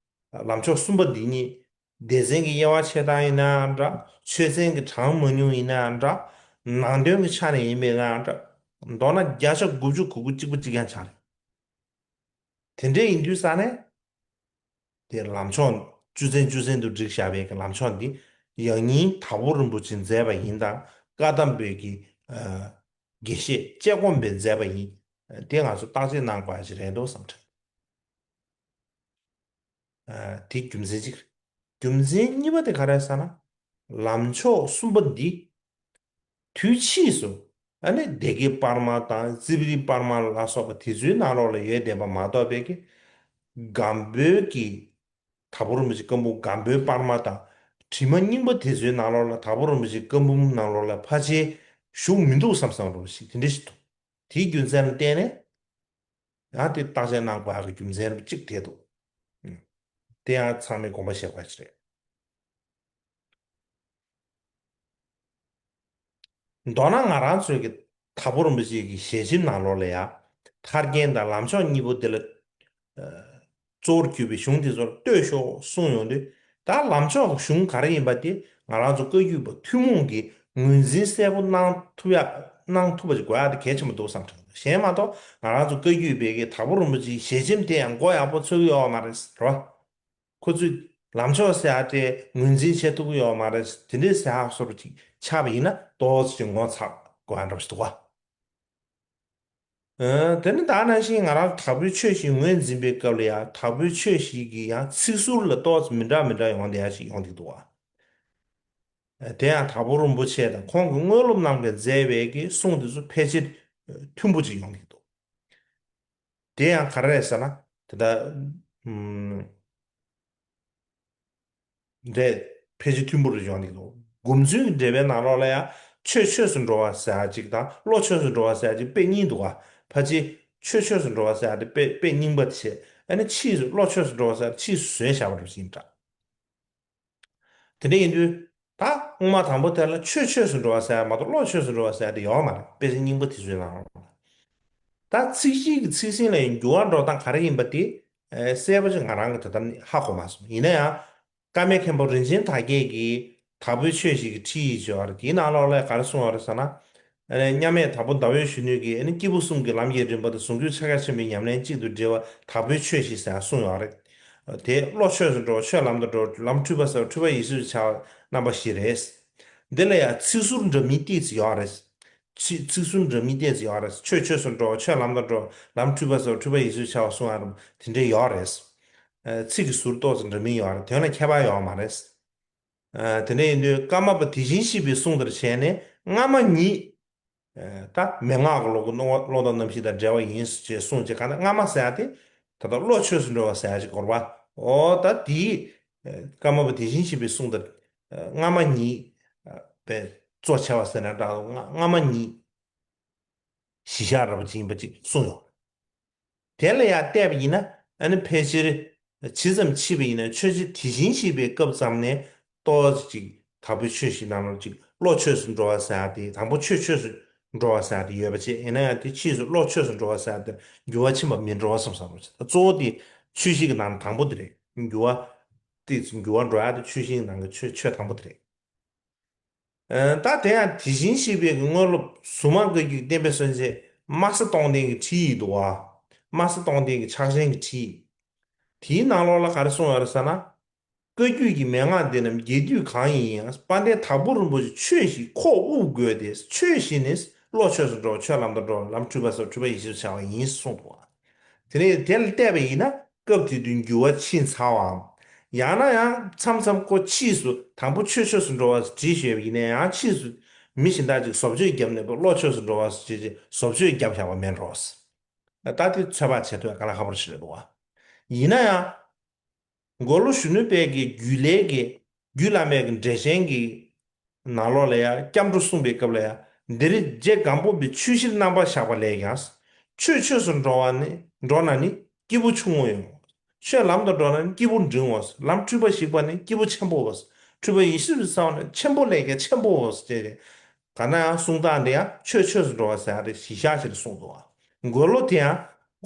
ལམ་མཆོག་གསུམ་པོ་འདི་ཉིད། སྡེ་ཚན་གྱི་དབྱེ་བ་ཕྱེ་སྟངས་ཡིན་ནའང་འདྲ། ཆོས་ཚན་གྱི་གྲངས་མང་ཉུང་ཡིན་ནའང་འདྲ། ནང་དོན་གྱི་ཆ་ནས་ཡིན་པས་ནའང་འདྲ། མདོར་ན་བརྒྱ་ཆ་དགུ་བཅུ་གོ་དགུ་གཅིག་པ་གཅིག་རྐྱང་ཆགས་རེད། དེ་འདྲ་ཡིན་དུས་ཙ་ནས། དེ་ལམ་མཆོག་བཅུ་ཚན་བཅུ་ཚན་དུ་བསྒྲིགས་བཞག་པའི་གི་ལམ་མཆོག་འདི་ཡང་སྙིང་དྭགས་པོ་རིན་པོ་ཆེས་མཛད་པ་ཡིན་དང་། བཀའ་གདམས་པའི་གི་ཨ་དགེ་བཤེས་དཔྱད་སྒོམ་པས་མཛད་པ་ཡིན། དེ་ང་ཚོ་བརྟག་དཔྱད་གནང་དགོས་ཡ་ཅིག་རེད་འདུག་བསམ་དྲན། ཨ་དེ་རྒྱུ་མཚན་གཅིག་རེད། རྒྱུ་མཚན་གཉིས་པ་དེ་ག་རེ་ཟེར་ན། ལམ་མཆོག་གསུམ་པོ་འདི། དུས་ཕྱིས་སུ་ཨ་ནི་སྡེ་དགེ་པར་མ་དང་རྩིབ་རི་པར་མ་ལ་སོགས་པ་དེ་ཚོའི་ནང་ལོགས་ལ་ཡོད་བསྡད་པ་མ་གཏོགས་པའི་གི། སྒམ་པོའི་གི། དྭགས་པོ་རིན་པོ་ཆེ་བཀའ་འབུམ། སྒམ་པོའི་པར་མ་དང་། དྲི་མ་རྙིང་པ་དེ་ཚོའི་ནང་ལོགས་ལ་དྭགས་པོ་རིན་པོ་ཆེ་བཀའ་འབུམ་ནང་ལོགས་ལ་ཕལ་ཆེར་བཞུགས་མི་འདུག་བསམ་བསམ་འདྲ་བོ་ཞིག་དེ་འདྲ་ཞིག་འདུག་དེའི་རྒྱུ་མཚན་ལ་བརྟེན་ནས། ཡང་དེ་བརྟག་དཔྱད་གནང་དགོས་ཡག་གི་རྒྱུ་མཚན་གཅིག་དེ་འདུག་དེ་ཡང་ཚང་མས་དགོངས་པ་བཞེས་དགོས་ཡག་ཅིག་རེད། མདོར་ན་ང་རང་ཚོའི་གི་དྭགས་པོ་རིན་པོ་ཆེ་གི་ཞལ་ཆེམས་ནང་ལོགས་ལ་ཡ། ཐར་རྒྱན་དང་ལམ་མཆོག་གཉིས་པོ་དེ་ལ། ཨ་གཙོ་བོར་གྱུར་པའི་གཞུང་དེ་ཚོར་ལྟོས་ཤོག་གསུངས་ཡོང་དུས། ད་ལམ་མཆོག་གི་གཞུང་ག་རེ་ཡིན་པ་དེ་ང་རང་ཚོ་བཀའ་བརྒྱུད་པ་ཐུན་མོང་གིས་ངོས་འཛིན་གསལ་པོ་གནང་ཐུབ་ཡ། གནང་ཐུབ་པ་ཅིག་དགོས་ཡ་དེ་གལ་ཆེན་པོ་འདུག་བསམ་དྲན་འདུག་གཞན་མ་གཏོགས་ང་རང་ཚོ་བཀའ་བརྒྱུད་པའི་གི་དྭགས་པོ་རིན་པོ་ཆེའི་ཞལ་ཆེམས་དེ་ཡང་མགོ་ཡག་པོ་ཚོད་ཀྱི་ཡོད་མ་རེད་རོ། ཁོ་ཚོས་ལམ་མཆོག་ཟེར་ཡ་དེ་ངོས་འཛིན་བྱེད་ཐུབ་ཀྱི་ཡོད་མ་རེད། དེ་འདྲའི་ཟེར་ཡག་བཟོ་འདྲ་ཅིག་ཆགས་པ་ཡིན་ན་ཏོག་ཙམ་ཅིག་ངོ་ཚ་དགོས་ཡ་འདྲ་པོ་ཞིག་འདུག་ག་ཨ་དེ་ནི་ད་ནང་བཞིན་ང་རང་དྭགས་པོའི་ཆོས་ཤིག་ངོས་འཛིན་པའི་སྐབས་ལ་ཡང་དྭགས་པོའི་ཆོས་ཤིག་གི་ཡང་ཚིག་ཟུར་ལ་ཏོག་ཙམ་མི་འདྲ་མི་འདྲ་ཡོང་བསྡད་ཡ་ཞིག་ཡོང་བསྡད་འདུག་ག་ཨ་དེ་ཡང་དྭགས་པོ་རིན་པོ་ཆེ་དང་ཁོང་གི་དངོས་སློབ་རྣམས་ཀྱིས་མཛད་པའི་གི་གསུང་དེ་ཚོ་ཕལ་ཆེར་མཐུན་པོ་ཅིག་ཡོང་བསྡད་འདུག་དེ་ཡང་ག་རེ་རེད་ཟེར་ན། དེ་ལྟར་ཨུམ་འདྲེས། ཕལ་ཆེར་མཐུན་པོ་རེ་ཡོང་གི་འདུག་སྒོམ་ཚུལ་གྱི་འགྲེལ་པའི་ནང་ལོགས་ལ་ཡང་ཆོས་ཆོས་སུ་འགྲོ་བ་ཟེར་ཡ་གཅིག་དང་བློ་ཆོས་སུ་འགྲོ་བ་ཟེར་ཡ་གཅིག་དཔེ་གཉིས་འདུག་ག་ཕལ་ཆེར་ཆོས་ཆོས་སུ་འགྲོ་བ་ཟེར་ཡ་དེ་དཔེ་དཔེ་རྙིང་པ་དེ་བྱས། ཨ་ནི་ཕྱིས་སུ་བློ་ཆོས་སུ་འགྲོ་བ་ཟེར་ཡ་ཕྱིས་སུ་བཟོས་བཞག་པ་རེད་ཟེར་གྱི་འདྲ། དེ་འདྲ་ཡིན་དུས། ད་སྔོན་མ་དང་པོ་དེ་ལ་ཆོས་ཆོས་སུ་འགྲོ་བ་ཟེར་ཡ་མ་གཏོགས་བློ་ཆོས་སུ་འགྲོ་བ་ཟེར་ཡ་དེ་ཡོད་མ་རེད། དཔེ་ཆ་རྙིང་པ་དེ་ཚོའི་ནང་ལ། ད་ཚིག་གཅིག་གི་ཚིག་ཟིན་ལ་ཡང་འགྱུར་བ་འགྲོ་སྟངས་ག་རེ་ཡིན་པ་དེ། ཨེ་གསལ་པོ་ཅིག་ང་རང་གིས་ད་ལྟ་ནི་ཧ་གོ་མ་སོང་། ཡིན་ན་ཡང་། ཀརྨའི་མཁན་པོ་རིན་ཆེན་དར་རྒྱས་ཀྱིས་དྭགས་པོའི་ཆོས་ཞིག་གི་ཁྲིད་ཡིག་ཅིག་ཡོད་རེད། དེའི་ནང་ལོགས་ལ་ག་རེ་གསུངས་ཡོད་རེད་ཟེར་ན། ཨ་ནི་མཉམ་མེད་དྭགས་པོ་ཟླ་འོད་གཞོན་ནུ་གིས་ཨ་ནི་སྐྱེས་བུ་གསུམ་གྱི་ལམ་གྱི་རིམ་པ་དང་ཟུང་འཇུག་ཕྱག་རྒྱ་ཆེན་པོའི་ཉམས་ལེན་གཅིག་ཏུ་འདྲེས་པ་དྭགས་པོའི་ཆོས་ཞེས་ཟེར་གསུངས་ཡོད་རེད། དེ་བློ་ཆོས་སུ་འགྲོ་བ་ཆོས་ལམ་དུ་འགྲོ། ལམ་འཁྲུལ་པ་ཟེར་བ་འཁྲུལ་པ་ཡིན་ཞེས་བྱ་བ་རྣམ་པ་བཞི་རེད། འདི་ལ་ཡང་ཚིག་ཟུར་འདྲ་མིན་ཏོག་ཙམ་ཡོད་རེད། ཚིག་ཚིག་ཟུར་འདྲ་མིན་ཏོག་ཙམ་ཡོད་རེད། ཆོས་ཆོས་སུ་འགྲོ་བ་ཆོས་ལམ་དུ་འགྲོ། ལམ་འཁྲུལ་པ་ཟེར་བ་འཁྲུལ་པ་ཡིན་ཞེས་བྱ་བ་གསུངས་ཡོད་རེད། དེ་འདྲ་ཡོད་རེད། ཚིག་གི་ཟུར་ཏོག་ཙམ་འདྲ་མིན་ཡོད་རེད། དོན་ལ་ཁྱད་པར་ཡོད་མ་རེད། ཨ་དེ་འདྲ་ཡིན་དུས་ཀརྨ་པ་དེ་བཞིན་གཤེགས་པའི་གསུང་ལྟར་བྱས་ནས་སྔ་མ་ཉིད། ཨ་ད་མན་ངག་གི་ལུགས་ཀྱི་ཀློང་ཀློང་དང་རྣམ་བཞི་དང་འབྲེལ་བ་ཡིན་ཞེས་གསུངས་བྱས། གང་ལྟར་སྔ་མ་ཟེར་ཡ་དེ་ད་ལྟ་བློ་ཆོས་སུ་འགྲོ་བ་ཟེར་ཡ་ཅིག་གོ་རེད་པ། འོ་ད་དེའི་ཨ་ཀརྨ་པ་དེ་བཞིན་གཤེགས་པའི་གསུང་ལྟར་ཨ་སྔ་མ་ཉིད་ཨ་པའི་གཙོ་ཆེ་བ་ཟེར་ན་འདྲ། སྔ་སྔ་མ་ཉིད་གཞི་བཞག་འདྲ་པོ་ཅིག་ཡིན་པ་ཅིག་གསུངས་ཡོད། དེ་ལ་ཡང་བལྟས་པ་ཡིན་ན་ཨ་ནི་ཕལ་ཆེར་ཇི་ཙམ་མཆིས་པ་ཡིན་ན་ཆོས་རྗེ་དེ་བཞིན་གཤེགས་པའི་སྐབས་ཙམ་ནས་ཏོག་ཙམ་ཅིག་དྭགས་པོའི་ཆོས་ཞིག་ནང་ལོགས་ཅིག་བློ་ཆོས་སུ་འགྲོ་བ་ཟེར་ཡ་དེ། དང་པོ་ཆོས་ཆོས་སུ་འགྲོ་བ་ཟེར་ཡ་དེ་ཡོད་པ་བྱས། ཡིན་ན་ཡང་དེ་ཕྱིས་སུ་བློ་ཆོས་སུ་འགྲོ་བ་ཟེར་ཡ་དེ་འགྱུར་བ་ཕྱིན་པ་མིན་འགྲོ་བསམ་བསམ་རོགས་བྱེད། གཙོ་བོ་དེ་ཆོས་བཞི་གི་ནང་ནས་དང་པོ་དེ་རེད། འགྱུར་བ་ཏོག་ཙམ་འགྱུར་བ་འགྲོ་ཡ་དེ་ཆོས་བཞི་གི་ནང་གི་ཆོས་ཆོས་དང་པོ་དེ་རེད། ཨ་ད་དེ་ཡང་དེ་བཞིན་གཤེགས་པའི་དངོས་སློབ་གཟུངས་མང་བཀའ་བརྒྱུད་བསྟན་པའི་སྲོལ་འབྱེད་དམར་ས་སྟོང་ལྡན་གྱི་ཁྲིད་ཡིག་འདུག་བ། དམར་ས་སྟོང་ལྡན་གྱི་ཕྱག་ཆེན་གྱི་ཁྲིད་ཡིག་དེའི་ནང་ལོགས་ལ་ག་རེ་གསུངས་ཡོད་རེད་ཟེར་ན། བཀའ་བརྒྱུད་ཀྱི་མན་ངག་འདི་རྣམས་རྒྱས་བསྡུས་གང་ཡིན་ཡང་། དཔལ་ལྡན་དྭགས་པོ་རིན་པོ་ཆེ་ཆོས་ཞེས་ཁོག་དབུབ་དགོས་ཏེ། ཆོས་ཞེས་ནི་བློ་ཆོས་སུ་འགྲོ། ཆོས་ལམ་དུ་འགྲོ། ལམ་འཁྲུལ་པ་སོགས་འཁྲུལ་པ་ཡིན་ཞེས་བྱ་བ་ཡིན་གསུངས་འདུག་བ། དེ་ནས་དེ་ལ་བལྟས་པ་ཡིན་ན་སྐབས་དེ་དུས་འགྱུར་བ་ཕྱིན་ཚར་བའམ། ཡང་ན་ཡང་མཚམས་མཚམས་ཁོ་ཕྱིས་སུ་དང་པོ་ཆོས་ཆོས་སུ་འགྲོ་བ་བྲིས་ཡོད་པ་ཡིན་ན་ཡང་། ཕྱིས་སུ་མི་གཞན་དག་ཅིག་བཟོ་བཅོས་བརྒྱབ་ནས་བློ་ཆོས་སུ་འགྲོ་བ་བྲིས་བྱས་བཟོ་བཅོས་བརྒྱབ་བཞག་པ་མེད་འགྲོ། ད་དེ་ཚོད་དཔག་བྱེད་ཐུབ་ཡ་དཀའ་ལས་ཁག་པོ་ཞིག་རེད་འདུག་བ། ཡིན་ན་ཡང་། མགོ་ལོག་གཞོན་ནུ་དཔལ་གྱི་རྒྱུད་ལས་ཀྱི་རྒྱུད་བླ་མེད་ཀྱི་འགྲེལ་ཆེན་གྱི་ནང་ལོགས་ལ་ཡང་སྐྱབས་འགྲོ་གསུངས་པའི་སྐབས་ལ་ཡང་། འདིར་རྗེ་སྒམ་པོ་པའི་ཆོས་གཞིར་རྣམ་པར་བཞག་པ་ལས་ཀྱང་། ཆོས་ཆོས་སུ་འགྲོ་བ་ནི་འགྲོ་ན་ནི་སྐྱེས་བུ་ཆུང་ངུ་ཡང་ ཆོས་ལམ་དུ་འགྲོ་ན་ནི་སྐྱིད་པོ་འབྲིང་བ། ལམ་འཁྲུལ་པ་ཞིག་པ་ནི་སྐྱིད་པོ་ཆེན་པོ་བ། འཁྲུལ་པ་ཡེ་ཤེས་སུ་སོང་ན་ཆེན་པོ་ལས་ཀྱང་ཆེན་པོ་བ་ཟེར་ཏེ། གང་ན་ཡང་གསུང་སྟངས་འདི་ཡང་ཆོས་ཆོས་སུ་འགྲོ་བ་ཟེར་ཡ་དེ་གཞི་བཞག་བྱས་ཏེ་གསུངས་འདུག་བ། འགོས་ལོ་དེ་ཡང་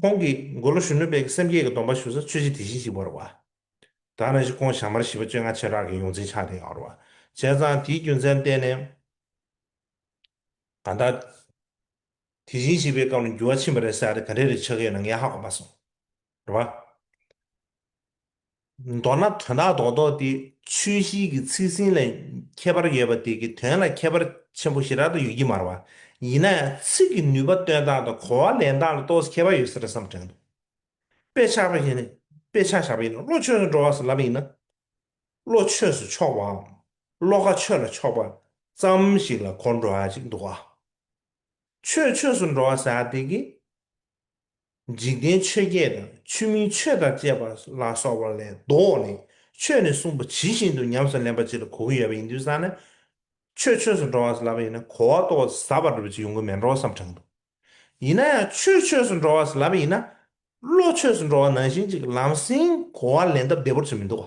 ཁོང་གིས་འགོས་ལོ་གཞོན་ནུ་དཔལ་གྱིས་སེམས་བསྐྱེད་ཀྱི་སྡོམ་པ་ཞུ་ས་ཆོས་རྗེ་དེ་བཞིན་གཤེགས་པ་རེད་བ། ད་ནང་བཞིན་ཁོང་ཞྭ་དམར་བཞི་པ་བཅོ་ལྔ་ཆེ་གྲགས་ཀྱི་ཡོངས་འཛིན་ཆགས་བསྡད་ཡོད་རེད་བ། བྱས་ཙང་དེའི་རྒྱུ་མཚན་བརྟེན་ནས། གང་ལྟར། དེ་བཞིན་གཤེགས་པའི་སྐབས་ལ་འགྱུར་བ་ཕྱིན་པ་རེད་ཟེར་ཡ་དེ་ག་འདྲས་རེད་ཆགས་ཀྱི་ཡོད་ན་ངས་ཧ་གོ་མ་སོང་། རེད་བ། མདོར་ན་དོན་དག་རྡོག་རྡོག་དེ་ཆོས་བཞི་གི་ཚིག་ཟིན་ལ་ཁྱད་པར་ཡོད་པ་དེ་གི་དོན་ལ་ཁྱད་པར་ཆེན་པོ་ཞེ་དྲག་ཏུ་ཡོད་ཀྱི་མ་རེད་བ། ཡིན་ན་ཡང་ཚིག་གི་ནུས་པ་སྟོན་སྟངས་དང་གོ་བ་ལེན་སྟངས་ལ་ཏོག་ཙམ་ཁྱད་པར་ཡོད་ས་རེད་བསམ་དྲན་འདུག་དཔེ་ཆ་བཞག་པ་ཡིན་ན། དཔེ་ཆ་བཞག་པ་ཡིན་ན་བློ་ཆོས་སུ་འགྲོ་བ་ཟེར་ལབ་པ་ཡིན་ན། བློ་ཆོས་སུ་ཕྱོགས་པའམ། བློ་ཁ་ཆོས་ལ་ཕྱོགས་པ་ཙམ་ཞིག་ལ་གོ་འགྲོ་བ་ཅིག་འདུག་བ། ཆོས་ཆོས་སུ་འགྲོ་བ་ཟེར་ཡ་དེ་གི། འཇིག་རྟེན་ཆོས་བརྒྱད་དང་ཆོས་མིན་ཆོས་དང་བཅས་པ་ལ་སོགས་པ་ལས་ལྡོག་ནས་ཆོས་ནས་གསུངས་པ་ཇི་བཞིན་དུ་ཉམས་སུ་ལེན་པ་ཅིག་ལ་གོ་གི་ཡོད་པ་ཡིན་དུས་ཙང་ནས། ཆོས་ཆོས་སུ་འགྲོ་བ་ཟེར་ལབ་པ་ཡིན་ན་གོ་བ་ཏོག་ཙམ་ཟབ་པ་འདྲ་པོ་ཅིག་ཡོང་གི་མེད་འགྲོ་བསམ་དྲན་འདུག་ཡིན་ན་ཡང་ཆོས་ཆོས་སུ་འགྲོ་བ་ཟེར་ལབ་པ་ཡིན་ན། བློ་ཆོས་སུ་འགྲོ་བ་ནང་བཞིན་ཅིག་ལམ་སེང་གོ་བ་ལེན་ཐབས་བདེ་པོ་ཅིག་མི་འདུག་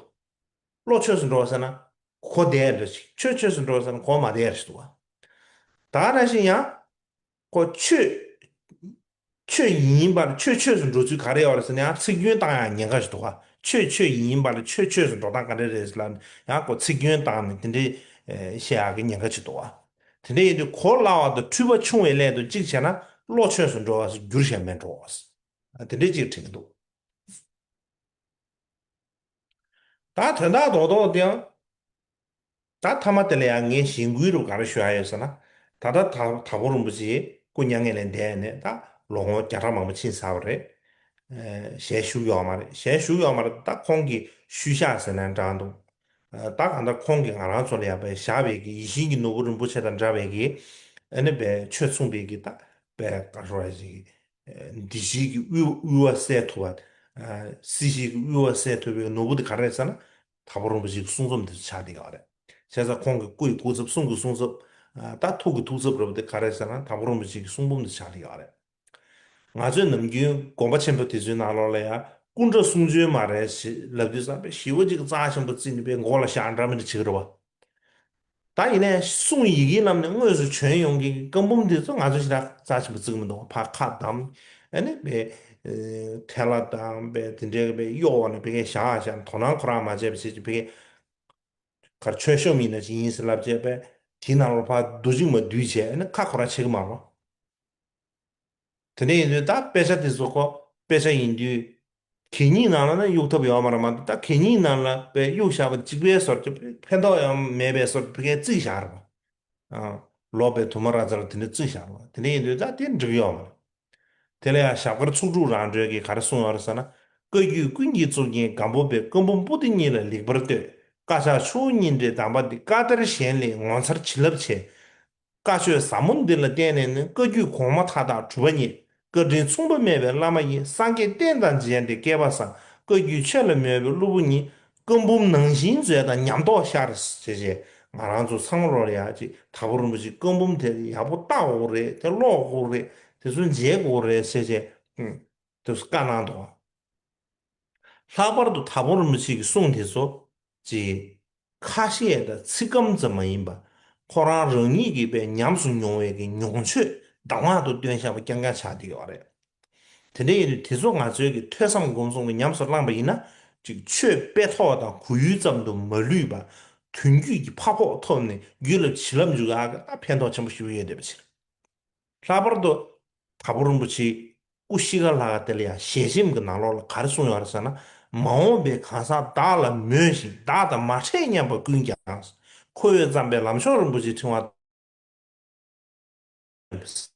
བློ་ཆོས་སུ་འགྲོ་བ་ཟེར་ན། གོ་བདེ་འདྲ་ཞིག་ཆོས་ཆོས་སུ་འགྲོ་བ་ཟེར་ན་གོ་བ་མ་བདེ་འདྲ་ཞིག་འདུག་བ། ད་ནང་བཞིན་ཡང་། ཁོ་ཆོས། ཆོས་ཡིན་པར་ཆོས་ཆོས་སུ་འགྲོ་ཚུལ་ག་རེ་ཡོད་རེད་ཟེར་ན་ཡང་ཚིག་སྐྱོན་བཏང་ཡང་ཉེན་ཁ་ཞིག་འདུག་བ། ཆོས་ཆོས་ཡིན་པར་ཆོས་ཆོས་སུ་འགྲོ་སྟངས་ག་འདྲ་རེད་ཟེར་ལབ་ན་ཡང་ཁོ་ཚིག་སྐྱོན་བཏང་ནས་དེ་འདྲའི་བཤད་ཡག་གི་ཉེན་ཁ་ཞིག་འདུག་བ། དེ་འདྲ་ཡིན་དུས་གོ་སླ་བ་དང་འཁྲུལ་པ་ཆུང་བའི་སླད་དུ་གཅིག་བྱས་ན་བློ་ཆོས་སུ་འགྲོ་བ་སུ་འགྱུར་བཞིན་མེད་འགྲོ་བ། དེ་འདྲའི་གཅིག་དྲན་གྱི་འདུག་ད་དོན་དག་རྡོག་རྡོག་དེའང་། ད་མཐའ་མ་དེ་ལ་ཡང་ངས་གཞེན་སྐུལ་རུ་ག་རེ་ཞུ་ཡ་ཡོད་ཟེར་ན། ད་ལྟ་ད་དྭགས་པོ་རིན་པོ་ཆེ་སྐུ་མྱ་ངན་ལས་འདས་ནས་ད་ལོ་ངོ་བརྒྱ་ཕྲག་མང་པོ་ཕྱིན་ཚར་བ་རེད། ཨ་ཞལ་བཞུགས་ཡོད་མ་རེད། ཞལ་བཞུགས་ཡོད་མ་རེད། ད་ཁོང་གི་ཤུལ་བཞག་ཟེར་ན་འདྲ་འདུག་ཨ་ད་གང་ལྟར་ཁོང་གིས་ང་རང་ཚོ་ལ་ཡང་པའི་བཞག་པའི་གི་ཡིད་བཞིན་གྱི་ནོར་བུ་རིན་པོ་ཆེ་དང་འདྲ་བའི་གི་ཨ་ནི་པའི་ཆོས་མཚུངས་པའི་གི་ད་པའི་ག་རེ་ཞིག་འདི་ཞིག་གི་དབུལ་དབུལ་བ་སེལ་ཐུབ་པ། སྲིད་ཞིག་གི་དབུལ་བ་སེལ་ཐུབ་པའི་ནོར་བུ་དེ་ག་རེ་རེད་ཟེར་ན། དྭགས་པོ་རིན་པོ་ཆེ་གི་གསུང་རྩོམ་དེ་ཚོ་ཆགས་བསྡད་ཡོད་རེད། བྱས་ཙང་ཁོང་གི་སྐུ་ཡི་སྐུ་ཚབ་གསུང་གི་གསུང་ཚབ། ད་ཐུགས་ཀྱི་ཐུགས་ཚབ་རེད་པ། དེ་ག་རེ་ཟེར་ན་དྭགས་པོ་རིན་པོ་ཆེ་གི་གསུང་འབུམ་དེ་ཆགས་བསྡད་ཡོད་རེད། ང་ཚོའི་ནམ་རྒྱུན་དགོན་པ་ཆེན་པོ་དེ་ཚོའི་ནང་ལོགས་ལ་ཡང་སྐུ་འདྲ་གསུང་ཆོས་མ་རེད་ཞེས་ལབ་དུས་ཙམ་པས་ཞི་བ་གཅིག་གི་རྩ་ཆེན་པོ་བརྩིས་ནས་པའི་མགོ་ལ་བཞག་འདྲ་མི་འདྲ་བྱེད་ཀྱི་རེད་པ། ད་ཡིན་ནའི་གསུང་ཡི་གེའི་ལམ་ནས་དངོས་སུ་བྱོན་ཡོང་མཁན་གྱི་བཀའ་འབུམ་དེ་ཚོ་ང་ཚོ་ཞེ་དྲག་རྩ་ཆེན་པོ་བརྩི་གི་མི་འདུག་ཕར་ཁ་བསྡམས། ཨ་ནི་པའི་ཨེ་ཐལ་བ་དང་པའི་དེ་འདྲའི་པའི་གཡོག་འོག་ནས་ཕ་གིར་བཞག་བཞག་དོ་སྣང་ཁོ་རང་མ་བྱས་པ་བྱས་ཀྱི་ཕ་གིར་གར་ཆོས་ཤོམ་ཡིན་ན་ཅི་ཡིན་ཟེར་ལབ་བྱས་པས་དེའི་ནང་ལ་ཕར་བསྡུ་གཅིག་མ་བསྡུས་བྱས་ཨ་ནི་ཁ་ཁོ་རང་ཕྱེ་གི་མ་རེད། དེ་འདྲ་ཡིན་དུས་ད་དཔེ་ཆ་དེ་ཚོ་ཁོ་དཔེ་ཆ་ཡིན་དུས། གད་སྙིགས་ནང་ལ་ན་གཡུག་ཐབས་ཡོད་མ་རེད་མ་གཏོགས་ད་གད་སྙིགས་ནང་ལ་པའི་གཡུག་བཞག་པ་གཅིག་པའི་བཟོ་འདྲ་ཕན་ཐོགས་ཡང་མེད་པའི་བཟོ་འདྲ་ཕ་གིར་བརྩིགས་བཞག་རེད་པ། ཨ། ལོག་པའི་དུ་མ་ར་ཙ་ལ་དེ་འདྲ་བརྩིགས་བཞག་རེད་པ། དེ་འདྲ་ཡིན་དུས་ད་དེ་འགྲིག་ཡོད་མ་རེད། དེ་ལ་ཡང་ཞབས་དཀར་ཚོགས་དྲུག་རང་གྲོལ་གྱིས་ག་རེ་གསུངས་ཡོད་རེད་ཟེར་ན། བཀའ་བརྒྱུད་ཀུན་གྱི་གཙུག་རྒྱན་སྒམ་པོ་པའི་བཀའ་འབུམ་པོ་ཏི་གཉིས་ལ་ལེགས་པར་ལྟོས། བཀའ་ཕྱག་ཆུ་བོ་གཉིས་འདྲེས་གདམས་པ་འདི་བཀའ་གཏེར་གཞན་ལས་ངོ་མཚར་བྱིན་རླབས་ཆེ། བཀའ་ཆོས་ཟབ་མོ་འདི་ལ་བརྟེན་ནས་ནི། བཀའ་བརྒྱུད་གོང་མ་མཐའ་དག་གྲུབ་པ་ཉིད། བཀའ་དྲིན་མཚུངས་པ་མེད་པའི་བླ་མ་ཡིས། སངས་རྒྱས་བསྟན་དང་མཇལ་ཏེ་བསྐལ་པ་བཟང་། བཀའ་བརྒྱུད་ཆོས་ལ་མོས་པའི་སློབ་བུ་ཉིད། བཀའ་འབུམ་ནང་བཞིན་མཛོད་དང་ཉམས་རྟོགས་ཤར། ཞེས་བྱས་ང་རང་ཚོ་ཚང་མ་ལོག་ལ་ཡ་ཅིག་དྭགས་པོ་རིན་པོ་ཆེའི་བཀའ་འབུམ་དེ་ཡག་པོ་བལྟ་དགོས་རེད། དེ་ཀློག་དགོས་རེད། དེ་ཚོ་མཇལ་དགོས་རེད་ཟེར་བྱས། ཨུམ། དེ་ཚོ་བཀའ་གནང་འདུག་ལྷག་པར་དུ་དྭགས་པོ་རིན་པོ་ཆེ་གི་གསུང་དེ་ཚོ་ཅིག་ཁ་བཤད་དང་ཚིག་སྐམ་ཙམ་མ་ཡིན་པ། ཁོ་རང་རང་ཉིད་ཀྱིས་པའི་ཉམས་སུ་མྱོང་བའི་གི་མྱོང་ཆོས་གདམས་ངག་ཏུ་སྟོན་བཞག་པ་རྐྱང་རྐྱང་ཆགས་བསྡད་ཡོད་རེད། དེ་འདྲ་ཡིན་དུས་དེ་ཚོ་ང་ཚོའི་གི་ཐོས་བསམ་སྒོམ་གསུམ་གྱི་ཉམས་སུ་བླངས་པ་ཡིན་ན་ཅིག་ཆོས་དཔེ་ཐོག་དང་གོ་ཡུལ་ཙམ་དུ་མ་ལུས་པ། དོན་བརྒྱུད་ཀྱི་ཕ་ཕོགས་ཐོབ་ནས་རྒྱུད་ལ་བྱིན་རླབས་འཇུག་ཡག་གི་ད་ཕན་ཐོགས་ཆེན་པོ་ཞེ་པོ་ཡོད་བསྡད་པ་ཕྱིར། ལྷག་པར་དུ། དྭགས་པོ་རིན་པོ་ཆེའི་སྐུ་གཤིས་ཀ་ལྷག་དེ་ལ་ཡང་ཞལ་ཆེམས་ཀྱི་ནང་ལོགས་ལ་ག་རེ་གསུངས་ཡོད་རེད་ཟེར་ན། མ་འོངས་པའི་གང་ཟག་བདག་ལ་མོས་ཤིང་བདག་དང་མ་འཕྲད་སྙམ་པ་ཀུན་ཀྱང་། ཁོ་བོས་བརྩམས་པའི་ལམ་མཆོག་རིན་པོ་ཆེའི་ཕྲེང་བ། གཟིགས་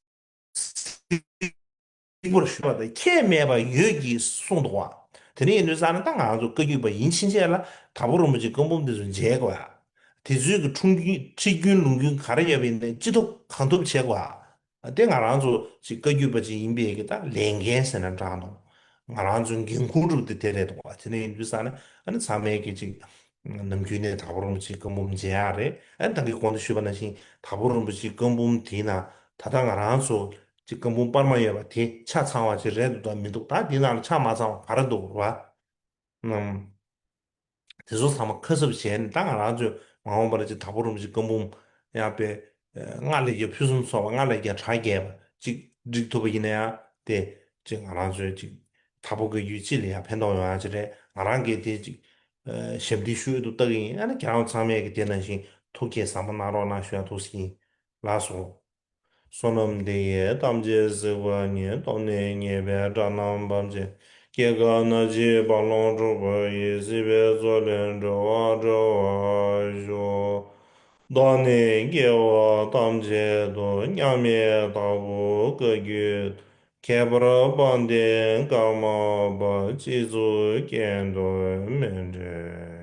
པར་ཞུ་བ་དང་ཁྱད་མེད་པ་ཡོད་ཀྱིས་གསུངས་འདུག་བ། དེ་ནས་ཡིན་དུས་ཙང་ནས་ད་ང་ཚོ་བཀའ་བརྒྱུད་པ་ཡིན་ཕྱིན་ཆད་ལ་དྭགས་པོ་རིན་པོ་ཆེའི་བཀའ་འབུམ་དེ་ཚོ་མཇལ་དགོས་ཡ། དེ་ཚོའི་གི་འཁྲུངས་རྒྱུན་ཁྲིད་རྒྱུན་ལུང་རྒྱུན་ག་རེ་ཡོད་པ་ཡིན་ནའི་ཅི་ཐུབ་གང་ཐུབ་བྱེད་དགོས་ཡ། དེ་ང་རང་ཚོ་ཅིག་བཀའ་བརྒྱུད་པ་ཅིག་ཡིན་པའི་གི་ད་ལས་འགན་ཟེར་ན་འདྲ་འདུག་ང་རང་ཚོའི་འགན་ཁུར་རུ་དེ་དེ་རེད་འདུག་བ། དེ་ནས་ཡིན་དུས་ཙང་ནས་ཨ་ནི་ཚང་མས་གི་ཅིག་ནམ་རྒྱུན་ནས་དྭགས་པོ་རིན་པོ་ཆེའི་བཀའ་འབུམ་མཇལ་ཡག་རེད། ཨ་ནི་ད་གིན་གོང་དུ་ཞུས་པ་ནང་བཞིན་དྭགས་པོ་རིན་པོ་ཆེའི་བཀའ་འབུམ་དེའི་ནང་ད་ལྟ་ང་རང་ཚོ་ཅིག་བཀའ་འབུམ་པར་མ་ཡོད་པ་དེ་ཆ་ཚང་བ་ཅིག་རེད་འདུག་དང་མི་འདུག་ད་འདི་ནང་ལ་ཆ་མ་ཚང་བ་ག་རེ་འདུག་རེད་བ། རྣམས། དེ་ཚོ་ཚང་མ་ཁ་གསབ་བྱས་ནས། ད་ང་རང་ཚོས་མ་འོངས་པར་ཅིག་དྭགས་པོ་རིན་པོ་ཆེ་བཀའ་འབུམ་ཡང་དཔེ་ལྔ་ལས་བརྒྱ་ཕུན་སུམ་ཚོགས་པ། ལྔ་ལས་བརྒྱ་གྲངས་རྒྱས་པ་ཅིག་བསྒྲིགས་ཐུབ་པ་ཡིན་ན་ཡང་། དེ་ཅིག་ང་རང་ཚོའི་ཅིག་དྭགས་པོ་བཀའ་བརྒྱུད་སྤྱི་ལ་ཡང་ཕན་ཐོགས་ཡོང་ཡ་ཅིག་རེད། ང་རང་གིས་དེ་ཅིག་ཨ་ཞབས་འདེགས་ཞུ་འོས་དུ་བཏགས་ཀྱི་ཡིན། ཨ་ནི་ཁྱེད་རང་ཚང་མས་ཀྱི་དེ་ནང་བཞིན་ཐུགས་བསྐྱེད་ཟབ་མོ་གནང་རོགས་གནང་ཞུ་ཡ་ཐུགས་སུ་ཡིན། ལགས་སོ། བསོད་ནམས་འདི་ཡིས་ཐམས་ཅད་གཟིགས་པ་ཉིད། ཐོབ་ནས་ཉེས་པའི་དགྲ་རྣམས་ཕམ་བྱས་ཏེ། སྐྱེ་རྒ་ན་འཆིའི་རྦ་ཀློང་འཁྲུགས་པ་ཡི། སྲིད་པའི་མཚོ་ལས་འགྲོ་བ་སྒྲོལ་བར་ཤོག། བདག་ནི་སྐྱེ་བ་ཐམས་ཅད་དུ། མཉམ་མེད་དྭགས་པོ་བཀའ་བརྒྱུད་དུ། ཁྱད་པར་དཔལ་ལྡན་ཀརྨ་པ། སྤྱི་གཙུག་གྱེན་དུ་མི་འབྲལ།